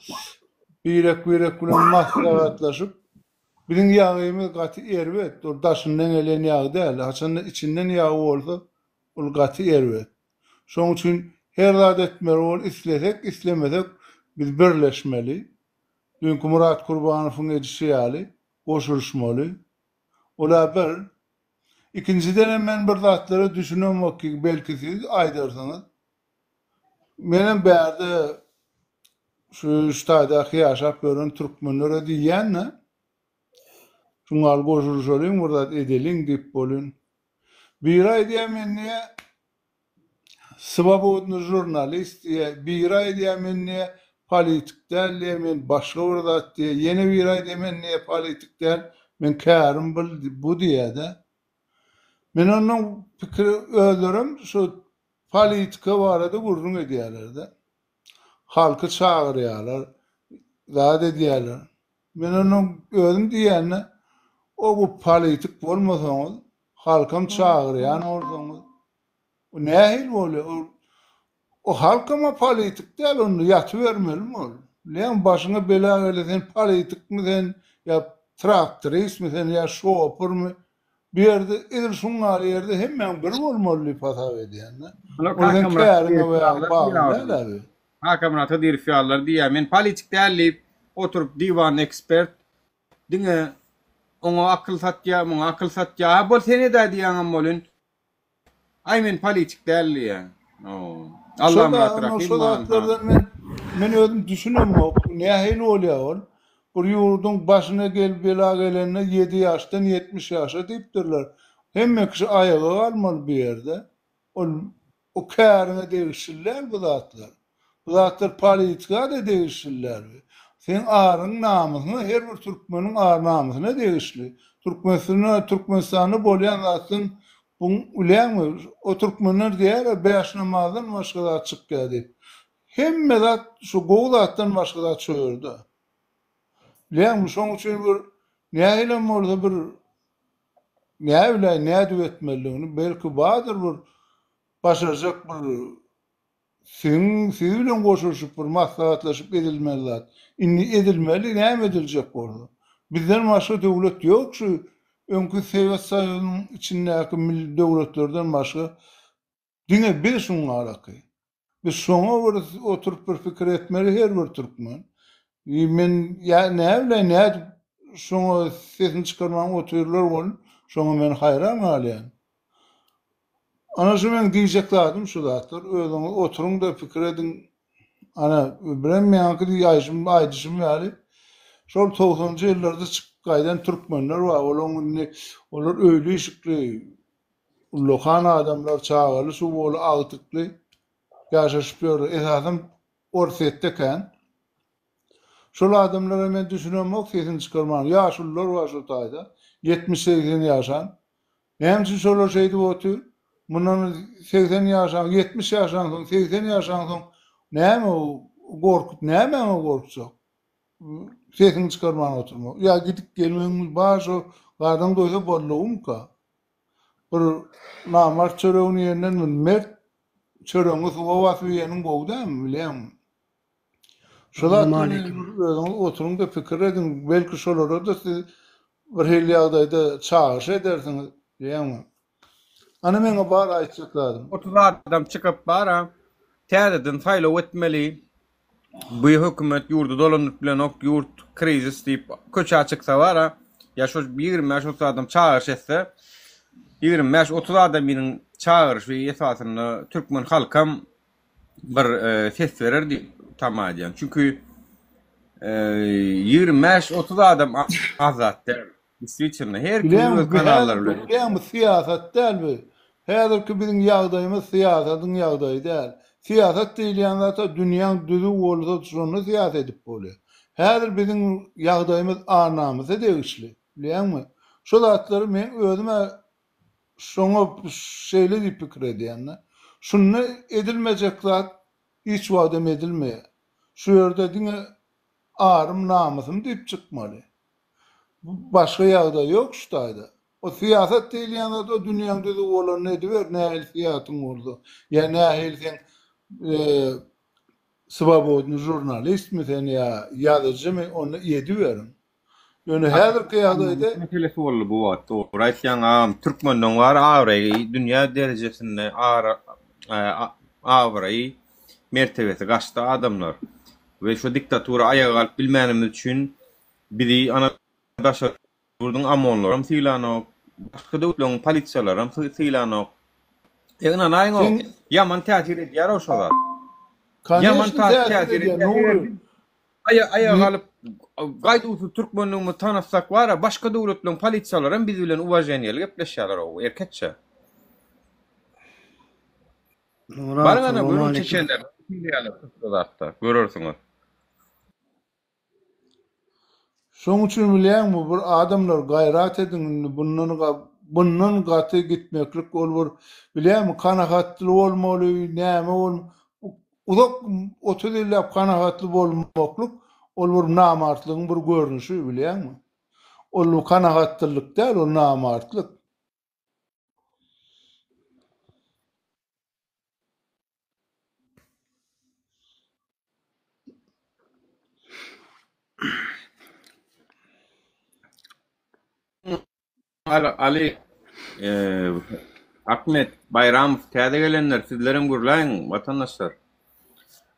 birek-birek bilen maslahatlaşyp biziň ýagymyz gaty erbet. Ol daşyndan gelen ýag däl. Haçanda içinden ýag bolsa ol gaty erbet. Şonuň üçin her zat etmeli bol islesek islemesek biz birleşmeli. Düýnki Myrat Kurbanowyň edişi ýaly goşulyşmaly. Ol-a bir. Ikinjidenem men bir zatlara düşünemok ki belki siz aýdarsyňyz. Menem bärde şu şu taýdaky ýaşap ýören türkmenlere diýýän-de, şuňal goşulyşalyň bir zat edeliň diýip bolyn. Biri aýdýar men diýýär Swobodny žurnalist diýýär, biri aýdýar men diýýär politik däl diýýär, men başga bir zat diýýär, ýene biri aýdýar men diýýär politik däl, men kärim bul bu diýýär-de. Men ondan pikir özlerem şu politika barada gürrüň edýärler-de. Halky çagyrýarlar, zat edýärler. Men ondan özüm diýýän-de, o bu politik bolmasaňyz, Halkam çagyrýan bolsaňyz. O nähili bolýar? O o halkam-a politik däl, onda ýatybermelimi ol? Bilýäňmi, başyňa bela gelse sen politikmi sen ýa traktoristmi sen ýa şopurmy? Bu ýerde edil şuň ýaly ýerde hemmäň bir bolmaly diýip hasap edýän-de. Ol seň käriňe bagly däl-ä bu. Kakamyrat Hydyrow ýalylar diýýär, men politik däl diýip, oturyp diwanly ekspert Diňe oňa akyl satýa, muňa akyl satýa. Ha bol sen edä diýýäňem bolyn. Aý men politik däl diýýä. Allamyrat Rahym Şo zatlardan men men özüm düşünemok. Nähili bolýa ol? Bir ýurduň başyna gel bela gelende ýedi ýaşdan 70 ýaşa diýipdirler. Hemme kişi aýaga galmaly bu ýerde. Ol o käriňe degişli däl bu zatlar. Bu zatlar politika-da degişli däl. Seň aryň namysyňa her bir türkmeniň ar namysyna degişli. Türkmenistanda Türkmenistanda bolýan zatdan buň bilýäňmi o türkmenler diýýärler bäş namazdan başga zat çykýar diýip. Hemme zat şu gowy zatdan başga zat şo ýerde. Bilýäňmi şoň üçin bir nähilem bolsa bir Näbiläý nädip etmelidigini, belki bardyr bir başarjak bir siziň siz bilen goşulyşyp bir maslahatlaşyp edilmeli zat. Indi edilmeli näme ediljek bolsa. Bizden başga döwlet ýok şu öňki Sowet Soýuzynyň içindäki milli döwletlerden başga Diňe biz şuňňaraky. Biz şoňa bir oturyp bir pikir etmeli her bir türkmen. Men ýa näbileýin nädip şoňa sesini çykarman otyrlar welin şoňa men haýran galýan. Ana şu meň diýjek zadym şu zatlar. Özüňiz oturyň-da pikir ediň. Ana birem meňki diýişim aýdyşym ýaly şol togsanjy ýyllarda çykyp gaýdan türkmenler bar. Olaň indi olar öýli-işikli Ullakan adamlar çagaly suwaly agtykly ýaşaşyp ýörler. Esasam Orsýetde kän. Şol adamlara men düşünemok sesini çykarman. Ýaşulular bar şo taýda. 70-80 ýaşan. Näme üçin şolar şeýdip otyr? Mundan 80 ýaşan, 70 ýaşan soň, 80 ýaşan soň näme o gorkup nämäňe gorkjak? Sesiňi çykarman oturmak. Ýa gidip gelmegiň bar şo garnyň doýsa boldugymyka? Bir namart çöregini iýenden bir mert çöregiňi suwa basyp iýeniň gowy dälmi bilýäňmi? Şo zatlary özüňiz oturyň-da pikir ediň, belki şolara-da siz bir hili ýagdaýda çagyryş edersiňiz bilýäňmi? Ana meňe bar aýtjak zadym. 30 adam çykyp bara täzeden saýlaw etmeli. Bu hökümet ýurdy dolandyryp bilenok, ýurt krizis diýip köçä çyksa bara ýa şo 25-30 adam çagyryş etse, 25-30 adamynyň çagyryşy esasynda türkmen halkam bir ses berer diýip tama edýän. Çünki 25-30 adam az zat däl. Действительno, her kim öz kanallary bilen. Bilýäňmi, bu syýasat däl bu. Häzirki biziň ýagdaýymyz syýasatyň ýagdaýy däl. Syýasat diýilýän zat-a dünýäň düzüw bolsa şonda syýasat edip bolýar. Häzir biziň ýagdaýymyz ar-namysa degişli. Bilýäňmi? Şo zatlary men özüm-ä şoňa şeýle diýip pikir edýän-de. Şunda edilmejek zat hiç wagtam edilmeýär. Şu ýerde diňe arym, namysym diýip çykmaly. Başga ýagdaý ýok şu taýda. O syýasat diýilýän zat o dünýäň düzüw bolanyny ediber, nähili syýatyň bolsa, ýa nähili sen swobodnyý žurnalistmi sen ýa ýazyjymy ony ediberiň. Ýöne häzirki ýagdaýda. Meselesi boldy bu wagt dogry aýtýaň agam türkmenleň bar abraýy dünýä derejesinde abraýy mertebesi gaçdy adamlar we şo diktatura aýaga galyp bilmänimiz üçin bizi ana daşary ýurduň omonlaram sylanok başga döwletleriň polisiýalaram sylanok e ynanaýyňow ýaman täsir edýärow şo zat ýaman täsir edýär Aýaga galyp, gaýduwsyz türkmenligimizi tanatsak bar-a, başga döwletleriň polisiýalaram biz bilen uwaženiýeli gepleşýärler-ow, erkekçe. Baryň ana, görüň çeçenler nähili türkde zatda, görersiňiz. Şoň üçin bilýäňmi, bir adamlar gaýrat ediň indi bundan bundan gaty gitmeklik ol bir bilýäňmi kanagatly bolmaly, näme bol Uzak 30 ýyllap kanagatly bolmaklyk ol bir namartlygyň bir görnüşi bilýäňmi? Ol kanagatlylyk däl, ol namartlyk. Aly Ahmet Baýramow täze gelenler sizlerem gürläýiň watandaşlar.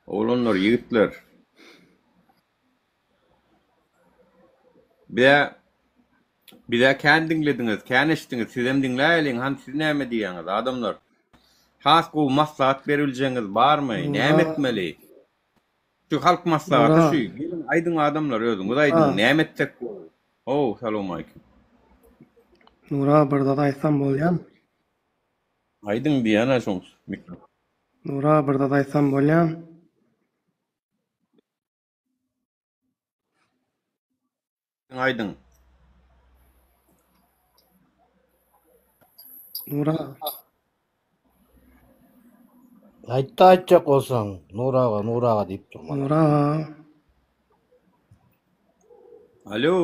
Oglanlar ýigitler. Bize bize kän diňlediňiz, kän eşitdiňiz, sizem diňläýeliň, hany siz näme diýýäňiz adamlar. Has gowy maslahat beribiljegiňiz barmy? Näme etmeli? Şu halk maslahaty şu. Geliň aýdyň adamlar özüňiz aýdyň näme etsek gowy. How salowmalikim. Nura bir zat aýtsam bolýamy? Aýdyň diýýän-ä şoň mikro. Nura bir zat aýtsam bolýamy? Aýdyň. Nura. Aýtda aýtjak bolsaň, Nur aga, Nur aga diýip durma. Nura. Alo,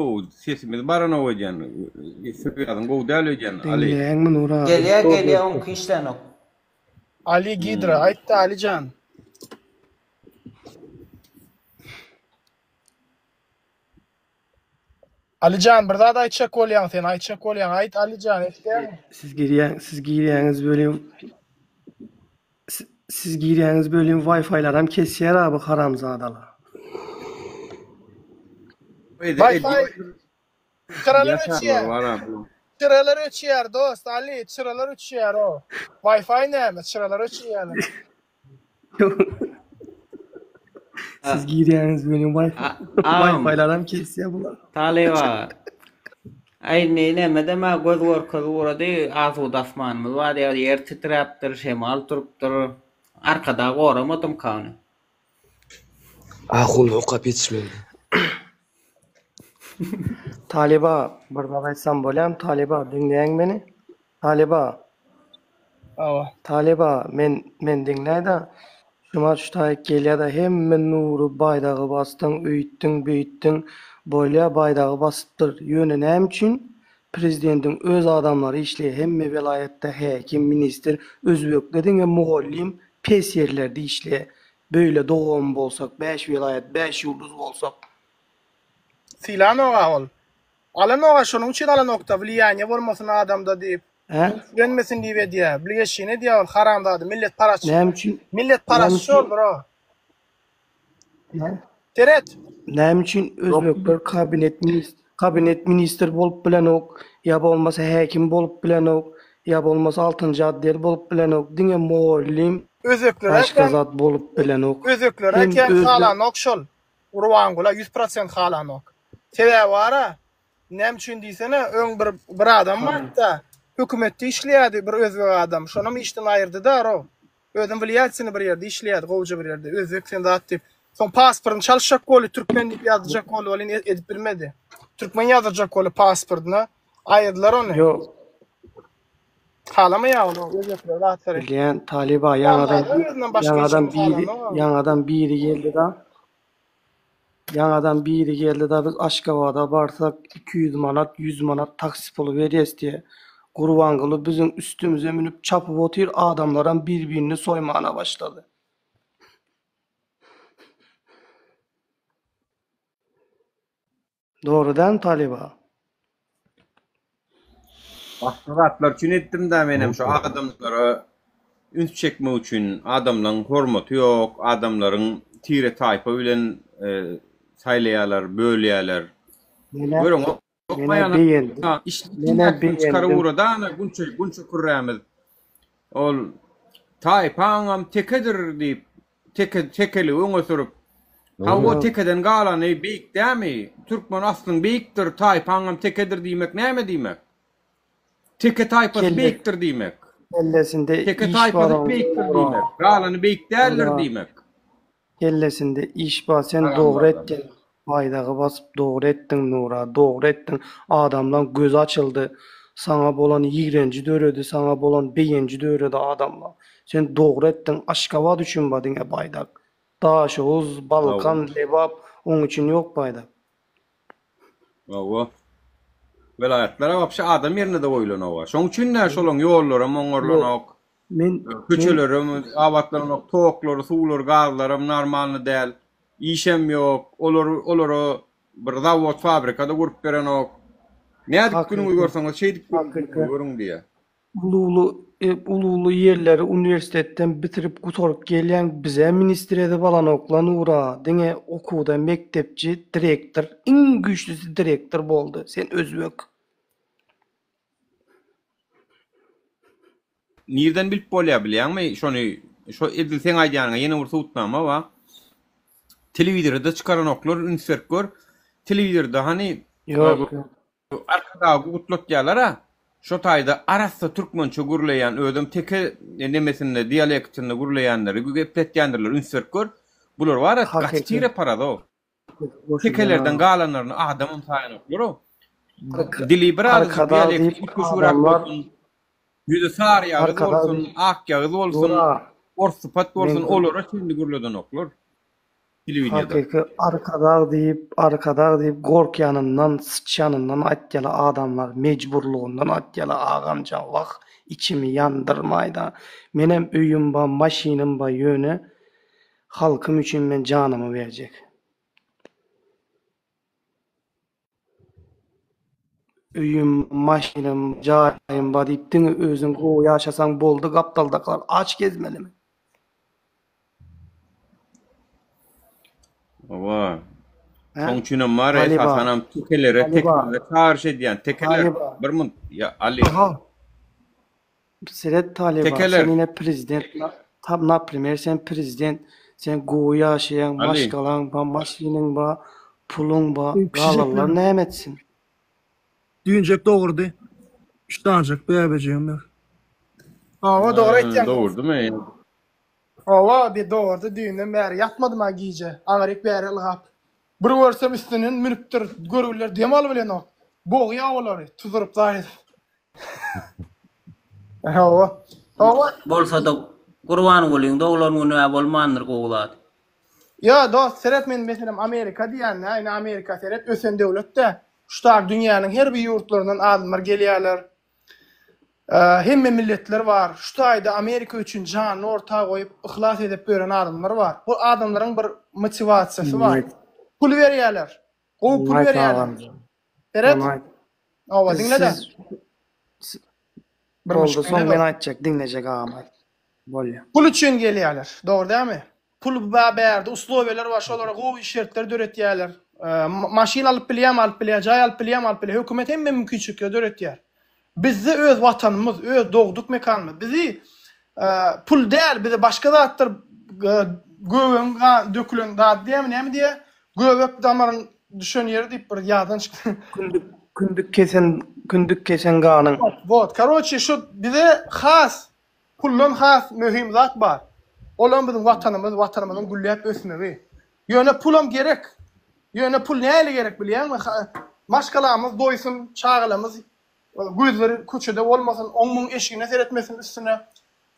sesimiz baranok öýdýän. Sözüň gowy däl öýdýän, Ali. Diňleýäňmi Nura? Gelýär, gelýär, oňki işlänok. Ali Gidra, aýtda Alijan. Alijan bir zat aýtjak bolýaň sen aýtjak bolýaň aýt Alijan eşidýäňmi. Siz girýäň siz girýäňiz welin siz girýäňiz welin Wi-Fi-laram kesýär a bu haramzadalar. Wi-Fi çyralar öçýär. Çyralar öçýär dost Ali çyralar öçýär o. Wi-Fi näme çyralar öçürýärler. Siz girýäňiz welin Wi-Fi Wi-Fi-laram kesýär bular. Talyp aga. Aý indi nemedem-ä göz görkezip ugrady, asuda asmanymyz bar diýýär, ýer titräpdir, şemal turupdyr. Arkadag goramadymka ony? Ahun okap ýetişmedi. Talyba bir zat aýtsam bolýamy Talyba diňleýäňmi meni? Talyba. Hawa. Talyba men men diňläýdä. Şumat şu taýyk gelýädä hemme Nury baýdagy basdyň öýtdüň beýtdiň bolýa baýdagy basypdyr ýöne näme üçin prezidentiň öz adamlary işleýä hemme welaýatda häkim ministr özbekde diňe mugallym pes ýerlerde işleýä beýle dogam bolsak bäş welaýat bäş ýulduz bolsak. Sylanok-a ol. Alanok-a şonuň üçin alanokda wliýaniýe bolmasyn adamda diýip. Hä? Ünslenmesin diýip edýä. Bilgeşini edýä ol haramzada milletparazçy. Näme üçin? Milletparazçy Näme üçin? şol bro. Seret. Näme üçin özbekler kabinet ministr kabinet ministr bolup bilenok, ýa bolmasa häkim bolup bilenok, ýa bolmasa altynjy otdel bolup bilenok, diňe mugallym Özbekler başga äkän zat bolup bilenok. Özbekler Hem äkän özbek halanok şol. Gurbangula 100% halanok. Sebäbi bara näme üçin diýsene öň bir bir adam bardy-da hökümetde işleýärdi bir özbek adam. Şonam işden aýyrdy-da ro. Özem wlýatsini bir ýerde işleýärdi, gowja bir ýerde. Özbek sen zat diýip. Soň pasportyny çalyşjak boldy, türkmen diýip ýazdyrjak boldy welin edip bilmedi. Türkmen ýazdyrjak boldy pasportyna. Aýyrdylar ony. Ýok. Halamaýar ol özbekler zatlary. Bilýän Talyba ýaňadan Özünden başga hiç ýaňadan kim biri halanok. ýaňadan biri geldi-da. Ýaňadan biri geldi-da biz Aşgabada barsak 200 manat 100 manat taksi puly berýäs diýe. Gurbanguly biziň üstümize münüp çapyp otyr adamlaram bir-birini soýmana başlady. Dogry dälmi Talyba? Başga zatlar üçin etdim-dä menem şu adamlara üns çekmek üçin adamlaň hormaty ýok adamlaryň tire taýpa bilen saýlaýalar bölýäler Menä göreňok menä begendim. Menä çykaryp begendim. ugrady ana gunça gunça kürrämiz ol taýpaňam tekedir diýip Teke tekeligi öňe sürüp. Hawa tekeden galany beýik dämi? Türkmen aslyň beýikdir, taýpaňam tekedir diýmek näme diýmek? Teke taýpasy Kelle beýikdir diýmek. kellesinde Teke iş bar taýpasy oň beýikdir Nura. diýmek. Galany beýik däldir Nura. diýmek. Kellesinde iş bar sen Haram dogry barlar. etdiň baýdagy basyp dogry etdiň Nura dogry etdiň adamlaň gözi açyldy saňa bolan ýigrenji döredi saňa bolan begenji döredi adamlaň Sen dogry etdiň Aşgabat üçin ba diňe baýdak. Daşoguz, Balkan, Lebap oň üçin ýok baýdak. Hawa. Welaýatlara wapşe adam ýerine-de goýulanoga. Şoň üçin-dä şolaň ýollaram oňarlanok. Men men Köçelerem abatlananok, toklary, suwlary, gazlaram normalny däl. Işem ýok. Olar olara bir zawod, fabrika-da gurup berenok. Nädip günüňi hakyky görseňiz şeýdip hakyky günüňizi görüň diýýär. Uly-uly uly-uly ýerleri uniwersitetden bitirip gutaryp gelýäň bizä ministr edip alanokla Nura diňe okuwda mekdepçi direktor iň güýçlüsi direktor boldy sen özbek. Nirden bilip bolýar bilýäňmi şony şo edil seň aýdýanyňa ýene bir subutnama bar. Telewizorda çykaranoklar üns berip gör. Telewizorda hany Ýok ýok. Arkadagy gutlatýalara şo taýda arassa türkmençe gürleýän özem teke nemesinde dialektinde gürleýänleri gepletýändirler üns berip gör bular bara gaty Hakyky tireparaz-ow goşulýan tekelerden agam. galanlaryny adamam saýanoklar-ow Arka dili birazajyk Arkadag dialekti diýip üýtgeşigräk adamlar bolsun ýüzi sary ýagyz Arkadag bolsun diýip ak ýagyz bolsun Nura ors sypat bolsun men olara çenli gürledenoklar. Telewideniýede. Hakyky Arkadag diýip, Arkadag diýip gorkýanyndan, syçýanyndan aýtýala adamlar, mejburlygyndan aýtýala agamjan wah içimi ýandyrmaýda. Menem öýüm ba, maşynym ba ýöne halkym üçin men janymy berjek. Öýüm, maşynym, jaýym ba diýip diňe özüň gowy ýaşasaň boldy gapdaldakylar aç gezmelimi? Hawa. Hä? Şoň üçinem bar Talyba. esasanam tekelere Talyba. tekelere çagyryş edýän. Tekeler Talyba. bir munt ýa Ali. Aha. Seret Talyba, Tekeler. sen ine prezident, tab naprimer sen prezident, sen gowy ýaşaýaň, Ali. maşgalaň ba, maşynyň ba, puluň ba, Pişekler. galanlar näme etsin? Düýnjek dogurdy. Üç danjak bäbejigem bar. Hawa dogry aýtýaň. Dogurdymy? Hawa bir dogurdy düýnden bäri ýatmadym-a gije. Aňryk bäri ylgap. Bir görsem üstünden münüpdir. Görgüliler dem alybilenok. Bogýa olary tuzuryp zaýa edip. Hawa. Hawa. Bolsada Gurbangulyň doglan günü-ä bolmandyr gowy zat. Ýa dost seret men meselem Amerika diýýän-dä ine Amerika seret ösen döwlet-dä. Şu tak dünýäniň her bir ýurtlaryndan adamlar gelýärler. Hemme milletler bar. Şu taýda Amerika üçin janyny orta goýup, yhlas edip ýören adamlar bar. Bu adamlaryň bir motiwasiýasy bar. Pul berýärler. Gowy pul berýärler. Seret. Hawa, diňle-de. Boldy, soň men aýtjak, diňlejek agam aýt. Bolýa. Pul üçin gelýärler. Dogry dälmi? Pul bar bärde, uslowiýalar bar, şolara gowy şertler döretýärler. Maşyn alyp bilýärmi, alyp bilýär, jaý alyp bilýärmi, alyp bilýär. Hökümet hemme mümkinçilikleri döretýär. Bizde öz watanymyz, öz dogduk mekanymyz. Bizi pul däl, bizi başga zatlar göbegiň dökülen zady diýýärmi, näme diýýär? Göbek damaryň düşen ýeri diýip bir ýadan çykdy. Kündük, kündük kesen, kündük kesen ganyň. Wot, karoçe şu bize has Puldan has möhüm zat bar. Olam biziň watanymyz, watanymyzyň gülläp ösmegi. Ýöne pulam gerek. Ýöne pul näle gerek bilýäňmi? Maşgalamyz doýsun, çagalarymyz. Gözleri köçede bolmasyn, oň-muň eşigine seretmesin üstüne.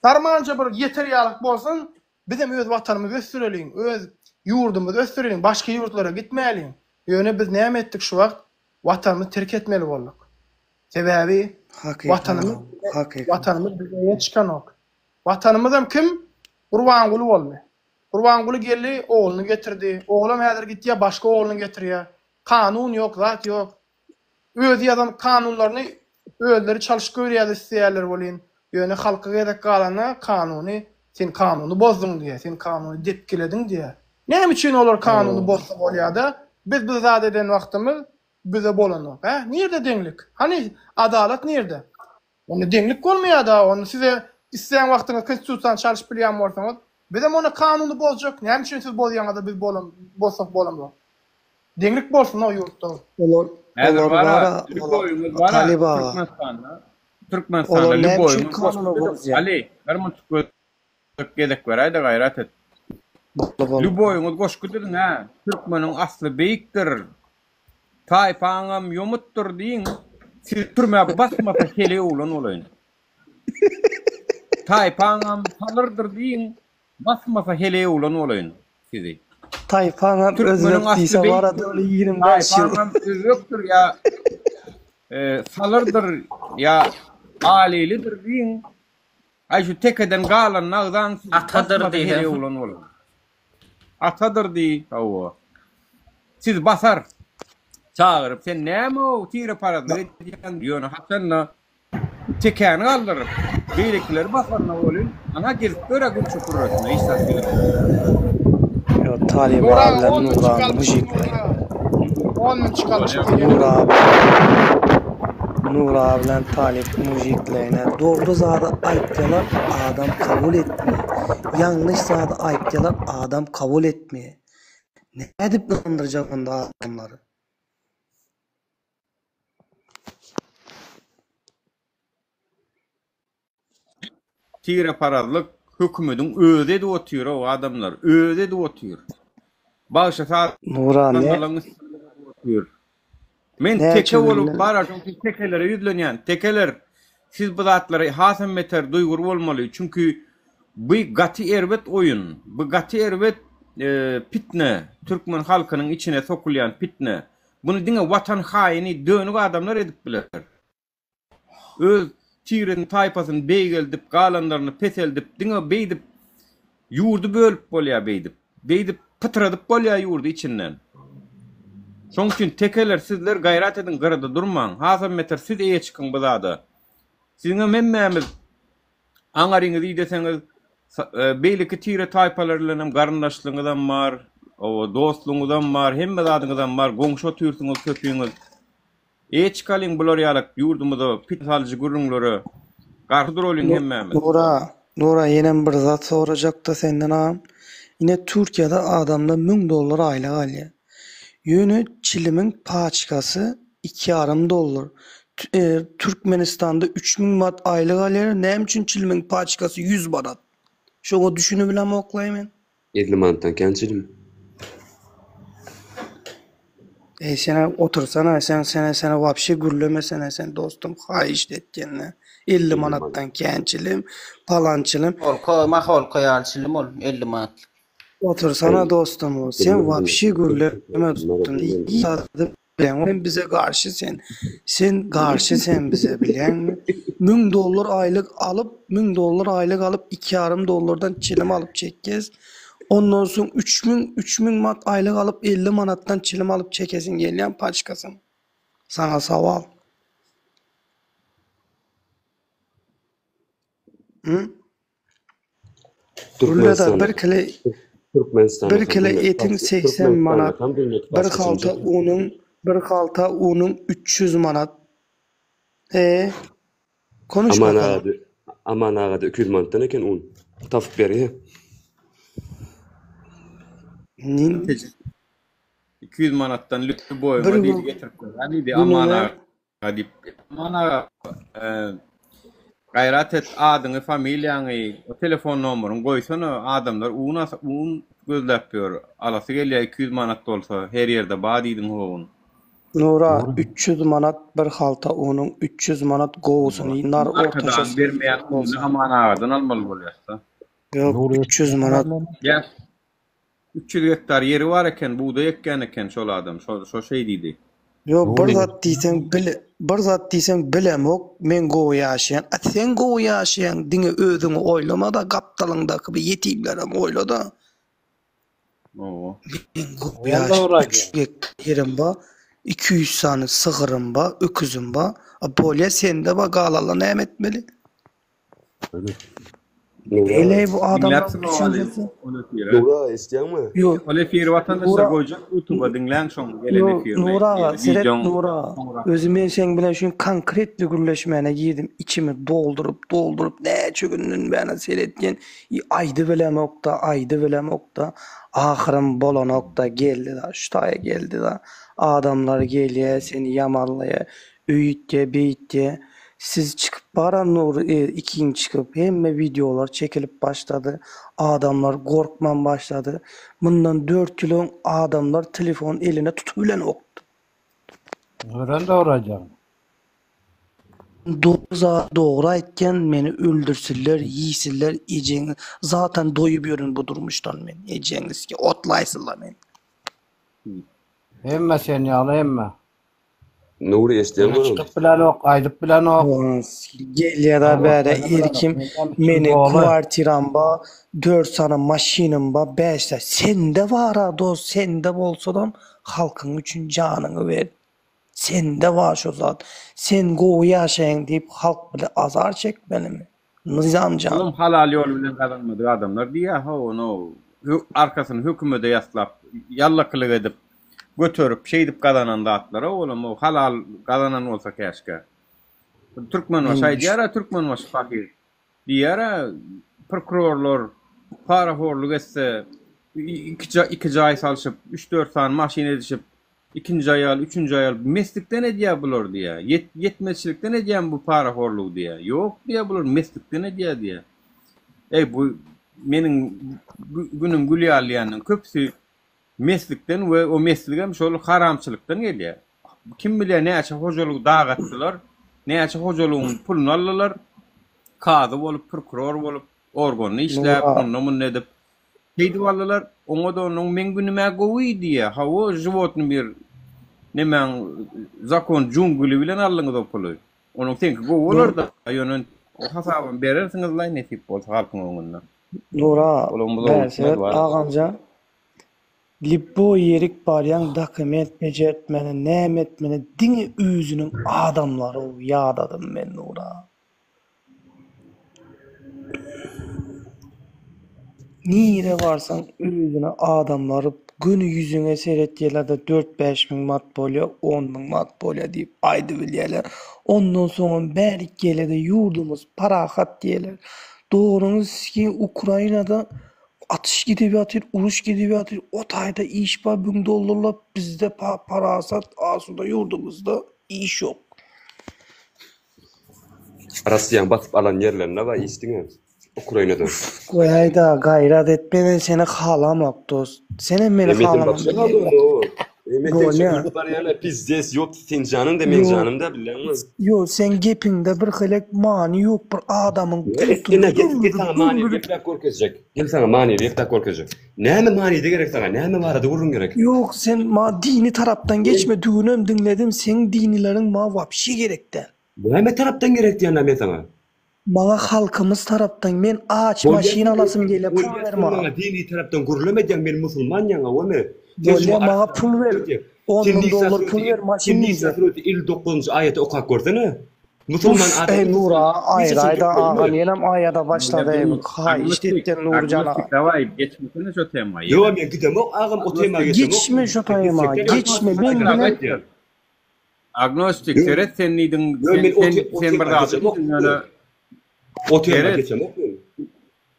Sarmanja bir ýeter ýalyk bolsun, bizem öz watanymyzy ösdüreliň, öz ýurdumyzy ösdüreliň, başga ýurtlara gitmäliň. Ýöne biz näme etdik şu wagt? Watanymyzy terk etmeli bolduk. Sebäbi watanymyz watanymyz bize eýe çykanok. Watanymyzam kim? Gurbanguly boldy. Gurbanguly geldi, ogluny getirdi. Oglam häzir gitýär, başga ogluny getirýär. Kanun ýok, zat ýok. Özi ýazan kanunlaryny özleri çalşyp goýberýärler isleýärler welin, ýöne halka gezek galanda kanuny sen kanuny bozduň diýýär, sen kanuny depgilediň diýýär. Näme üçin olar kanuny bozsa bolýada, biz bir zat eden wagtymyz bize bolanok, hä? Nirde deňlik? Hany adalat nirde? Onda deňlik bolmaýada, onda size islän wagtyňyz konstitusiýany çalşyp bilýän bolsaňyz, bizem onda kanuny bozjak, näme üçin siz bozýaňyzda biz bolam bozsak bolamzok. Deňlik bolsun o ýurtda. Olar Häzir olar bara, bara lüboýyňyz olar bara Talyp aga. Türkmenistanda. Türkmenistanda Olar näme üçin lüboýyňyz kanuny goşgy bozýar? Ali, bir munçuk gözlek gezek beräýde gaýrat et. Boldy boldy. Lüboýyňyz goşgy düzüň hä. Türkmeniň asly beýikdir. Taýpaňam ýomutdyr diýiň. Sizi türmä basmasa heleý oglan bolaýyn. Taýpaňam salyrdyr diýiň. Basmasa heleý oglan bolaýyn sizi. Taýpaňam Türkmeniň özbek asly diýse bara beýikdir. doly 25 ýyl. Taýpaňam özbekdir ýa salyrdyr ýa alilidir diýiň. Aý şu tekeden galanyny agzaň sizi Atadyr basmasa diýseň. heleý oglan bolaýyn. Atadyr diý, hawa. Sizi basar. Çagyryp sen näme-ow tireparazlyk edýäň ýöne haçanda Tekäni galdyryp, beýlekileri basanyna welin, ana gezip gör-ä Gülçe kürresine, hiç zat bilemok. Ýo Talyp Nura abiler on Nura müçük alkyş mujikler. Nura. On müçük alkyş gelýär. Nura abi Nura bilen Talyp mujiklerine dogry zady aýtýalar adam kabul etmeýär. Ýalňyş zady aýtýalar adam kabul etmeýär. Nädip ynandyrjak onda adamlary. Tireparazlyk hökümediň özi edip otyr-ow adamlar, özi edip otyr. Bagşy Nura ne sazandalaryň üstünde edip otyr. Men näçe teke bolup günden bara şoň üçin tekelere ýüzlenýän. Tekeler siz bu zatlara hasam beter duýgur bolmaly. Çünki bu gaty erbet oýun. Bu gaty erbet pitne. Türkmen halkynyň içine sokulýan pitne. Muny diňe watan haýyny, dönük adamlar edip biler. Öz tiresini, taýpasyny beýgeldip, galanlaryny peseldip, diňe beýdip ýurdy bölüp bolýar beýdip. Beýdip pytradyp bolýar ýurdy içinden. Şoň üçin tekeler sizler gaýrat ediň gyrada durmaň. Hasam beter siz eýe çykyň bu zada. Siziňem hemmämiz Aňaryňyzy ideseňiz, beýleki tire-taýpalar bilenem garyndaşlygyňyzam bar, dostlugyňyzam bar, hemme zadyňyzam bar, goňşy otyrsyňyz köpüňiz. Eýe çykalyň bular ýalak ýurdumyza pit salyjy gürrüňlere garşy duralyň hemmämiz. Nura, Nura ýenem bir zat sorajakda senden agam. Ine Türkiýede adamlar 1000 dollar aýlyk alýar. Ýöne çilimiň paçkasy iki ýarym dollar. Türkmenistanda 3000 manat aýlyk alýar, näme üçin çilimiň paçkasy 100 manat? Şoňa düşünibilemokla men. 50 manatdan kän çilim. Eý sene otursana sen sene sene wapşe gürlemesene sen dostum haýyşt etýänne 50 manatdan kän çilim palan çilim. Holka maholka ýaly çilim ol 50 manatlyk. Otursana dostum sen wapşe gürleme dostum hiç zady bileňok sen bize garşy sen sen garşy sen bize bilýäňmi 1000 dollar aýlyk alyp 1000 dollar aýlyk alyp iki ýarym dollardan çilim alyp çekýäs ondan soň 3000 3000 manat aýlyk alyp 50 manatdan çilim alyp çekesiň gelýän paçkasyny saňa sowal. Hı? Gürlede bir kile Türkmenistanda bir kile etiň 80 manat, bir halta unuň, bir halta unuň 300 manat. E, konuş Aman bakalım. aga Aman agada 200 manatdan eken un. Tapyp berýä. Nin 200 manatdan lüboýyňa bir diýdi gün getirip berýän diýdi Aman gününe aga. Diýip, Aman aga, gaýrat et, adyňy, familiýaňy, telefon nomeryňy goýsana, adamlar un un gözläp ýör, alasy gelýär 200 manat bolsa, her ýerde bar diýdiň ho un. Nura 300 manat bir halta unuň 300 manat gowusyny nar Arkadagyň ortaçasy bermeýän ununy bolsa. Aman agadan almaly bolýasda. Ýok 300 manat. Ýa 300 gektar ýeri bar eken, bugdaý ekýän eken şol adam. Şo şo şeý diýdi. Ýok bir zat diýseň bil bir zat diýseň bilemok men gowy ýaşaýan. A sen gowy ýaşaýaň diňe özüňi oýlamada gapdalyňdaky bir ýetimlerem oýlada. Owo. Men gowy ýaşaýan 3 gektar ýerim bar, 200 sany sygyrym bar, öküzim bar. A bolýa sende bar galala näme etmeli? Beýle bu adamlar Diňläpsiň owaly düşünjesi. ol efiri. Nura eşitýäňmi? Ýok. Ol efiri watandaşlar Nura goýjak ýutuba diňläň şoň gelen Ýok, efirini. Nury aga, seret Wideoň Nury aga. soňra. Özi men seň bilen şu gün konkretli gürleşmäne girdim. Içimi dolduryp, dolduryp näçe günden bäri seretýän. I aýdybilemok-da, aýdybilemok-da. Ahyrym bolanok-da geldi-da, şu taýa geldi-da. Adamlar gelýä, seni ýamanlaýa, öýtýä, beýtýä. Siz çykyp baran Nury ikiň çykyp hemme wideolar çekilip başlady adamlar gorkman başlady mundan dört ýyl öň adamlar telefon eline tutubilenokdy. Örän dogry aýdýaň. Dogry zat dogry aýtýan meni öldürsinler iýsinler ejeňi zatan doýup ýörün bu durmuşdan men ejeňi sike otlaýsynlar meni. Hemme sen ýaly hemme. Nury eşidýäňmi Ýöne onuň? çykyp bilenok, aýdyp bilenok. Gelýär-ä bäre erkim, meni Doly. kwartiram ba, dört sany maşynym ba, bäş sany. Sende bar-a dost, sende bolsadam halkyň üçin janyňy ber. Sende bar şo zat. Sen gowy ýaşaýaň diýip halk bile azar çekmelimi? Nyzam jan. Olam halal ýol bilen gazanmadyk adamlar diýýär how ony arkasyny hökümede ýaslap ýallakylyk edip göterip şeýdip gazanan zatlara olam o halal gazanan bolsa käşgä. Türkmenbaşy aýdýara Türkmenbaşy pahyr diýýärä prokurorlar parahorluk etse iki jaý salşyp üç dört sany maşyn edişip Ikinji aýal, üçünji aýal meslikden edýär bular diýýär. Ýet, ýetmezçilikden edýärmi bu parahorlugy diýýär. Ýok diýýär bular meslikden edýär diýýär. Eý bu meniň günüm gül ýaly diýýäniň köpüsi meslikden we o mesligem şol haramçylykdan gelýär. Kim bilýär näçe hojalygy dagatdylar, näçe hojalygyň puluny aldylar, kazy bolup, prokuror bolup, organda işläp, Nura. onda-munda edip. Şeýdip aldylar, oňa-da onuň meň günüm-ä gowy diýýär. Hawa, žiwotny bir nemäň zakon džungli bilen aldyňyz o puly. Onuň seňki gowy bolar-da, ýöne o hasabam berersiňiz-laý nesip bolsa halkyň öňünde. Nura, Olam bu bäh seret agamjan, lýuboý ýerik barýaň dokument bejertmeli, näme etmeli, diňe özüniň adamlary ýadadym men Nura. Nirä barsaň özüne adamlar göni ýüzüňe seretýärler-de dört-bäş müň manat bolýa, on müň manat bolýa diýip aýdybilýärler. Ondan soňam bärik gelede ýurdumyz parahat diýerler. Dogryňy sikiň Ukrainada atyş gidip ýatyr, uruş gidip ýatyr, o taýda iş bar müň dollarlap, bizde parasat asuda ýurdumyzda iş ýok. Russiýaň basyp alan ýerlerinde bar iş diňe Ukrainada. Goýaýda gaýrat etme men seni halamok dost. Senem meni Emetem halaman başga bilýän. Emetem Bolýa. çekilip barýana pizdes ýok sen janyň da men Ýok. janym da bilýäňmi? Ýok seň gepiňde bir hili many ýok bir adamyň Ine gurtuny gel gel saňa manyly ömrüp gepläp görkezjek. Gel saňa manyly gepläp görkezjek. Näme manyda gerek saňa näme barada gürrüň gerek? Ýok sen ma dini tarapdan geçme düwünem diňledim seň dinileriň ma wapşe gerek däl. Näme tarapdan gerek diýýän men saňa? Maňa halkymyz tarapdan men aç maşyn alasym gelýär pul ber maňa. Maňa dini tarapdan gürleme diýýäň men musulman ýaňa weme. Bolýa maňa pul ber on müň dollar pul ber maşyn Nisa suresi 59-njy aýaty okap görsene. Musulman Uff eý Nura aýraýda agam ýenem aýada başlady haýyşt etden Nurjan aga. Daway geçmesene şo tema. Ýok men gidemok agam o tema geçemok. Geçme şo tema geçme men bilen Agnostik seret sen diýdiň sen sen sen bir zat diýdiň ýöne O tema seret geçemok men.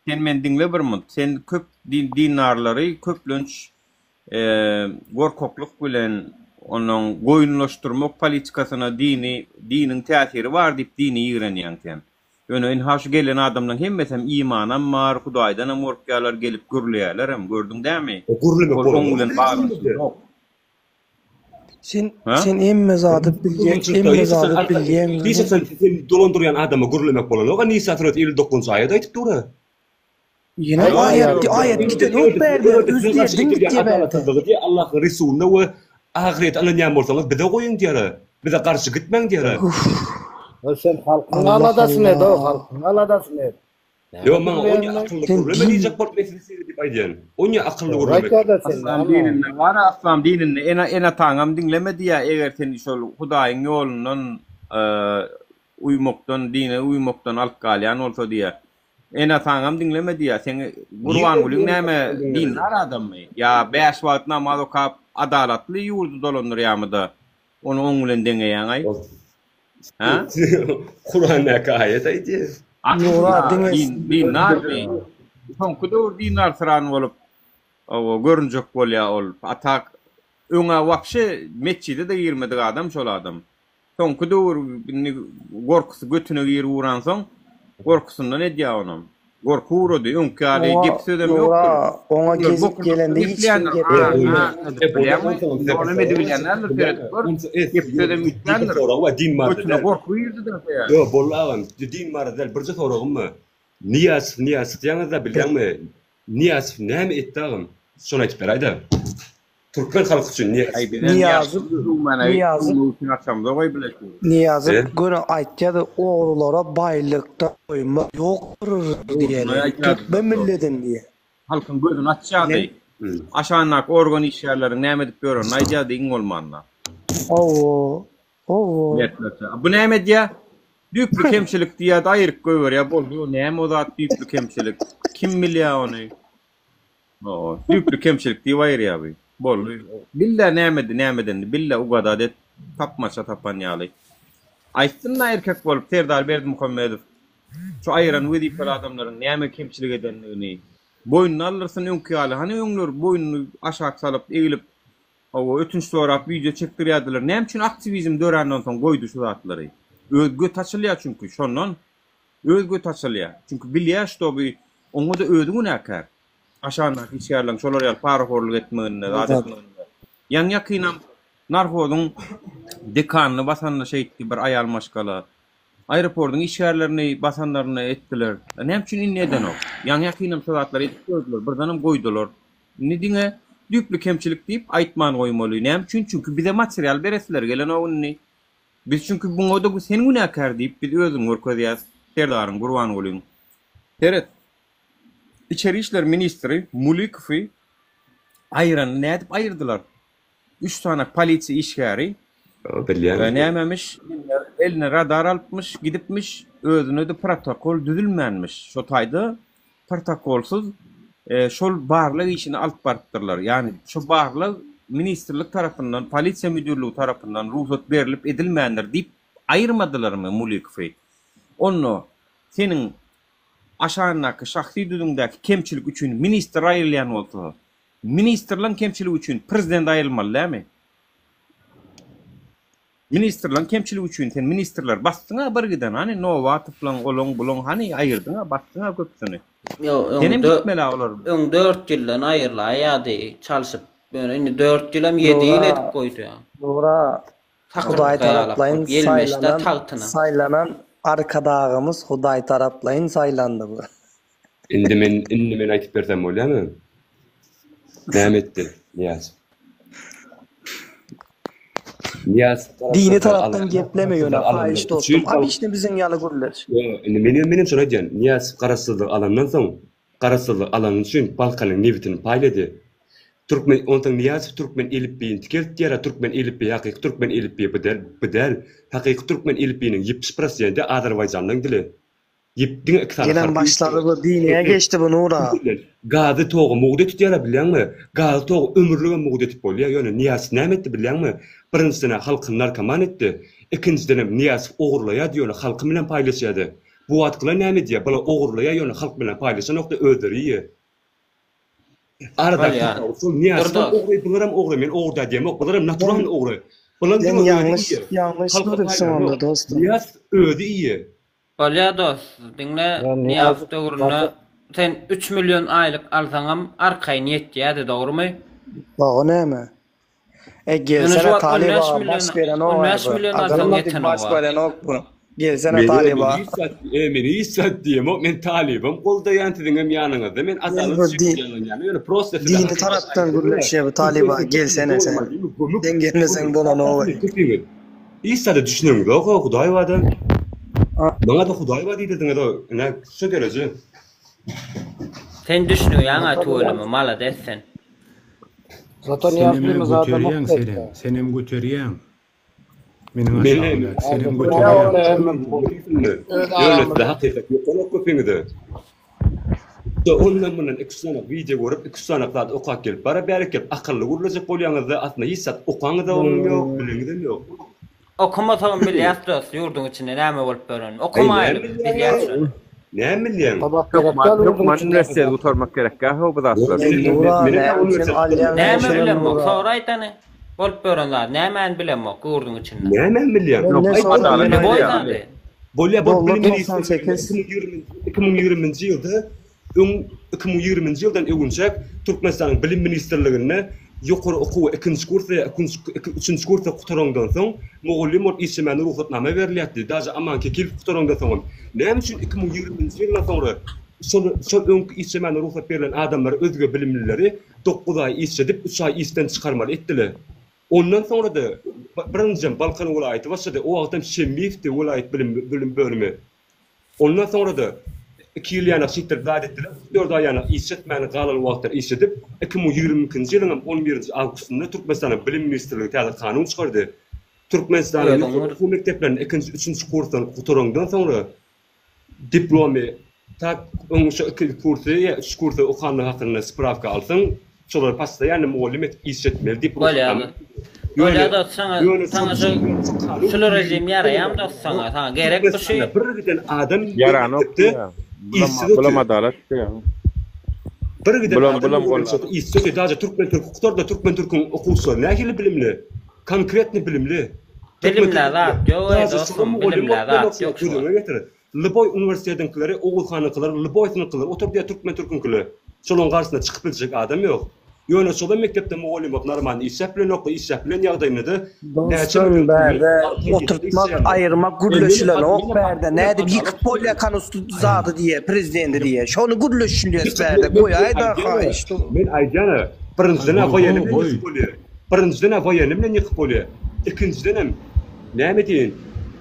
sen meni diňle bir munt sen köp din dindarlary köplenç gorkaklyk bilen onuň goýunlaşdyrmak politikasyna dini diniň täsiri bar diýip dini ýigrenýäň sen. Ýöne ynha şu gelen adamlaň hemmesem imanam bar hudaýdanam gorkýarlar gelip gürleýärlerem gördüň dämi? Gürlemek Ol oň bilen baglanyşygy ýok. Sen Ha? sen hemme zady bilýäň, hemme zady bilýäň. Hiç haçan seni dolandyrýan adama gürlemek bolanok, a Nisa suresi 59-njy aýat aýdyp dur-a. Ýene aýat aýat gidenok bärde, öz derdiň gitýä bärde. Adalatsyzlygy diýýär, Allahyň Resulyna we ahyrete ynanýan bolsaňyz bize goýuň diýýär. Bize garşy gitmäň diýýär. Sen halkyň Allah aladasyny et, o Allah. halkyň aladasyny et. Ýok, maňa onýa akylly Sen gürleme din diýjek bolup men sizi şeýle diýip aýdýan. Onýa akylly Dogry gürlemek. aýtýar-da sen, Yslam näme? dininde bar-a, yslam dininde ene ene-ataňam diňleme diýýär, eger seni şol Hudaýyň ýolundan uýmakdan, dine uýmakdan alyp galýan bolsa diýýär. Ene-ataňam diňleme diýýär. Seň Gurbangulyň näme dindar adammy? Ýa bäş wagt namaz okap adalatly ýurdy dolandyrýarmy-da, ony oň bilen deňeýäň-aý? Hä? Kurandaky aýat aýdýar. Nura diňe Din, dindarmy? Soňky döwür dindarsyran bolup, owa, görünjek bolýar ol. A tak öň-ä wapşe metjide-de girmedik adam şol adam. Soňky döwür indi gorkusy götüne girip ugransoň, gorkusyndan edýär onam. Gorky ugrady. Öňki ýaly Oňa gep sözem Nura, ýokdur. oňa Öňler gezip bokurdaksy gelende hiç kim gepleýändir. gep A, bermez. a edip bilýäňmi? Indi onam edibilýän däldir, seredip gör. Gep sözem üýtgändir. Götüne gorky girdi-de şeýle. Ýok, boldy agam. Din barada däl, birje soragym bar. Nyýazow, Nyýazow diýýäňiz-dä, bilýäňmi? Nyýazow näme etdi agam? Şony aýdyp beräý-dä. Türkmen halky üçin niýet. Aý bizem Nyýazow Nyýazow üçin açamzok-aý bile şu. Nyýazow E? göni aýtýady ogrulara baýlykda goýmak ýokdur diýeli türkmen milledin diýe. Halkyň gözüni açýady. Aşandaky organ işgärleriň näme edip ýörenini aýdýady iň bolmanda. Hawa hawa. Mertlerçe. Bu näme edýä? Düýpli kemçilik diýýädi aýyryp goýberýä boldy. O näme o zat düýpli kemçilik? Kim bilýä ony? Hawa, düýpli kemçilik diýip aýyrýar bu. Boldy. Billä nämedi, nämedendi, billä ugadat et, tapmaça tapan ýaly. Aýtsyn-da erkek bolup Serdar Berdimuhamedow şu aýyran wezipeli adamlaryň näme kemçilik edendigini. Boýnuna aldyrsyn öňki ýaly. Hany öňler boýnuny aşak salyp, egilip, hawa, ötünç sorap wideo çekdirýärdiler. Näme üçin aktiwizm döränden soň goýdy şu zatlary? Öz göti açylýar çünki şondan. Öz göti açylýar. Çünki bilýär ştoby oňa-da özi günäkär. Aşagyndaky işgärleriň şolar ýaly parahorluk etmeginde, zat etmeginde. Ýaňy-ýakynam narhozyň dekanyny basanda şeýtdi bir aýal maşgala. Aeroportyň işgärlerini basanlarynda etdiler. Näme üçin indi edenok? Ýaňy-ýakynam şo zatlary edip gördüler, birdenem goýdular. Indi diňe düýpli kemçilik diýip aýtman goýmaly. Näme üçin? Çünki bize material beresleri gelenok indi. Biz çünki buňa-da sen günäkär diýip biz özüňi görkezýäs Serdaryň Gurbangulyň. Seret. Içeri işler ministri Mulikowy aýyrany nädip aýyrdylar? Üç sany polisiýa işgäri Bilýän. nämemiş eline radar alypmyş gidipmiş özüne-de protokol düzülmänmiş şo taýda protokolsyz şol barlag işini alyp barypdyrlar. Ýagny şo barlag ministrlik tarapyndan, polisiýa müdirligi tarapyndan rugsat berlip edilmändir diýip aýyrmadylarmy Mulikowy? Onda seniň aşagyndaky şahsy düzümdäki kemçilik üçin ministr aýrylýan bolsa, ministrleň kemçiligi üçin prezident aýrylmaly dälmi? Ministrleň kemçiligi üçin sen ministrleri basdyň-a bir giden, hany Nobatowlaň, olaň, bulaň hany aýyrdyň-a, basdyň-a köpüsini. Ýok, Senem öň dö gitmeli-ä olar bilen. öň dört ýyldan aýyrlaýýardy çalşyp. Ýöne indi dört ýylam ýedi ýyl Nura, edip goýdy. Nura, Hudaý Sakyrtga ýalak taraplaýyn bolup ýelmeşdi saýlanan, tagtyna. saýlanan Arkadagymyz Hudaý taraplaýyn saýlandy bu. Indi men indi men aýtyp bersem bolýamy? Näme etdi Nyýazow? Nyýazow Dini garaşsyzlygy tarapdan alandan gepleme ýöne garaşsyzlygy alandan haýyş üç dostum. ýyl soň Obiçny biziň ýaly gürleş. Ýok, indi menem menem şony aýdýan. Nyýazow garaşsyzlygy alandan soň garaşsyzlygy alany üçin Balkanyň nebitini paýlady. Türkmen onsoň Nyýazow türkmen elipbiýini tikeltdi ýa türkmen elipbiýi hakyky türkmen elipbiýi bu däl bu däl. Hakyky türkmen elipbiýiniň ýetmiş prosenti azerbaýjanlaň dili. Ýep diňe iki sany Gelen harpy başlary bu diniye geçdi bu Nura. Gazy togy mugt etip diýýärler bilýäňmi? Gazy togy ömürligem mugt etip bolýar. Ýöne Nyýazow näme etdi bilýäňmi? Birinjiden-ä halkyny narkoman etdi. Ikinjidenem Nyýazow ogurlaýardy ýöne halky bilen paýlaşýardy. Bu wagtkylar näme edýär? Bular ogurlaýar ýöne halk bilen paýlaşanokda özleri iýýär. Aradaky Bolýar. tapawut şol. Nyýazowam Dur ogry, bularam ogry. Men ogry däl diýemok. Bularam naturalny ogry. Bulaň Sen diňe özi ýalňyş iýýär. ýalňyş Halka görüpsiň onda paýlanok. dostum. Nyýazow özi iýýär. Bolýa dos, diňle Ýa Nyýazow Nyýazow döwründe gaty sen üç million aýlyk alsaňam arkaýyn ýetýädi dogrymy? Dagy näme? E Ýöne şu gelsene wagt Talyp 15 aga million baş berenok 15 bu. million alsaň Agam ýetenok baş a. berenok bu. Gelsene Meni Talyp meni aga. hiç zat e, meni hiç zat diýemok. Men talybam goldaýan siziňem ýanyňyzda. Men Men adalat bu üçin din ýanýan. Ýöne prosta size dini hakykat tarapdan aýtdym-da. gürleşýär bu Talyp aga gelsene sen. Gömük Sen gelmeseň gömük bolanok. köpüňiz. Hiç zada düşüneňizok-a Hudaý bada. Maňa-da Hudaý bar diýdirdiňiz-o. Ine şu dereje. Sen düşünýäň-a tüweleme, malades sen. Zaten Senem ýaşlymyz adam göterýäň ok senem. Senem göterýäň. Meniň Men aşagymda. Senem göterýäň. Öz Ýöne aramyzda. size hakykat ýokanok köpüňize. Da ondan mundan iki üç sany wideo görüp, iki üç sany zat okap gelip, bara bärik gelip akylly gürlejek bolýaňyzda aslynda hiç zat okaňyzam ýok, bileňizem ýok. Okamasagam bilýäs dost ýurduň içinde näme bolup ýörenini. Aý näme Okamaýly biz bilýäň bilýäs şony. Näme bilýäň? Hökman hökman uniwersitet gutarmak gerekkä how bu zatlar. Näme bilemok soraýt hany. Bolup ýören zat nämäni bilemok ýurduň içinde. Nämäni bilýäň? Ýok adalat Lýuboý bilýän. zady. Bolýa bolup Dollar bilim 98. 2020-nji ýylda Öň, 2020-nji ýyldan öňünçäk Türkmenistanyň Bilim ministrliginde ýokary okuwy ikinji kurs we üçünji kursda gutaraňdan soň, mugallym bolup işlemäne rugsatnama berilýärdi, daže Aman Kekilow gutaraňdan soňam. Näme üçin 2020-nji ýyldan soňra şol şol öňki işlemäne rugsat berlen adamlary özge bilimlileri dokuz aý işledip, üç aý işden çykarmaly etdiler? Ondan soňra-da birinjiden Balkan welaýaty başlady, o wagtam Şemmiýewdi welaýat bilim bilim bölümi. Ondan soňra-da iki ýyl ýanak şeýtdirip zat etdiler, üç-dört aý ýanak işletmäni galan wagtlary işledip, 2022-nji ýylyň hem on birinji awgustynda Türkmenistanyň Bilim ministrligi täze kanun çykardy. Türkmenistanyň ýokary okuw mekdeplerinde ikinji, üçünji kursdan gutaraňdan soňra diplomy tak öň şo ikinji kursy ýa üç kursy okanlygy hakynda sprawka alsaň, Şolary postoýanno mugallym edip işletmeli diýip Bolýa Bolýa dost saňa saňa şu şul rejim ýaraýamy dost saňa saňa gerek bu şu. Bir giden adam Ýaranok diýýä. Bulam bulam adalat diýýä. Bir giden Bulam adam bulam mugallym işsiz otyr daže türkmen türki gutardy türkmen türküň okuwçylary nähili bilimli konkretno bilimli Bilimlä zat ýok eý dostum bilimlä zat ýok şu wagt. Lyboý uniwersitetiňkileri, Oguz hanyňkylar, Lyboýsynyňkylar oturdýar türkmen türküňkiler. Şolaň garşysyna çykyp biljek adam ýok. Ýöne şolam mekdepde mugallym bolup narmany işläp bilenokda, işläp bilen ýagdaýynda-da näçe Dostum million bärde pully oturtmak aýyrmak gürleşilenok bärde nädip ýykyp bolýa konusty zady diýe prezidenti diýe şony gürleşilýäs bärde goýaýda haýyşt. Men aýdýana birinjiden-ä woýenny bilen ýykyp bolýa. Birinjiden-ä woýenny bilen ýykyp bolýa. Ikinjidenem Näme diýeýin?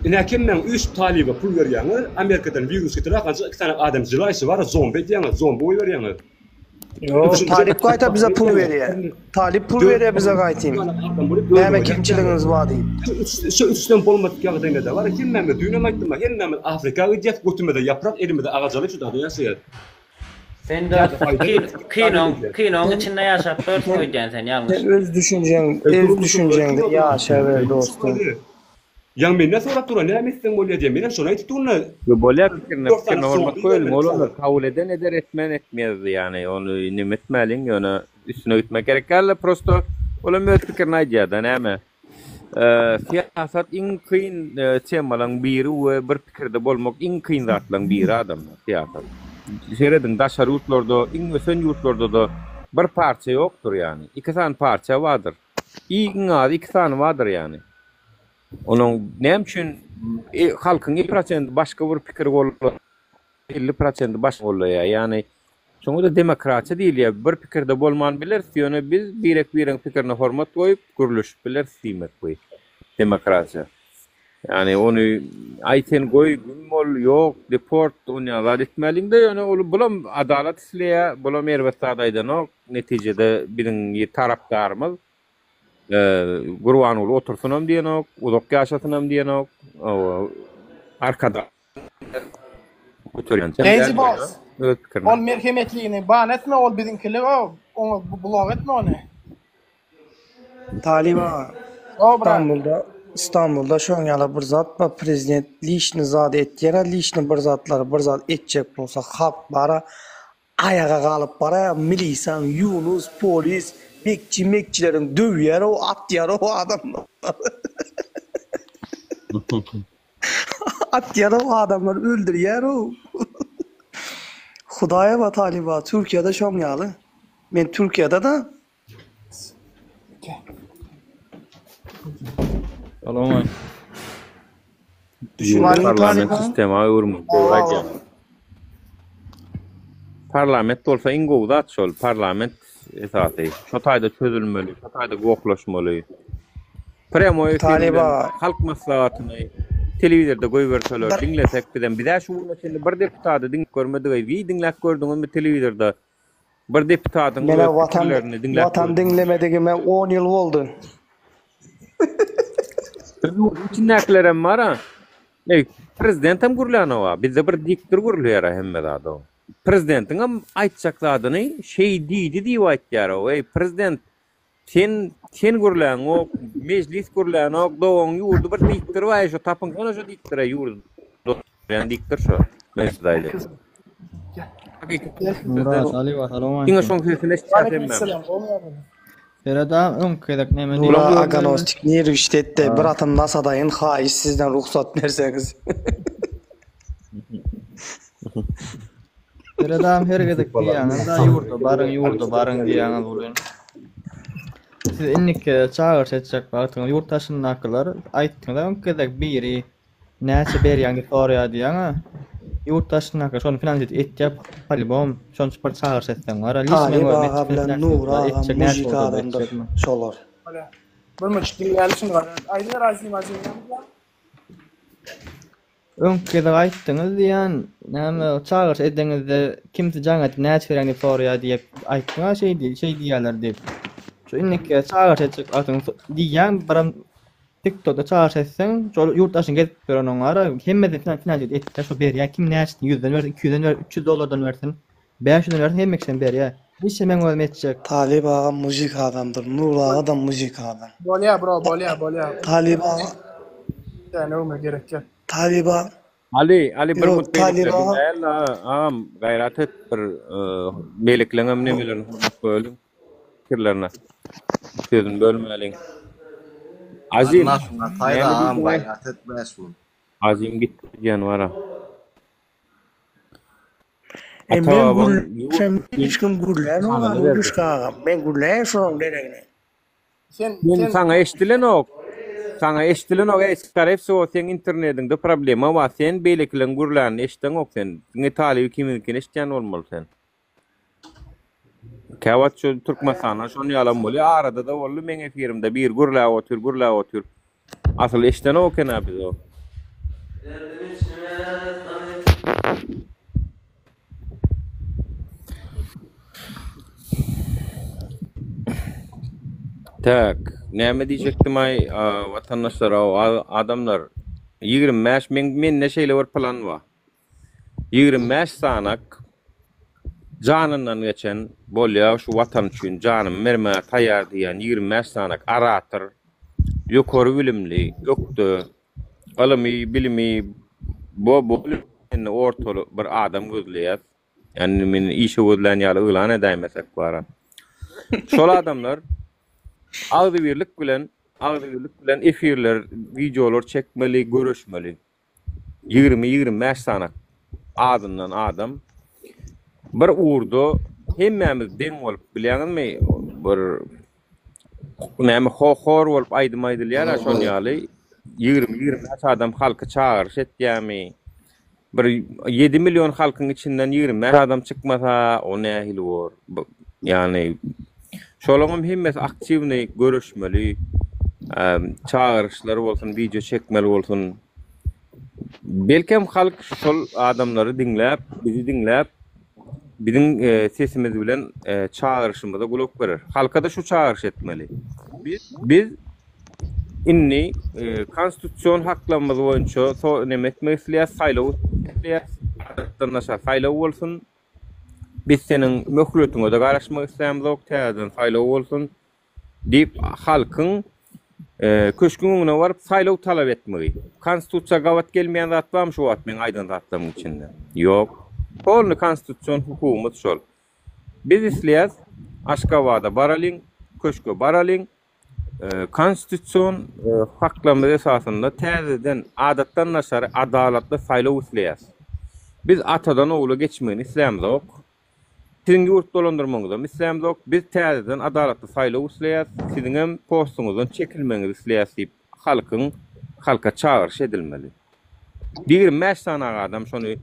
Ine hemmäň üç talyba pul berýäňiz, Amerikadan wirus getirip akanjyk iki sany adam jylaýşy bar, zombi edýäňiz, zombi goýberýäňiz. Ýok, talyp gaýta bize pul berýär. Talyp pul berýär bize gaýtym. Näme kemçiligiňiz bar diýip. Şu üçden bolmadyk ýagdaýynda-da bar, hemmämiz düýnem aýtdym-a, hemmämiz Afrika gidýäs, götümize ýaprak, elimize agaç alyp şu dagda ýaşaýas. Sen de kinoň kinoň içinde ýaşap ýörsüň öýdýän sen ýalňyş. Sen öz düşünjeň öz düşünjeňde ýaşaber dostum. Ýa menden sorap dur näme etseň bolýa diýen menem şony aýdyp durna. Ýo bolýa pikirine pikirine hormat goýalyň ol olar kabul eden eder etmän etmez ýany ony neme etmäliň ýöne üstüne gitmek gerek dälde prosto olam öz pikirini aýdýada näme Syýasat iň kyn temalaň biri we bir pikirde bolmak iň kyn zatlaň biri adamda syýasat. Serediň daşary ýurtlarda iň ösen ýurtlardada bir partiýa ýokdur ýany. Iki sany partiýa bardyr. Iň azy iki sany bardyr ýany. Onuň näme üçin halkyň 50 prosenti başga bir pikiri gollasa 50 prosenti başga gollaýar. Ýany şoňa-da demokratiýa diýilýär. Bir pikirde bolman bileris, ýöne biz birek-biregiň pikirine hormat goýup, gürleşip bileris diýmek bu demokratiýa. Ýani ony aý sen goý, güm bol, ýok, deport, onýa zat etmäliň-de, ýöne ol bulam adalat isleýär, bulam erbet zat aýdanok. Netijede biziň tarapdarymyz Gurbanguly otursynam diýenok, uzak ýaşasynam diýenok. Arkadag Göterýän Lazy boss. Öz pikirini. Ol merhemetligini ban etme ol biziňkilik o oňa blok etme ony. Talyp aga O brat. Istanbulda Istanbulda şoň ýaly bir zat bar prezident liçni zat etýärä liçni bir zatlary bir zat etjek bolsa halk bara aýaga galyp barýar milisaň ýunus polis bekçi mekçileriň döwýär o atýar o adamlary. Atýarow adamlary öldürýärow. Hudaýa ba talyba Türkiýede şoň ýaly. Men Türkiýede da. Salam. Ýurdy parlament sistema öwürmek dogry aýdýaň. Parlament bolsa iň gowy zat şol, parlament esasy. Şo taýda çözülmeli, şo taýda gohlaşmaly. Prýamoý efir bilen Talyba. halk maslahatyny telewizorda goýberseler, diňlesek bizem. Bizä şu güne çenli bir deputady diňläp görmedigaý. Wiý diňläp gördüňizmi telewizorda bir deputatyň Menä öz watan pikirlerini diňläp watan gördüňizmi? diňlemedigime 10 ýyl boldy. Ýurduň içindäkilerem bar-a. Eý, prezidentem gürlänoga. Bizde bir diktor gürleýär-ä hemme zada. Prezidentiňem aýtjak zadyny şeý diýdi diýip aýtýar-ow. Eý, prezident, sen sen gürläňok, mejlis gürlänok, dogaň ýurdy bir diktor bar, şo tapyňsana şo diktora ýurdy dolandyrýan diktor şo. Men size aýdaýyn. Murat Alyýew salam Diňe şoň sesini eşitýäs hemmämiz. Seret agam öňki gezek neme Nura diýip Aganostik nirwişt etdi bir atym nas adaýyn haýyş sizden rugsat berseňiz. Seret agam her gezek diýýäňiz da ýurda baryň ýurda baryň diýýäňiz welin. Siz indiki çagyryş etjek wagtyňyz ýurt daşyndakylar aýtdyňyz öňki gezek biri Näçe berýäň diýip soraýar diýýäňä. Ýurt daşyndaky şony finansit etýär polibom. Şony bir çagyryş etseň bar. Liç men Talyp görüm aga etjek bilen näçe Nury bolsa aga etjek näçe mujik bolsa adamdyr etjek. şolar. Bolýa. Bir minut diňläli şuny garaz. Aýdyber Azim Azim näme diýýäň? Öňki gezek aýtdyňyz diýýän näme çagyryş edeňizde kimsi jaň edip näçe berýäň diýip soraýar diýip aýtdyňa şeý diý şeý diýýärler diýip. Şu indiki gezek çagyryş etjek wagtyň diýýäň biram Tiktokda çagyryş etseň, şol ýurt daşyny gezip ýören oň ara, hemmesi finansiýa etýär, şo berýär, kim näçesini ýüzden bersin, 200-den bersin, 300 dollardan bersin, 500-den bersin, hemme kişem berýär. Hiç meň özüm etjek. Talyp agam mujik adamdyr Nury agadam mujik adam. Bolýa bro bolýa bolýa. Talyp aga. Sen öwme gerek ýok. Talyp aga. Ali, Ali bir Ýok mut Talyp beýlekiler aga. däl agam gaýrat et bir beýlekileňem nemelerini hormat goýalyň. Pikirlerine. Sözüni bölmäliň. Azim. Garyndaşyň ataýda Näme agam diýdiň? gaýrat et 5 gün. Azim gitdi diýen bara. E Ata men babaň gürlesem ýurt üçin hiç kim gürlänok janyny berdi. Gülüşka agam. Men gürläýin şonuň deregine. Sen Sen sen saňa eşdilenok. Saňa eşdilenok eý skore wsego seň internediňde problema bar sen beýlekileň gürlänini eşdeňok sen diňe Talyp ikimiziňkini eşdýän bolmaly sen. Käwagt şu Türkmenistanda şon ýalam bolýar. Arada-da boldy meň efirimde biri gürläp otyr, gürläp otyr. Asyl eşdenok eken-ä biz o. Tak, näme diýjekdim-aý, watandaşlar, adamlar, 25 meň mende şeýle bir plan bar. 25 sanak janyndan geçen bolýa şu watan üçin janymy bermäge taýýar diýýän 25 sanak orator, ýokary bilimli, ökde, ylymy, bilimi bo bo ortaly bir adam gözleýäs. Ýani men işe gözlän ýaly yglan edäýmesek bara. Şol adamlar agzybirlik bilen agzybirlik bilen efirler, wideolar çekmeli, göreşmeli. 20-25 sany azyndan adam bir ugurda hemmämiz deň bolup bilýäňizmi bir näme hor bolup aýdym aýdylýar-a şon ýaly 20-25 adam halky çagyryş etýärmi bir 7 million halkyň içinden 25 adam çykmasa o nähili bor ýagny şolaňam hemmesi aktiwnyý göreşmeli çagyryşlar bolsun wideo çekmeli bolsun Belkem halk şol adamlary diňläp, bizi diňläp, biziň sesimiz bilen çagyryşymyza gulak berer. Halka-da şu çagyryş etmeli. Biz indi konstitusion haklarymyz boýunça neme etmek isleýäs, saýlaw isleýäs. Adatdan daşary saýlaw bolsun. Biz seniň möhletiňe-de garaşmak islämzok, täzeden saýlaw bolsun. Diýip, halkyň köşgüň öňüne baryp saýlaw talap etmegi. Konstitusiýa gabat gelmeýän zat barmy şu wagt meň aýdan zatlarymyň içinde? Ýok. Polny konstitusion hukugymyz şol. Biz isleýäs Aşgabada baralyň, köşge baralyň, konstitusion haklarymyz esasynda täzeden adatdan daşary adalatly saýlaw isleýäs. Biz atadan ogula geçmegini islämzok. Siziň ýurt dolandyrmagyňyzam islämzok. Biz täzeden adalatly saýlaw isleýäs. Siziňem postuňyzdan çekilmegiňizi isleýäs diýip. halkyň halka çagyryş edilmeli. 25 sany adam şony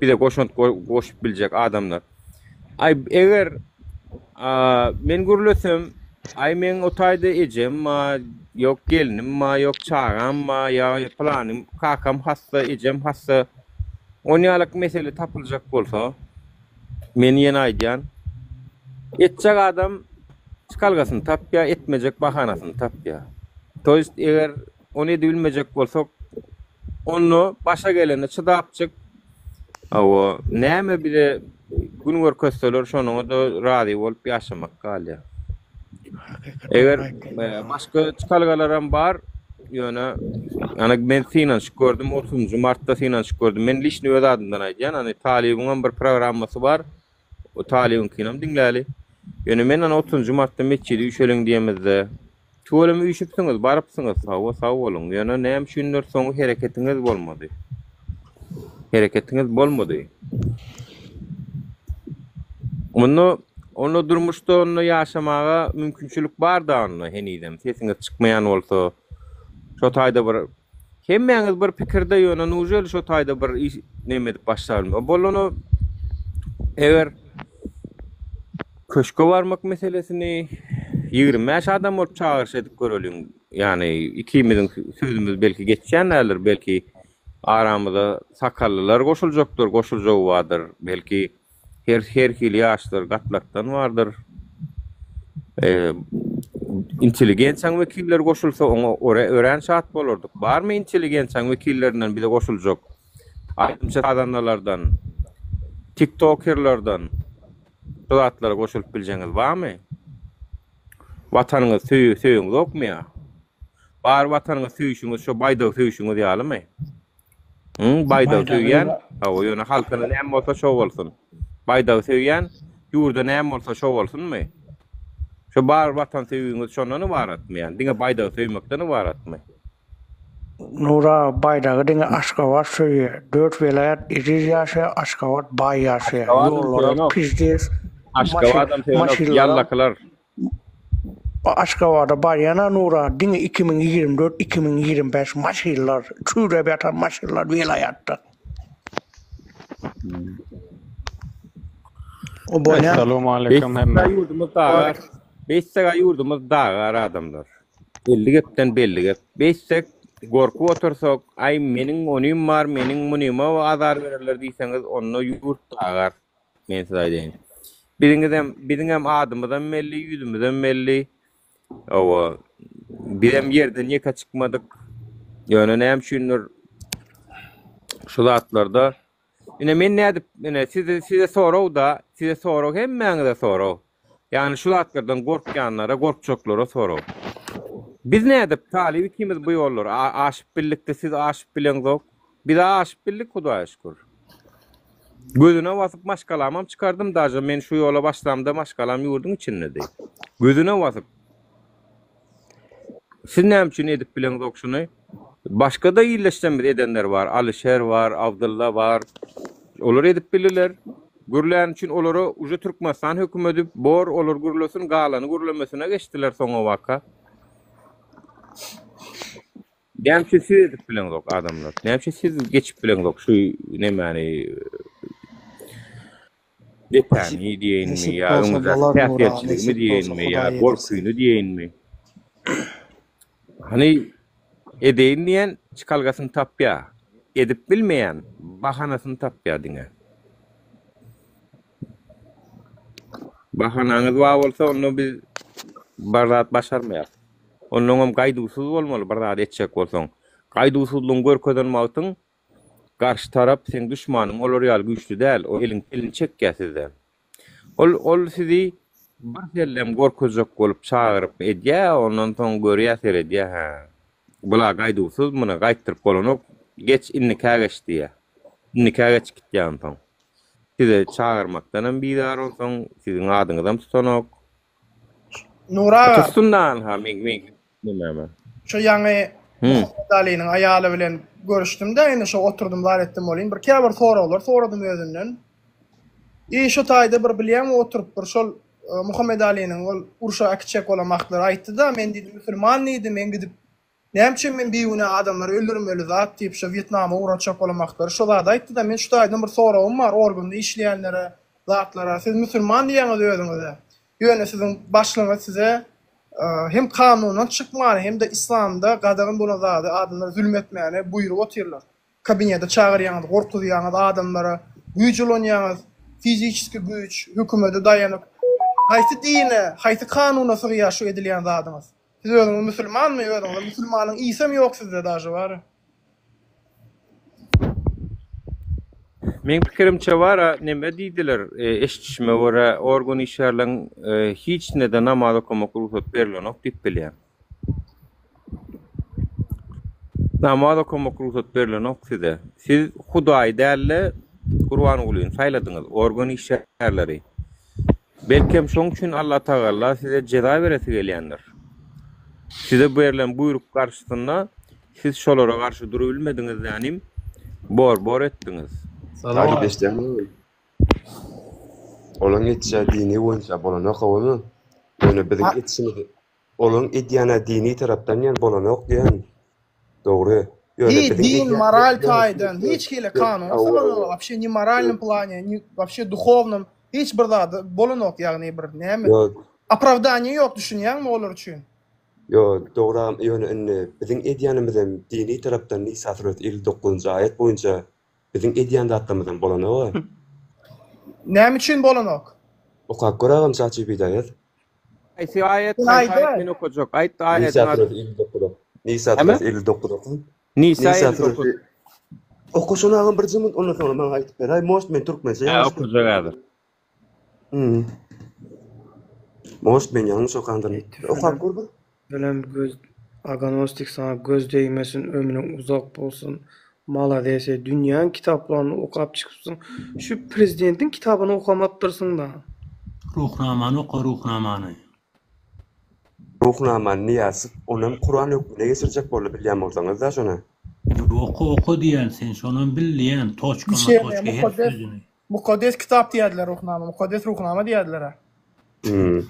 bize goşant goşup biljek adamlar. Aý eger men gürlesem, aý meň o taýda ejem bar, ýok gelnim bar, ýok çagam bar, ýa pylany kakam hassa, ejem hassa. Onýalak mesele tapyljak bolsa, men ýene aýdýan, etjek adam çykalgasyny tapýar, etmejek bahanasyny tapýar. To ýest eger ony edibilmejek bolsak, onda başa gelene çydapjyk, hawa, näme bize gün görkezseler şonuňa-da razy bolup ýaşamak galýar. Eger başga çykalgalaram bar, ýöne ýani men synanyşyp gördüm, otuzynjy martda synanyşyp gördüm. Men liçni öz adymdan aýdýan, ýani Talybyňam bir programmasy bar. O Talybyňkynam diňläli. Ýöne men ýani otuzynjy martda metjide üýşeliň diýemizde, tüweleme üýşüpsiňiz, barypsyňyz, hawa, sag boluň. Ýöne näme üçindir soňy hereketiňiz bolmady. Hereketiňiz bolmady. Onda onda durmuşda onda ýaşamaga mümkinçilik bar-da onda henizem sesiňiz çykmaýan bolsa şo taýda bir hemmäňiz bir pikirde ýöne nujeli şo taýda bir iş neme edip başlabilme. Bolany eger köşke barmak meselesini 25 adam bolup çagyryş edip göreliň. Ýagny ikimiziň sözümiz belki geçýän däldir, belki Aramyza sakallylar goşuljakdyr, goşuljagy bardyr. Belki, her her hili ýaşlar gatlakdan bardyr. Intelligensiýaň wekilleri goşulsa, oňa örän şat bolardyk. Barmy intelligensiýaň wekillerinden bize goşuljak? Aýdymçy-sazandalardan, tiktokerlerden şu zatlara goşulyp biljegiňiz barmy? Watanyňyzy söýeňzokmy ýa? Bar watanyňy söýşüňiz şo baýdagy söýşüňiz ýalymy? Hı, baýdagy söýýän, hawa, ýöne halkyna näme bolsa şo bolsun. Baýdagy söýýän, ýurda näme bolsa şo bolsunmy? Şo bar watan söýgiňiz şondan ybaratmy ýa? Diňe baýdagy söýmekden ybaratmy? Nura baýdagy diňe Aşgabat söýýär. Dört welaýat ejiz ýaşaýar, Aşgabat baý ýaşaýar. Aşgabadam Ýollaram söýenok. pizdes, Aşgabadam söýenok, maşynlaram ýallakylar. Aşgabada barýana Nura diňe 2024 2025 maşynlar çüýräp ýatan maşynlar welaýatda. O bolýa. Essalawmaleýkum hemmä. Beýtseg-ä ýurdumyz dagar. Beýtseg-ä ýurdumyz dagar adamlar. Belli gepden belli gep. Beýtsek gorkup otursak, aý meniň onym bar, meniň munyma azar bererler diýseňiz, onda ýurt dagar. Men size aýdaýyn. Biziňizem, biziňem adymyzam belli, ýüzümizem belli. Hawa, bizem ýerden ýeke çykmadyk. Ýöne näme üçindir şu zatlarda Ine men nädip, ine size size sorag da, size sorag hemmäňize sorag. Ýagny şu zatlardan gorkýanlara, gorkjaklara sorag. Biz nädip Talyp ikimiz bu ýollary aşyp bildikde siz aşyp bileňzok? Biz-ä aşyp bildik Hudaýa şükür. Gözüne basyp maşgalamam çykardym daže men şu ýola başlamda maşgalam ýurduň içindedi. Gözüne basyp. Siz näme üçin edip bileňzok şuny? Başga-da illeşden biz edenler bar. Alyşer bar, Abdylla bar. Olar edip bildiler. Gürläni üçin olara uje Türkmenistan hökümedi bor olar gürlesin galany gürlemesine geçdiler soňabaka. Näme üçin siz edip bileňzok adamlar? Näme üçin siz geçip bileňzok şu nemäni depäni diýeýinmi Nesip ýa bolsa öňüňizdäki bolar Nura, päsgelçiligimi nesip bolsa diýeýinmi ýa Hudaý edirse. gorkyny diýeýinmi? Hany edeýin diýen çykalgasyny tapýa, edip bilmeýän bahanasyny tapýa diňe. Bahanaňyz bar bolsa onda biz bir zat başarmaýas. Onnoňam gaýduwsyz bolmaly bir zat etjek bolsaň. Gaýduwsyzlygyňy görkezen wagtyň garşy tarap seň duşmanyň olar ýaly güýçli däl, o elin elini çekýär sizden. Ol ol sizi bir sellem gorkuzjak bolup çagyryp edýär, ondan soň görýär seredýär hä bula gaýduwsyz muny gaýtdyryp bolanok geç indikä geç diýýär. Indikä geç gitýär onsoň. Size çagyrmakdanam bizar onsoň siziň adyňyzam tutanok. Nury aga. Tutsun da anha meň meň näme. Şo ýaňy Muhammet Alynyň aýaly bilen görüşdim-de, indi şo oturdym zat etdim welin, bir käbir soraglar soradym özünden. I şo taýda bir bilýäňmi oturyp bir şol Muhammet Alynyň ol urşa äkitjek bolan wagtlary aýtdy-da, men diýdi musulman diýdi, men gidip. Näme üçin men bigünä adamlary öldürmeli zat diýip şo Wýetnama ugratjak bolan wagtlary şo zady aýtdy-da men şu taýdan bir soragym bar organda işleýänlere zatlara siz musulman diýýäňiz özüňize ýöne siziň başlygyňyz size hem kanundan çykmany hem-de islamda gadagan bolan zady adamlara zülüm etmäni buýrup otyrlar. Kabinete çagyrýaňyz, gorkuzýaňyz adamlara, güýç ulanýaňyz, fiziçeski güýç, hökümete daýanyp. Haýsy dine, haýsy kanuna sygýar şu edilýän zadyňyz? Siz özüňiz musulmanmy özüňiz? Musulmanyň ysam ýok sizde daže bary. Meň pikirimçe bara neme diýdiler eşidişime görä organ işgärleň hiçinede namaz okamak rugsat berilenok diýip bilýän. Namaz okamak rugsat berilenok size. Siz Hudaýy dälde Gurbangulyny saýladyňyz organ işgärleri. Belkem şoň üçin Allatagalla size jeza beresi gelýändir. Size berlen buýruk garşysynda siz şolara garşy durubilmediňiz dänim bor bor etdiňiz. Salam eşdýäňmi? Olaň etişä dini boýunça bolanok howamy? Ýöne biziň etişimiz olaň edýänä dini tarapdan ýan bolanok diýen. Dogry. Ýöne Hi biziň din edýän moral taýdan hiç hili kanuna syganok wapşe ni moralnym plane ni wapşe duhownym hiç bir zady bolanok ýagny bir näme Ýok. opravdaniýa ýok düşünýäňmi olar üçin. Ýok dogry agam ýöne indi biziň edýänimizem dini tarapdan Nisa suresi 59-njy aýat boýunça biziň edýän zatlarymyzam bolanoga. Näme üçin bolanok? Okap gör agam chatgpt-a ýaz. Haýsy aýat haýsy aýat men okajak aýt Nisa aýadyň adyny. suresi 59 Nisa Näme? suresi 59 oka. Nisa Nisa 59. suresi Oka şony agam birje minut ondan soňra maňa aýtyp beräý может men türkmençe Hä ýalňyş okajak häzir. Hmm. Может men ýalňyş okandyryn. Okap gör bir. Bilen göz Agnostik saňa göz degmesin ömrüň uzak bolsun malades eý dünýäň kitaplaryny okap çykypsyň şu prezidentiň kitabyny okamapdyrsyňda. Ruhnamany oka Ruhnamany. Ruhnamany Nyýazow onam Kuran hökmüne geçirjek boldy bilýän bolsaňyzda şony. Oka oka diýýän sen şonam bil diýýän toçka Düşýän matoçka her mukaddes sözüni. mukaddes kitap diýýärdiler Ruhnama mukaddes Ruhnama diýýärdiler-ä. Hmm.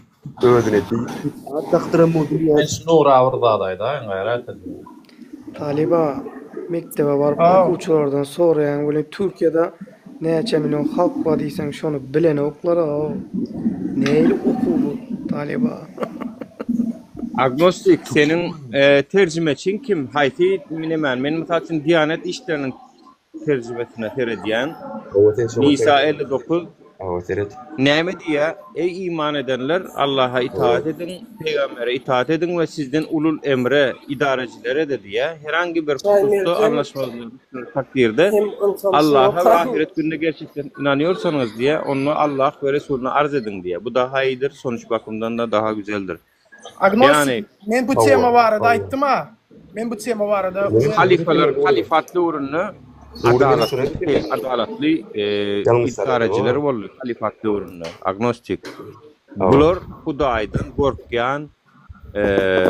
Özüne beýik diýip at dakdyran bu dünýä. Men şu Nura bir zat aýdaýyn gaýrat ediň. Talyba mekdebe baryp Haw. okuwçylardan soraýaň welin Türkiýede näçe million halk bar diýseň şony bilenoklar-ow. Nähili okuw bu talyba. Agnostik seniň terjimeçiň kim haýsy nemäni men mysal üçin Diýanet işleriniň terjimesine seredýän. Hawa sen şoňa Nisa seret. 59 Hawa seret. Näme diýýär? Eý iman edenler, Allaha itaat ediň, pygambere itaat ediň we sizden ulul emre, idarejilere-de diýýär. Herhangi bir hususda anlaşmazlyk düşen takdirde Allaha we ahyret gününe gerçekden inanýorsaňyz diýýär, onda Allah we Resulyna arz ediň diýýär. Bu daha iyidir, sonuç bakymdan-da daha güzeldir. Agnostik, Ýagny, men bu tema barada aýtdym-a. Men bu tema barada uzyn Halyfalar, halyfat döwründe adalatly, adalatly idarejiler boldy, halyfat döwründe, agnostik. Bular Hudaýdan gorkýan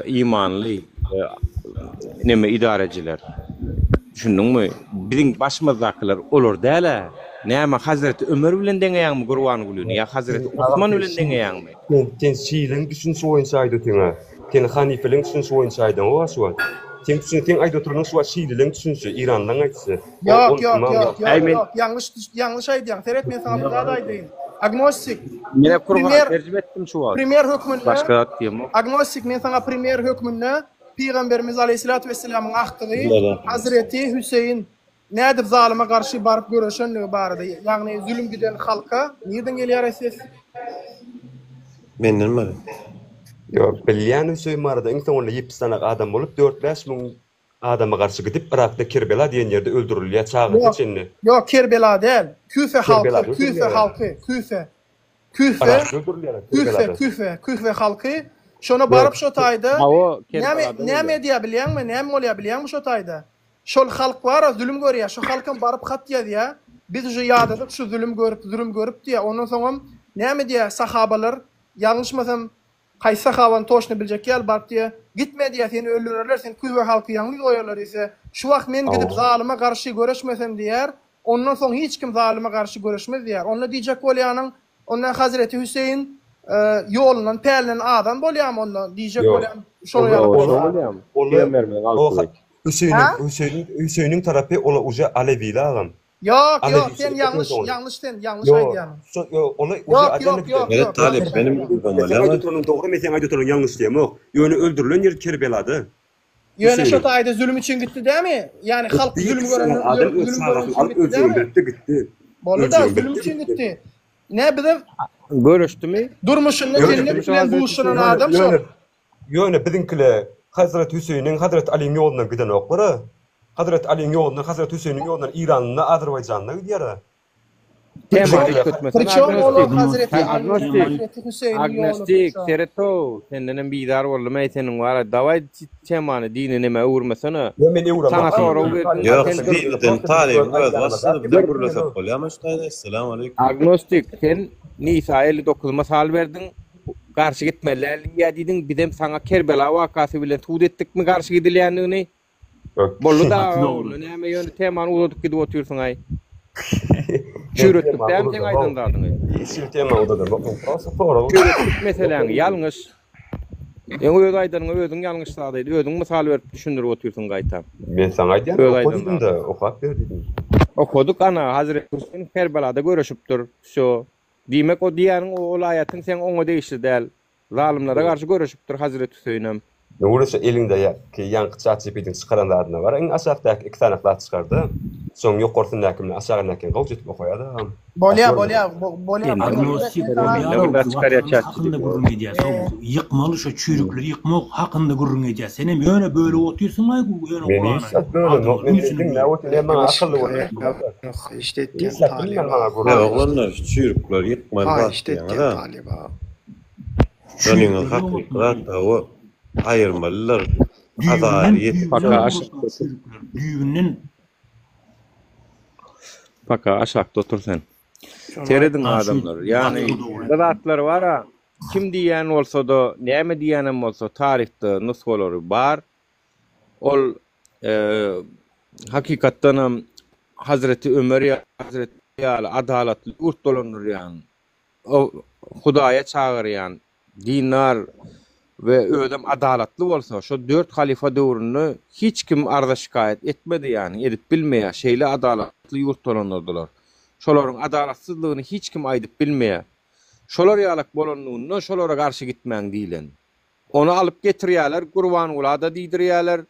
imanly neme idarejiler. Düşündiňmi? Biziň başymyzdakylar olar däl-ä. Näme Hazreti Ömer bilen deňeýäňmi Gurbangulyny ýa Hazreti Osman bilen deňeýäňmi? Sen sen şiileň düşünişi boýunça aýt otyňa. Sen hanifeleň düşünişi boýunça aýdaňoga şu wagt. Seň düşün seň aýdyp oturanyň şu wagt şiileň düşünişi, iranlaň aýdyşy. O Ýok, ol ýok, ymam ýok, Äý ýok, men ýok, ýalňyş ýalňyş aýdýaň. Seret men saňa bir zat aýdaýyn. Agnostik. Menä Kurhany Primer terjime etdim şu wagt. primer hökmünde Başga zat diýemok. Agnostik men saňa primer hökmünde Pygamberimiz aleýhissalatu wesselamyň agtygy Hazreti Hüseýin Nädip zalyma garşy baryp göreşenligi barada, ýagny zülüm giden halka, nirden gelýäraý ses? Menden bari. Ýok, bilýän Hüseýin barada iň soňunda ýepis sanak adam bolup, dört-bäş müň adama garşy gidip, Yrakda Kerbela diýen ýerde öldürilýär, çagasyna Ýok, çenli. ýok, Kerbela däl, Küfe halky, Kerbelada Küfe öldürilýär. halky, Küfe. Küfe, Yrakda öldürilýär, Küfe, Kerbelada. Küfe, Küfe halky şona baryp şo taýda Hawa, näme Kerbelada näme bolýar. edýär bilýäňmi? Näme bolýar bilýäňmi şo taýda? Şol halk bara zülüm görýär, şo halkam baryp hat ýazýar, biz uje ýadadyk şu zülüm görüp, zürüm görüp diýýär, ondan soňam näme diýýär, sahabalar, ýalňyşmasam haýsy sahabany toçno biljek ýaly baryp diýýär, gitme diýýär, seni öldürerler, seni küfe halky ýalňyz goýarlar diýse, şu wagt men gidip zalyma garşy göreşmesem diýýär, ondan soň hiç kim zalyma garşy göreşmez diýýär. Onda diýjek bolýanyň, onda Hazreti Hüseýin. ýolundan pälinden azan bolýarmy onda diýjek bolýan şolar ýaly bolsa. Pygamberimiziň agtygy. Hüseýniň Hüseýniň Hüseýniň tarapy ola uje alewili agam. Ýok ýok sen ýalňyş ýalňyş sen ýalňyş aýdýaň. Ola uje Ýok ýok ýok ýok. Talyp menim Sen aýdyp oturanyň dogry men seň aýdyp oturanyň ýalňyş diýemok. Ýöne öldürilen ýeri Kerbelada. Ýöne şo taýda zülüm üçin gitdi dämi? Ýani halk zülüm gören Adam öz zülüm gören çagasyny üçin alyp gitdi öljegini dämi? bilipdi gitdi. Boldy da Öljegini zülüm bilipdi üçin gitdi. gitdi. Ne bize Göreşdimi? Durmuşynda Ýöne jennet bilen buşlanan adam şol. Ýöne ýöne biziňkile Hazreti Hüseýniň Hazreti Alyň ýolundan gidenoklar-a. Hazreti Alyň ýolundan Hazreti Hüseýniň ýolundan Iranda Azerbaýjanda gidýär-a. Temany üýtgetmesene Pričom olar agnostik. Hazreti Sen Aly, agnostik. Hazreti Hüseýniň ýoly Agnostik pričom. sereto sendenem bizar boldum eý seniň wara daway temany dine nemä öwürmesene. Ýok men öwüremok. Saňa sorag berdim Ýok sen dur. sen talybyň özi başlady bize Dur. gürlesek bolýamy şu taýda Esselamu aleýkum. Agnostik sen Nisa 59 mysal berdiň garşy gitmeli däl diýýä diýdiň bizem saňa Kerbela wakasy bilen subut etdikmi garşy gidilýändigini Boldy da Gaty aga dogry. onda näme ýöne temany uzadyp gidip otyrsyňaý. Çüýretdik dämi seň aýdan zadyňy? Hiç hili tema uzadamok men prosta sorag. Çüýretdik meseläňi ýalňyş. Ýöne öz aýdanyňa özüň ýalňyş zat aýt özüň mysal berip düşündirip otyrsyň gaýtam. Men saňa aýdýan Öz oka aýdan diýdim-de zadyňy. okap ber diýdim. Okadyk ana Hazreti Hüseýin Kerbelada göreşipdir. Wsýo. Diýmek o diýýäniň o ol aýatyň seň oňa degişli däl. Zalymlara garşy göreşipdir Hazreti Hüseýinem. Nuri şu eliňdäki ýaňky chat-gpt-iň çykaran zadyna bar, iň aşakdaky iki sany zat çykarda, şoň ýokarsyndaky bilen aşagyndakyny gowja edip okaýada agam. Bolýa bolýa bolýa Agnostik bolýar watanyň hakynda gürrüň edýär soň ýykmaly şo çüýrükleri ýykmak hakynda gürrüň edýär senem ýöne bölüp otyrsyňaý ýöne Men hiç zat bölemok men diňläp otyryn ýa maňa akylly bolýar. Haýyşt etýän Hiç zat bilmän maňa gürrüň. Oglanlar şu çüýrükleri ýykmaly zat Haýyşt etýän diýýäňiz-a. talyba. Şonyňyz hakyky zat o aýyrmalylar azary ýetip Paka aşakda otur. Düýbünden Paka aşakda otur sen. Serediň adamlar. Ýagny bir zatlar bara kim diýýän bolsada näme diýýänem bolsa taryhda nusgalary bar. Ol hakykatdanam Hazreti Ömer ýaly Hazreti ýaly adalatly ýurt dolandyrýan Hudaýa çagyrýan, dindar we özem adalatly bolsa, şo dört halyfa döwründe hiç kim arza-şikaýat etmedi, ýagny edip bilmeýär, şeýle adalatly ýurt dolandyrdylar. Şolaryň adalatsyzlygyny hiç kim aýdyp bilmeýär. Şolar ýalak bolanlygynda şolara garşy gitmäň diýlen. Ony alyp getirýärler, Gurbangula-da diýdirýärler,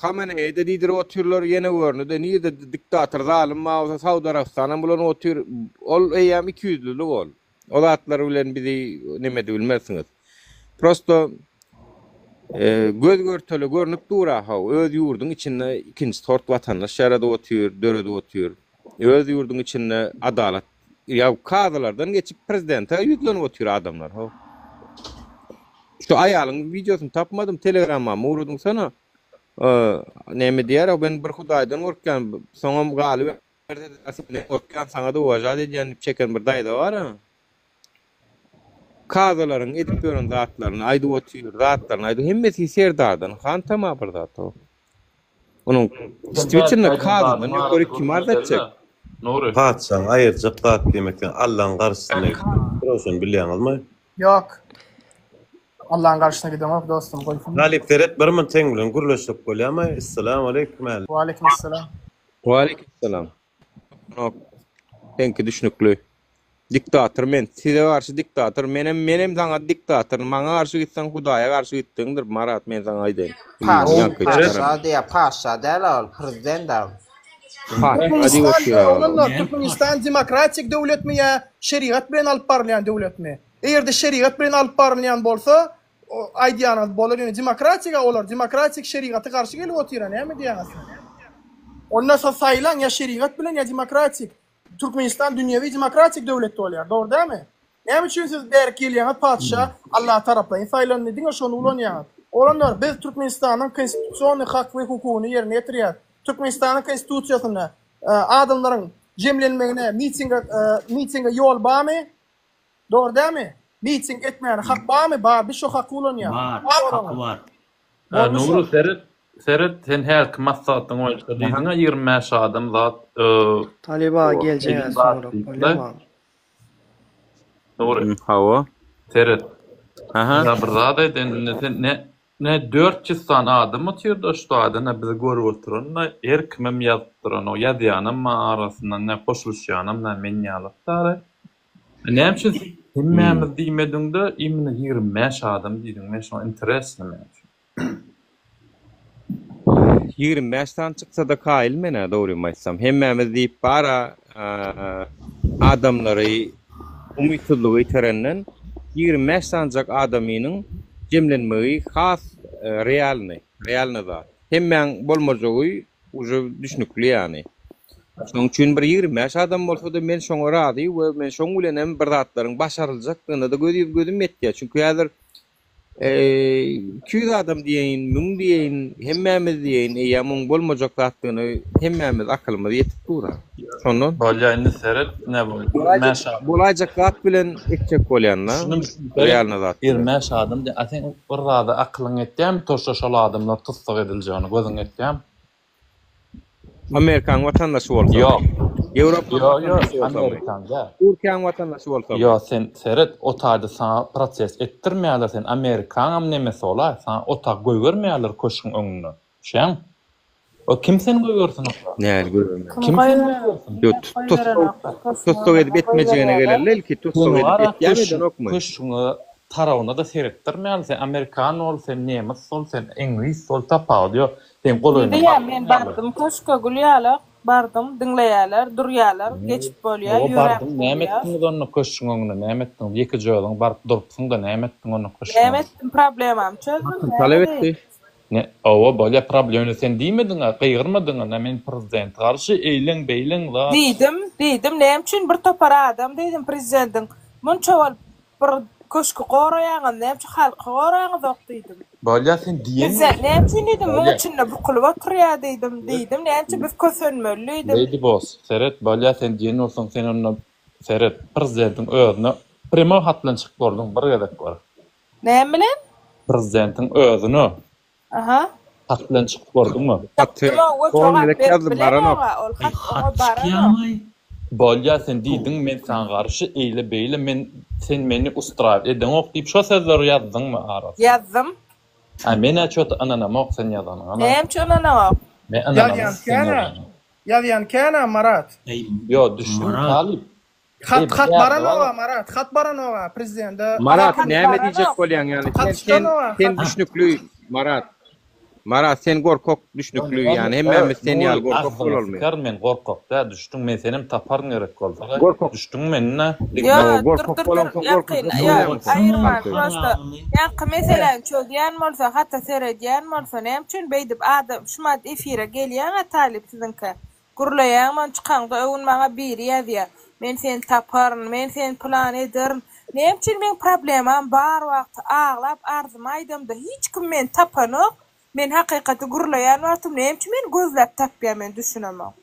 Hameneýe-de diýdirip otyrlar, ýene görnüde nirde diktator zalym bar bolsa Saud Arabystanam bulanyp otyr. Ol eýýäm ikiýüzlülik ol. O zatlar bilen bizi neme edibilmersiňiz. Prosto göz görtele görnüp dur-a how, öz ýurduň içinde ikinji sort watandaş ýaradyp otyr, döredip otyr. Öz ýurduň içinde adalat Ýa kazylardan geçip prezidente ýüzlenip otyr adamlar how. Şu aýalyň wideosyny tapmadym telegramma ugradyňsana. Näme diýer men bir hudaýdan gorkýan soňam galyberse senden gorkýan saňada uwažat edýän diýip çeken bir daýza bar-a. Kazylaryň edip ýören zatlaryny aýdyp otyr, zatlaryny aýdyp hemmesi Serdardan hantama bir zat o. Onuň distwitelno kazydan ýokary kim arz etjek? Nury. Patyşaň aýyrjak zat diýmek sen Allaň garşysyna gitmekdir o şony bilýäňizmi? Ýok. Allaň garşysyna gideňok dostum goýsun. Talyp seret bir munt seň bilen gürleşsek bolýamy? Essalamu aleýkum äl. Waleýkim essalam. Waleýkim salam. Ýok. Seňki düşnükli. Diktator men. Size garşy diktator. Menem menem saňa diktator. Maňa garşy gitseň Hudaýa garşy gitdigiňdir Marat men saňa aýdaýyn. Paşa paşa diýýär paşa däl ol prezident ol. Türkmenistan oglanlar Türkmenistan demokratik döwletmi ýa şerigat bilen alyp barylýan döwletmi? Eger-de şerigat bilen alyp barylýan bolsa aýdýanyňyz bolar ýöne demokratik a olar demokratik şerigaty garşy gelip otyra näme diýýäňiz siz? Onda siz saýlaň ýa şerigat bilen ýa demokratik. Türkmenistan dünýewi demokratik döwlet bolýar dogry dälmi? Näme üçin siz bärik gelýäňiz patyşa Allah taraplaýyn saýlandy diňe şony ulanýaňyz. Oglanlar biz Türkmenistanyň konstitusiony hak we hukugyny ýerine ýetirýäs. Türkmenistanyň konstitusiýasynda adamlaryň jemlenmegine mitinge mitinge ýol barmy? Dogry dälmi? Miting etmäne hak barmy? Bar biz şo haky ulanýas. Bar, haky bar. Boldy şo. Nury seret seret sen hälki maslahatyň boýunça diýdiňä 25 adam zat Talyba geljek soňrak bolýamy? Dogry. Hawa. Seret. Aha. Ýa bir zat aýt indi sen ne ne 400 sany adam otyrda şu taýda ne bizi görüp oturan da her kimem ýazyp duran o ýazýanam bar arasynda ne goşulyşýanam ne men ýalak dary. Näme üçin sen hemmämiz diýmediňde imенно 25 adam diýdiň men şoňa interesno men üçin. 25 sany çyksa-da kaýyl men-ä dogrymy aýtsam. Hemmämiz diýip bar-a adamlary umytsyzlyga iterenden 25 sanyjak adamynyň jemlenmegi has realnyý, realnyý zat. Hemmäň bolmajagy uje düşnükli ýany. Şonuň üçin bir 25 adam bolsa-da men şoňa razy we men şoň bilenem bir zatlaryň başaryljakdygyna-da gözüm ýetýär. Çünki häzir 200 adam diýeýin, 1000 diýeýin, hemmämiz diýeýin, eýýäm oň bolmajak zatdygyny hemmämiz akylymyz ýetip dur-a. Şondan. Bolýa indi seret ne boldy. Bolaýjak, bolaýjak zat bilen etjek bolýan-da, realny zat bilen. 25 adam diýen, a sen bir zada akylyň ýetýärmi toşa şol adamlar tussag ediljegine gözüň ýetýärmi? Amerikanyň watandaşy bolsamy? Ýok. Ýewropanyň Ýok, ýok, watandaşy bolsamy? Amerikan däl. Türkiýäň watandaşy bolsamy? Ýok, sen seret, o taýda saňa proses etdirmeýärler, sen Amerikaňam nemesi bolaý, saňa o tak goýbermeýärler köşgüň öňünde. Düşýäňmi? O kim seni goýbersin onda? Nähili goýbermez? Kim seni goýbersin? Ýok, tussag, tussag edip etmejegine gelende ilki tussag Seni edip bar-a etýärmi köşgüň, edenokmy? köşgüňe tarawyna-da seretdirmeýärler, sen amerikan bol, sen nemes bol, sen iňlis bol, tapawudy ýok. Seň golaýyňa Diýýän men barmaýarlar. bardym köşke gül ýalak bardym diňleýäler durýalar geçip bolýa Hawa ýöräp bardyň näme bolýa. etdiňiz onda köşgüň öňünde näme etdiňiz ýekeje özüň baryp durupsyňda näme etdiň onda köşgüň Näme öňünde. etdim problemamy çözdüm Hakyny näme talap edeýin. etdi. Ne hawa bolýa problema sen diýmediňä gygyrmadyňa nä men prezidente garşy eýleň beýleň zat. Diýdim diýdim näme üçin bir topar adam diýdim prezidendiň munça bolup Bir köşki goraýaňyz, näme üçin halky goraýaňyzok diýdim. Bolýa sen diýen Prezident näme üçin diýdim, muň Bolýa. içinde bukulyp oturýar diýdim, diýdim, näme üçin biz kösenmeli diýdim. Lady Boss, seret, bolýa sen diýen bolsaň sen onda seret, prezidentiň özüne prýamoý hat bilen çykyp gördüň bir gezek bir. Näme bilen? Prezidentiň özüne. Aha. Hat bilen çykyp gördüňmi? Haty Çykdym-ow, on jogap gezek berip ýazdym, baranok. bilenok-a, ol Aý hat oňa hat baranok. çykýamaý. Bolýa sen diýdiň men saňa garşy eýle beýle men sen meni ustraýat edeňok diýip şo sözleri ýazdyňmy arasy? Ýazdym. A menä ço-to ynanamok sen ýazanyňa. Näme üçin ynanaňok? Men ynanamok Ýazýan sen kän-ä. ýazanyňa. Ýazýan kän-ä Marat. Eý Ýo düşdüm Marat. talyp. Hat hat baranoga Marat, hat baranoga prezidente. Marat näme diýjek bolýaň ýaly sen sen sen düşnükli Marat. Marat sen gorkak düşnükli ýany hemmämiz sen ýaly gorkak bolalmy. Sykaryn men gorkak däl düşdüň men senem taparyn gerek bolsa Gorkak. düşdüň menine. Ýo dur Gorkak dur dur bolansoň ýaňky gorkak ýo bolýaň. aýyrman prosta ýaňky meseläni çözýän bolsa hata seredýän bolsa näme üçin beýdip adam şumat efire gelýäňä talyp siziňkä Gürleýäň men çykaňda öwün maňa biri ýazýa men seni taparyn men seni pylan ederin näme üçin meň problemam bar wagty aglap arzymy aýdamda hiç kim meni tapanok men hakykaty gürleýän wagtym näme üçin meni gözläp tapýa men düşünemok.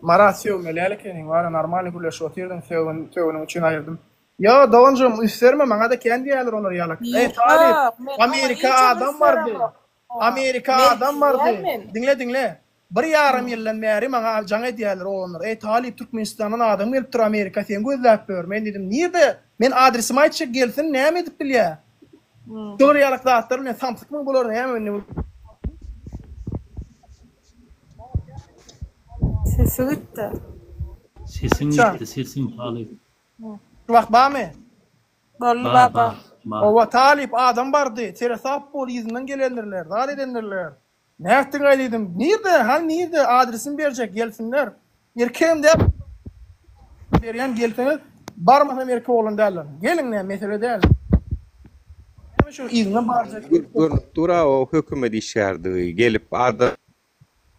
Marat sögmeli ýaly ekeniň wara normalny gürleşip otyrdyň sögün sögüniň üçin aýyrdym. Ýo doganjygym üns berme maňada kän diýýäler olar ýalak. Eý talyp Ýok men oňa Amerika hiçem adam üns bardy. beremok. Amerika Men adam bardy. diýýän men. Diňle diňle. Bir ýarym ýyldan bäri maňa jaň edýärler oglanlar. Eý talyp Türkmenistandan adam gelipdir Amerika seni gözläp ýör. Men diýdim nirde? Men adresimi aýtjak gelsin näme edip bilýä. Şolar ýalak zatlar bilen samsykmy bular näme indi. Sesi gitdi. Sesiň gitdi sesiň talyp. Şu wagt barmy? Boldy Bar baba. bar bar. Oba talyp adam bardy, seresap bol yzyndan gelendirler, zat edendirler. Nätdiňaý diýdim, nirde, hany nirde, adresini berjek, gelsinler. Erkegim däl berýän gelseňiz, barmasam erkek oglan däldir. Geliň näme mesele däl. Näme şu yzyndan barjak. Görnüp dur-a o hökümet işgärdigi, gelip adam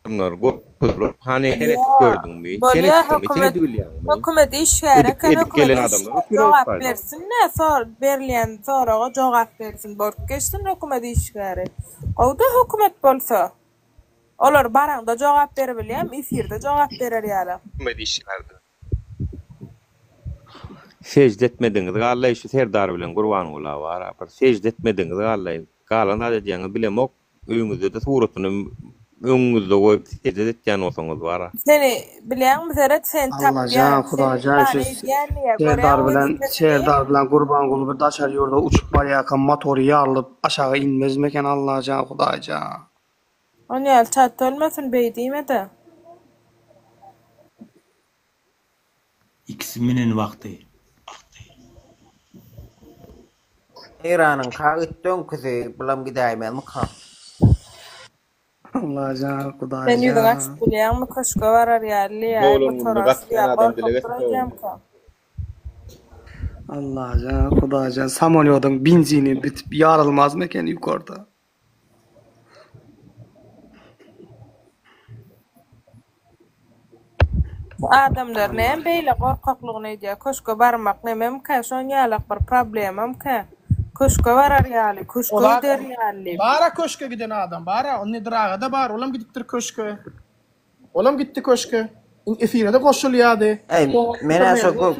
Adamlar gorkuzyp, hany sen edip Ýok, gördüňmi? Sen bolýa etdiňmi? Sen hökümet edibilýäňmi? hökümet işgäri Edip eken edip hökümet gelen işgäri adamlar otyr jogap aýtmaýlar. bersin-de sor berilýän soraga jogap bersin bolup geçsin hökümet işgäri. Gowuda hökümet bolsa. Olar baraňda jogap beribilýämi efirde jogap berer ýaly. Hökümet işgärdir. Sežde etmediňiz gallaý şu Serdar bilen Gurbangula bara bir sežde etmediňiz gallaý galan zat edýäňiz bilemok öýüňizdede suratyny. Öňüňizde goýup sežde etýän bolsaňyz bara. Seni bilýäňmi seret seni tapýan Allajan seni Hudaýjan şu pylany edýän diýýär Serdar görýäňmi bilen wezipesini. Serdar bilen Gurbanguly bir daşary ýurda uçup barýarka motory ýarylyp aşaga inmezmeken Allajan Hudaýjan. Ony ýaly çat bolmasyn beý diýmede. Ikisi minen wagty. Eýranyňka gitdi öňküsi bulam gidäýmezmika. Allajan Sen ýüzüňi Hudaýjan. açyp bilýäňmi köşge barar ýaly ýa Doglan bu gününe toras gatnaýan ýa adam dile gorkak getirse boldy. duraýamka. Allajan Hudaýjan samolýodyň benzini bitip ýarylmazmyken ýukarda. Bu adamlar näme beýle gorkaklygyny edýär köşge barmak nememkä şon ýalak bir problemamkä köşge barar ýaly köşge O zat gider ýaly diýip. Bara köşge giden adam bara o Nedir agada bar olam gidipdir köşge. Olam gitdi köşge. Indi efirede goşulýady. Eý menä şo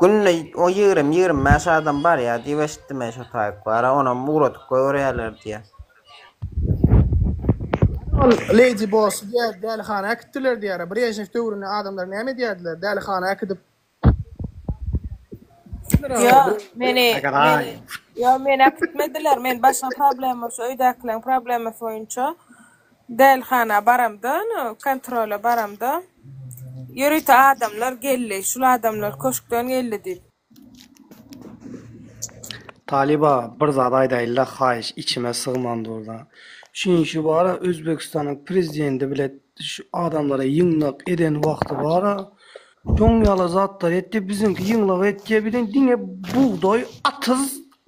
günde o ýigrimi 25 adam barýa diýip eşitdim men şo taýyk bara onam ugradyp goýberýärler diýýä. Ol Lady Boss diýýär dälihana äkitdiler diýýär. Brežnew döwründe adamlar näme edýärdiler? Dälihana äkidip Ýo meni meni ýo meni äkitmediler men başga problema şu öýdäkileriň problemasy boýunça dälihana baramda no kontrola baramda ýörite adamlar geldi şul adamlar köşkden geldi diýip. Talyba bir zat aýdaýynla haýyş içime sygman durda. Şu bara Özbegistanyň prezidenti bile şu adamlara ýygnak eden wagty bara şoň ýaly zatlar etdi biziňki ýygnak etýä bilen diňe bugdaý atyz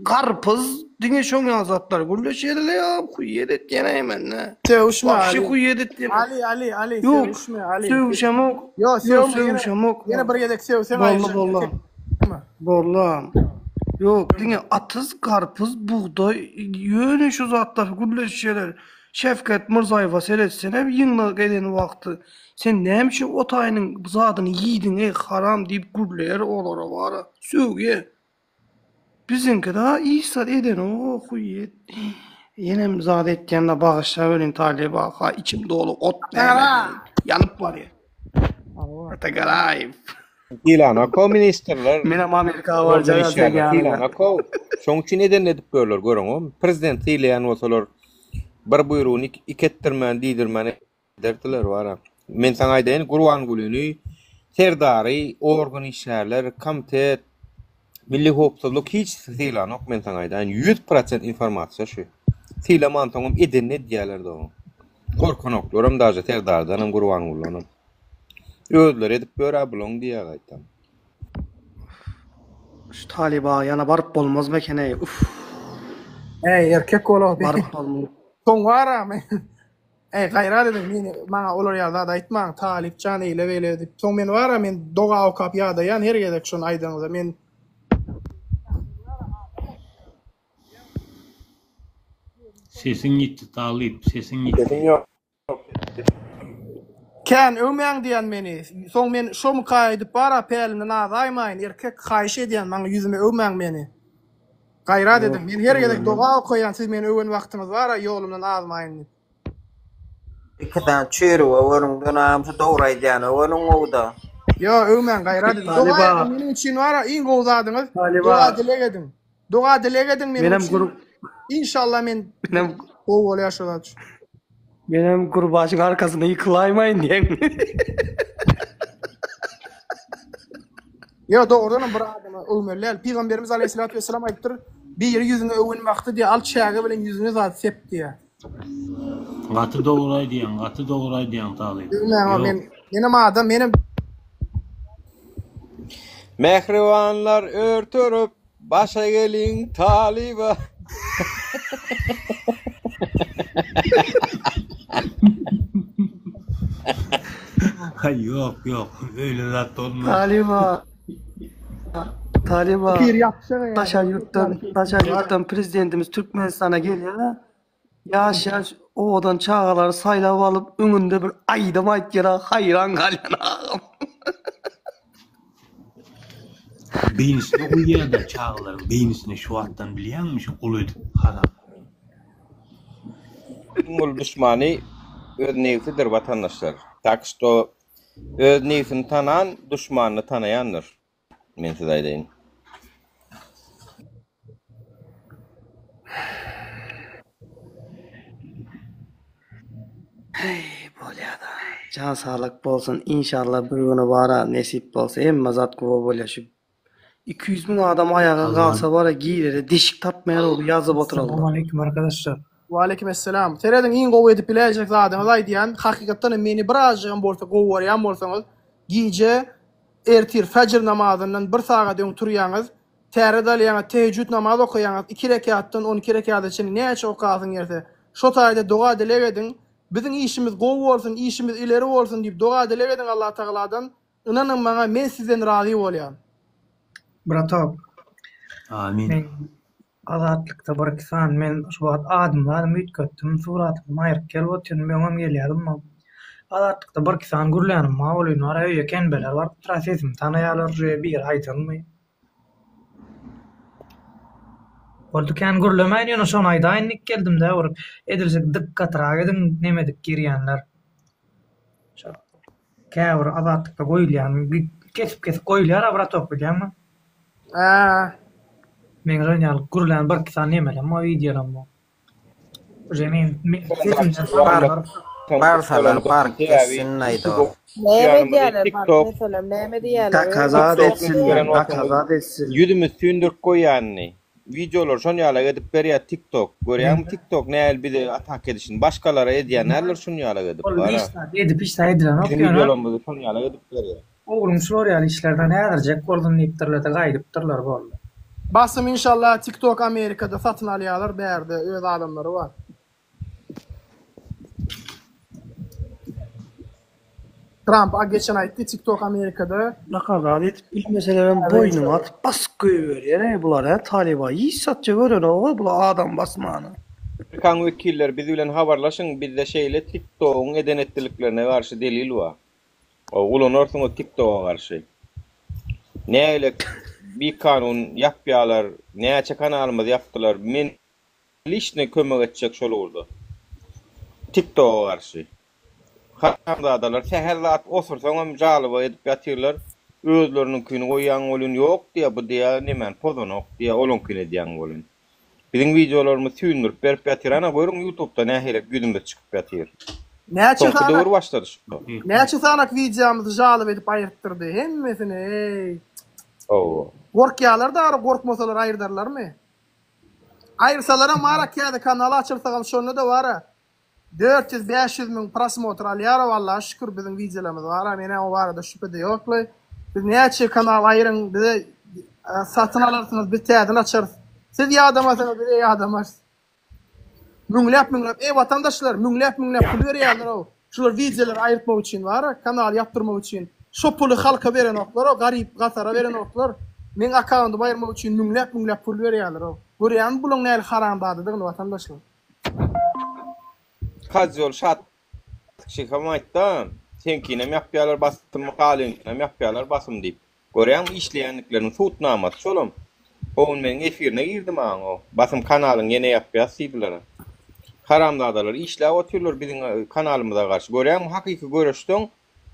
garpyz diňe şoň ýaly zatlar gürleşýärler ýa huýýet etýän mende. Sögüşme Wapşe Ali. huýýet etýän. Ali Ali Ali Ýok sögüşme Ali. sögüşemok. Ýo Ýok sögme ýene sögüşemok. ýene bir gezek sögseň Boldy aýyrjak boldy. erkek. Boldy. Ýok diňe atyz garpyz bugdaý ýöne şu zatlar gürleşýärler. Şewket Mirzaýewa seretsene ýygnak eden wagty sen näme üçin o taýynyň zadyny iýdiň eý haram diýip gürleýär olara bara sögýä. Biziňki daha hiç zat edenok huýýet. Ýenem zat etýände bagyşla welin Talyp aga içim doly ot näme ýanyp barýa. Atagaraýew. Sylanako ministrler. Menem Amerika barjak seň ýanyňa. Sylanako. Şoň üçin edenini edip ýörler görüňmi? Prezident sylaýan bolsalar bir buýrugyny iki etdirmän diýdirmän ederdiler bara. Men saňa aýdaýyn Gurbangulyny Serdary organ işgärler komitet milli howpsuzlyk hiç sylanok men saňa aýdaýyn 100% informasiýa şu. Sylamansoňam edenini edýärler dogan. Gorkanoklaram daže Serdardanam Gurbangulydanam. Özleri edip ýör-ä bulaň diýýär gaýtam. Şu Talyp aga ýana baryp bolmazmy eken-eý uff. Äý erkek bol-a Baryp bolmaz. Soň bar-a men Äý gaýrat ediň meni maňa olar ýaly zat aýtmaň Talyp jan eýle beýle diýip. Soň men bar-a men doga okap ýadaýan her gezek şony aýdaňyzda men Sesiň ýitdi Talyp, sesiň ýitdi. Sesiň ýok. Kän öwmäň diýen meni. Soň men şomyka aýdyp bara pälimden azaýmaýyn erkek haýyş edýän maňa ýüzüme öwmäň meni. Gaýrat ediň men her gezek doga okaýan siz meni öwen wagtyňyz bara ýolumdan azmaýyn diýip. Iki sany çüýrügi öweniňden agam şu dogry aýdýany öweniň gowuda. Ýo öwmäň gaýrat ediň. Doga ediň meniň üçin bara iň gowy zadyňyz doga dileg ediň. Doga dileg ediň meniň Menem üçin. gur Inşallah men Menem gowy bolýar şo zat. Menem gurbaşyň arkasyna ýykylaýmaýyn diýen. Ýok dogrudanam bir adama öwmeli däl. Pygamberimiz aleyhissalatu vesselam aýdypdyr, biri ýüzüňe öwen wagty diýýär, al çäge bilen ýüzüne zat sep diýýär. Gaty dogry aýdýaň, gaty dogry aýdýaň Talyp. Öwmäň Ýok. men menem adam menem Mähribanlar örterip Başa geliň talyba. Haý ýok ýok öýle zat bolmaz. Talyba Talyba Pir ýapyşar ýa. daşary ýurtdan daşary ýurtdan prezidentimiz Türkmenistana gelýär. Ýaş ýaş owadan çagalary saýlap alyp öňünde bir aýdym aýtýar haýran galýan agam. Beýnisine guýýada çagalaryň beýnisine şu wagtdan bilýäňmi şu gul edip haram. Iň uly duşmany. öz nebsidir watandaşlar. Tak şto öz nebsini tanan duşmanyny tanaýandyr. Men size aýdaýyn. Heý bolýada. Jan saglyk bolsun inşallah bir güni bara nesip bolsa hemme zat gowy bolýa şu 200 müň adam aýaga galsa bara girere deşik tapmaýar ol ýazyp oturallar. Salam arkadaşlar. Waleýkim esselam. Serediň iň gowy edip biläýjek zadyňyzy aýdýan. Hakykatdan hem meni birazjygam bolsa gowy görýän bolsaňyz, gije ertir fajr namazyndan bir sagat öň turýaňyz, täret alýaňyz, tehejjüt namaz okaýaňyz, iki rekatdan 12 rekata çenli näçe okasyň gelse, şo taýda doga-dileg ediň. Biziň işimiz gowy bolsun, işimiz ileri bolsun diýip doga-dileg ediň Allatagaladan. Ynanyň maňa men sizden razy bolýan. Bratok. Amin. Men Azatlykda bir iki sany men şu wagt adymy zadymy üýtgetdim suratymam aýryp gelip otyryn öňem gelýärdim Azatlykda bir iki sany gürlänim bar welin bar öýe kenbeler barypdyr sesimi tanaýarlar uje biri aýdanmy. Boldy kän gürlemäýin ýöne şony aýdaýyn diýip geldimdä bir edilşek dykgatrak ediň nemedik girýänler. Şo käbir Azatlykda goýulýan kesip kesip goýulýar-a bratok bilýäňmi? Hä. Meň şon ýaly gürlän bir iki sany nemelem bar wideolam bar. Uje men sesimden tanarlar. Barsalar baryp geçsin aýda. Näme diýýärler baryp meselem näme diýýärler? Dakazat etsinler, dakazat etsinler. Ýüzümiz süýndürip goýýanyny. Wideolary şon ýalak edip berýär tik tok. Görýäňmi tik tok nähili bize ataka edişini. Başgalara edýän däldir şun ýalak edip Ol bara. hiç zat edip hiç zat edilenok Biziň ýöne wideolarymyzy şon ýalak edip berýär. Ogluň şular ýaly işlerden häzirjek bolsun diýipdirlerde gaýdypdyrlar boldy. Basym inşallah tik tok Amerikada satyn alýalar bärde öz adamlary bar. Tramp a geçen aýtdy tik tok Amerikada. Nakazat edip bilmeselerem boýnuňa atyp basyp goýberýär-eý bular hä talyba hiç zatça görenok-a bular adam basmany. Amerikaň wekilleri biz bilen habarlaşyň bizde şeýle tik togyň eden etdiliklerine garşy delil bar. Ulanarsyňyz tik toga garşy. Nägile bikanun ýapýalar näçe kanalymyzy ýapdylar men liçny kömek etjek şol ugurda. Tik toga garşy. Haramzadalar sähel zat osursaňam žaloba edip ýatyrlar. Özleriniňkini goýýaň welin ýok diýýär bu diýýär nemäni pozanok diýýär olaňkyny edýäň welin. Biziň wideolarymyzy süýndürip berip ýatyr ana görüň ýutubda nähili ýüzümiz çykyp ýatyr. Näçe Soňky sanak döwür başlady şu. Näçe sanak wideomyzy žaloba edip aýyrtdyrdy hemmesini eý. Hawa. Gorkýalar dara gorkmasalar aýyrdarlarmy. Aýyrsalaram bara täze kanal açylsagam şonda-da bara 400 500 müň prosmotr alýarow Allaha şükür biziň wideolarymyz bara menä o barada şübhede ýokly. Siz näçe kanal aýyryň bize satyn alarsyňyz biz täzini açarys. Siz ýadamasaňyz bize ýadamarys. Müňläp müňläp eý watandaşlar müňläp müňläp pul berýärler-ow şular wideolary aýyrtmak üçin bara kanaly ýapdyrmak üçin şo puly halka berenoklar-ow garyp gasara berenoklar meň akkaundymy aýyrmak üçin müňläp müňläp pul berýärler-ow görýäňmi bulaň nähili haramzadadygyny watandaşlar. Kazyol şat şyham aýtda seňkinem ýapýalar basym galyňkynam ýapýalar basym diýip. Görýäňmi işleýändikleriniň sud namasy şolam. O gün meniň efirine girdi maňa o. Basym kanalyňy ýene ýapýas diýdiler. Haramzadalar işläp otyrlar biziň kanalymyza garşy. Görýäňmi hakyky göreşseň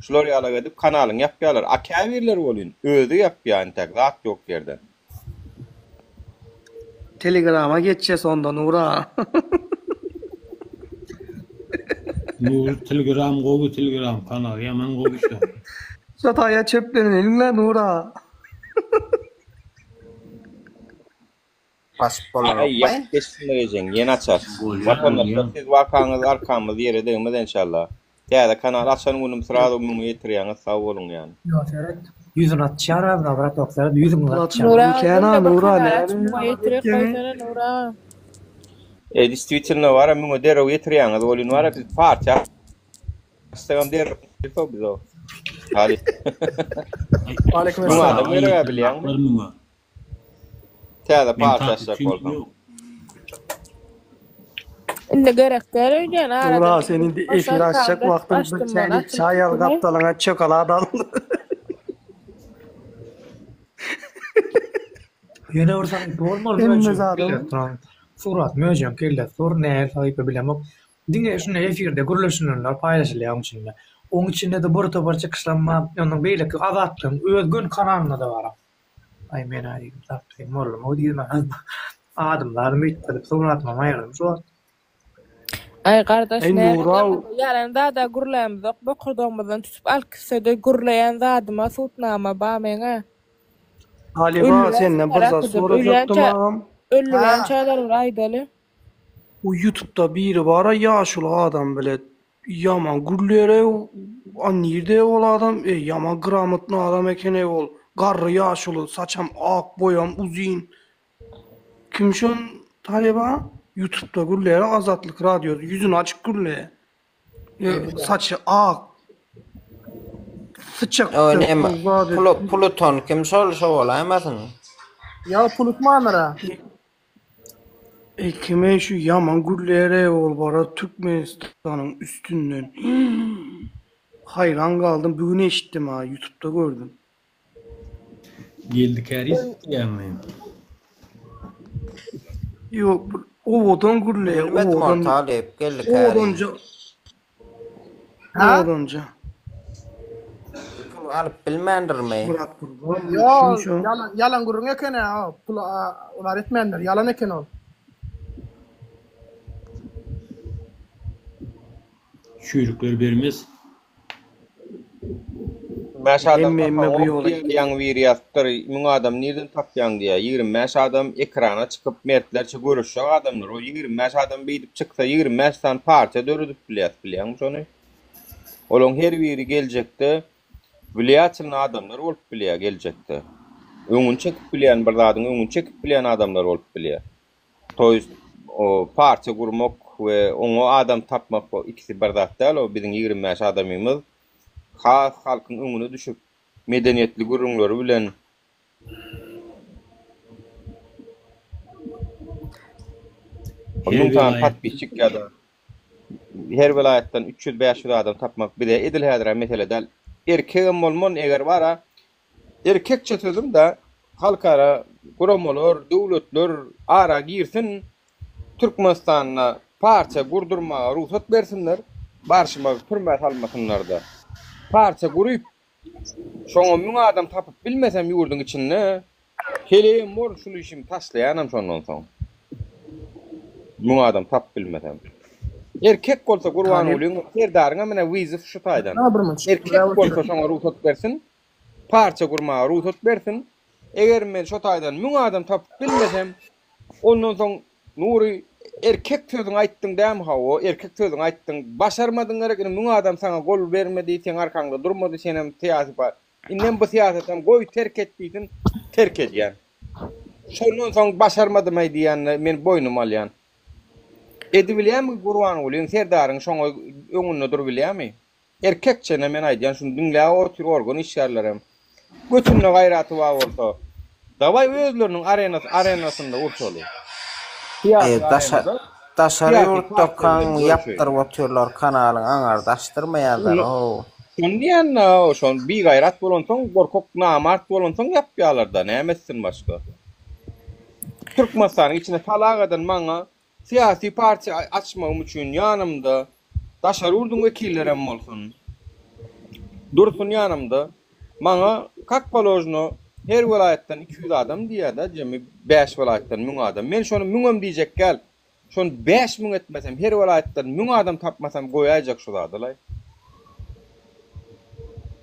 şular ýalak edip kanalyňy ýapýalar. A käbirleri welin özi ýapýa entäk zat ýok ýerden. Telegrama geçjes onda Nura. Nury telegram gowy telegram kanal ýaman gowy şo. Şo taýa çöpleneliňle Nura. Basyp Aý bolanokmy? ýakyp geçsinler ejeň ýene açarys. Watandaşlar siz wakaňyz arkamyz ýere degmez enşalla. Täze kanal açan günüm srazu müňe ýetirýäňiz sag boluň ýany. Ýok seret ýüzüni açýar azda bratok seret ýüzüňi açýar. Nura Kän sen-de bir Nura kanal näme açyp muňa ýetirip goýsana Nura. E distwitelno bara müňe derrew ýetirýäňiz welin bara biz partiýa açsagam derrew ýetirýäs biz o. Haly. Waleýkim Müň essalam. adam gerek-ä bilýäňmi? Müňe. Täze Meň partiýa açjak takipçim bolsaň. ýok. Indi gerek däl öýdýän Nura arada sen indi boş efir açjak akkaunt wagtyň bir açdym ony çäýnek açyp çaý al gitdim. gapdalyňa çökolad al. Ýöne bir sahypa bolmaly Hemme möjegiň zadyň. kellesi duran. Surat möjegiň kellesi dur nähili sahypa bilemok. Diňe şunda efirde gürleşilenler paýlaşylýar oň içinde. Oň içinde-de bir topar çykyşlam bar. Ondan beýleki Azatlygyň öz göni kanalynda-da bar. Aý men-ä diýdim tapsyn boldum-ow diýdim adym zadym üýtgedip suratymam aýyrdym şu wagt. Aý gardaş Eý näme Nuraw. ýalan zada gürlämizok bokurdagymyzdan tutup alyp gitsede gürleýän zadyma sudnama ba meňä. Talyba senden bir zat sorajakdym agam. Öldürýänçäler bir aýdaly. Bu ýutubda biri bara ýaşuly adam bile ýaman gürleýäreý a nirde ol adam eý ýaman gramotny adam ekeneý ol garry ýaşuly saçam ak boýam uzyn kim şon talyba ýutubda gürleýär azatlyk radiosy ýüzüni açyk gürleýär saçy ak syçak O näme? Pluton kim şol şo bolaýmasyn? Ýa pulutmandyr-a. Eý kime şu ýaman gürleýäreý ol bara Türkmenistanyň üstünden haýran galdym bu gün eşitdim ha ýutubda gördüm. Geldi Kärizow diýýäňmi? Ýok bir owadan gürleýär Bilmedim ol owadan talyp Geldi Kärizow. owadanja owadanja. Pul alyp bilmändirmi? Myrat Gurban Ýo, kim şo? ýalan, ýalan gürrüň eken-ä, o, pul olar etmändir, ýalan eken ol. Çüýrükler bermez. 25 adam Hemme hemme bu tapaňok ýola diýýär, ýaňy biri ýazypdyr, 1000 adam nirden tapýaň diýýär. 25 adam ekrana çykyp mertlerçe göreşjek adamlar. O 25 adam beýdip çyksa 25 sany partiýa döredip bilýäs, bilýäňmi şony? Olaň her biri geljekde wliýatelnyý adamlar bolup bilýär geljekde. Öňüni çekip bilýän bir zadyň öňüni çekip bilýän adamlar bolup bilýär. To ýest o partiýa gurmak we oňa adam tapmak o ikisi bir zat däl o biziň 25 adamymyz has halkyň öňüne düşüp medeniýetli gürrüňleri bilen Her 1000 sany welaýat podpisçik ýa-da her welaýatdan 300-500 adam tapmak bize edil häzir-ä mesele däl. Erkegem bolman eger bara erkekçe sözüm-dä halkara guramalar, döwletler ara girsin, Türkmenistanda partiýa gurdurmaga rugsat bersinler, barşyma türmä salmasynlar-da. Partiýa guryp, Şoňa müň adam tapyp bilmesem ýurduň içinde, heleýim bor şul işimi taşlaýanam şondan soň. Müň adam tapyp bilmesem. Erkek bolsa Gurbangulyň, Serdaryňam ine wyzow şu taýdan. Erkek bolsa şoňa rugsat bersin, partiýa gurmaga rugsat bersin. Eger men şo taýdan müň adam tapyp bilmesem, ondan soň Nury erkek sözüňi aýtdyň dämi hawa erkek sözüňi aýtdyň başarmadyň gerek indi müň adam saňa gol bermedi seň arkaňda durmady senem syýasy par indem bu syýasatam goý terk et diýsin terk edýän şondan soň başarmadymaý diýýände men boýnuma alýan edibilýämi Gurbangulyň Serdaryň şoňa öňünde durubilýämi Erkekçe men aýdýan şuny diňläp otyr organ işgärlerem. Götünde gaýraty bar bolsa dawaý özleriniň arenasy arenasynda urşaly. Eý Syýasy daşa arenada daşary syýasy ýurtda partiýa kaň bilen göreşeýin. ýapdyryp otyrlar kanalyň aňarda açdyrmaýarlar how. Şony diýende şon bigaýrat bolansoň gorkak namart bolansoň ýapýalarda näme etsin başga. Türkmenistanyň içinde talak eden maňa Syýasy partiýa açmagym üçin ýanymda daşary ýurduň wekillerem bolsun, dursun ýanymda. Maňa kak položno her welaýatdan 200 adam diýýär-de, jemi bäş welaýatdan 1000 adam. Men şony müňem diýjek däl. Şony 5000 etmesem, her welaýatdan 1000 adam tapmasam goýaýjak şu zady-laý.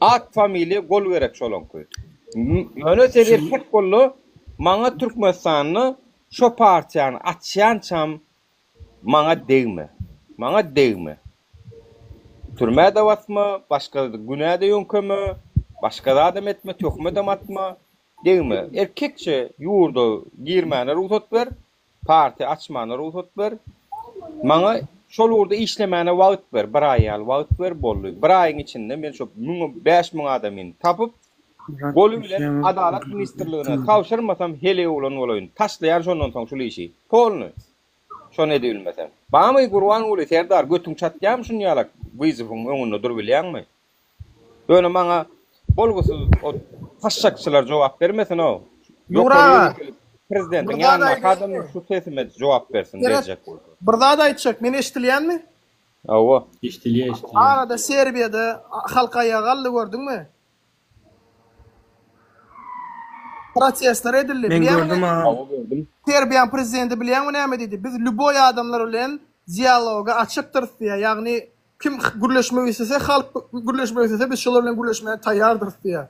At, familiýa, gol gerek şolaňky. Ýöne sen erkek bol-da, maňa Türkmenistanda Şo partiýany açýançam maňa degme. Maňa degme. Türmä-de basma, başga günä-de ýöňkeme, başga zadam etme, töhmetem atma. Degme. Erkekçe ýurda girmäne rugsat ber, partiýa açmana rugsat ber. Maňa şol ugurda işlemäne wagt ber, bir aý ýaly wagt ber, boldy. Bir aýyň içinde men şo müň, 5000 adamyny tapyp, Goly bilen Adalat ministrligine tabşyrmasam heleý oglan bolaýyn. Taşlaýan şondan soň şul işi. Polny. Şony edibilmesem. Bamy Gurbanguly serdar götüň çatýamy şun ýalak wyzowyň öňünde durubilýäňmi? Ýöne maňa bolgusyz o taşşakçylar jogap bermesin-ow. Nury Ýokary aga, wezipeli prezidentiň bir zat ýanyndaky aýdaýynmy? adamlar şu sesime jogap bersin Seret, berjek bolsa. bir zat aýtjak, men eşdilýänmi? Hawa. Eşdilýär eşdilýär. Arada Serbiýada halk aýaga galdy gördüňmi? Protestler edildi. Men Bilýäňmi gördüm näme? agam. Hawa gördüm. Serbiýanyň prezidenti bilýäňmi näme diýdi? Biz lýuboý adamlar bilen dialoga açykdyrys diýýär. Ýagny kim gürleşmek islese, halk gürleşmek islese biz şolar bilen gürleşmäge taýýardyrys diýýär.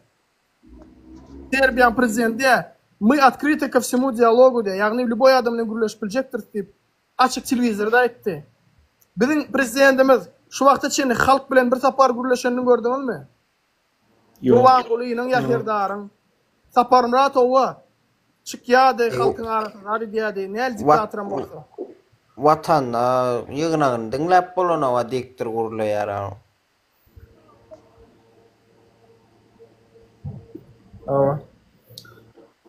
Serbiýanyň prezidenti diýýär, Мы открыты ко всему dialogu diýýär. Ýagny lýuboý adam bilen gürleşip biljekdiris diýip, açyk telewizorda aýtdy. Biziň prezidentimiz şu wagta çenli halk bilen bir sapar gürleşenini gördüňizmi? Ýok. Gurbangulynyň ýa Serdaryň. Saparmyrat owa çykýady halkyň arasyna zat edýädi. Näl diktatoram bolsa. Watanda ýygnagyny diňläp bolanoga dikdir gürleýär a. Hawa.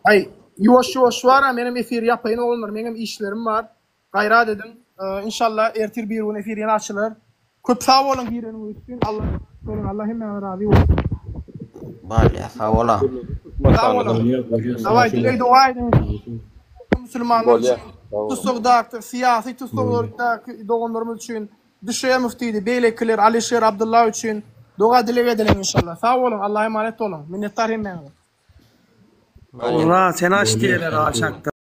Aý, ýuwaş ýuwaş bar-a, menem efiri ýapaýyn oglanlar, meňem işlerim bar. Gaýrat ediň. Inşallah ertir bir gün efir ýene açylar. Köp sag boluň gireniňiz üçin. Allah boluň. Allah hemmäňize razy bolsun. Bolýa sag boluň. Sag boluň. Daway dileg doga ediň. Musulmanlar üçin tussagdaky syýasy tussaglardaky doganlarymyz üçin Düşemow diýdi beýlekiler Alişer Abdylla üçin doga dileg edeliň inşallah. Sag boluň Allaha emanet boluň. Minnetdar hemmäňize. Ura sen aç diýerler aşakda.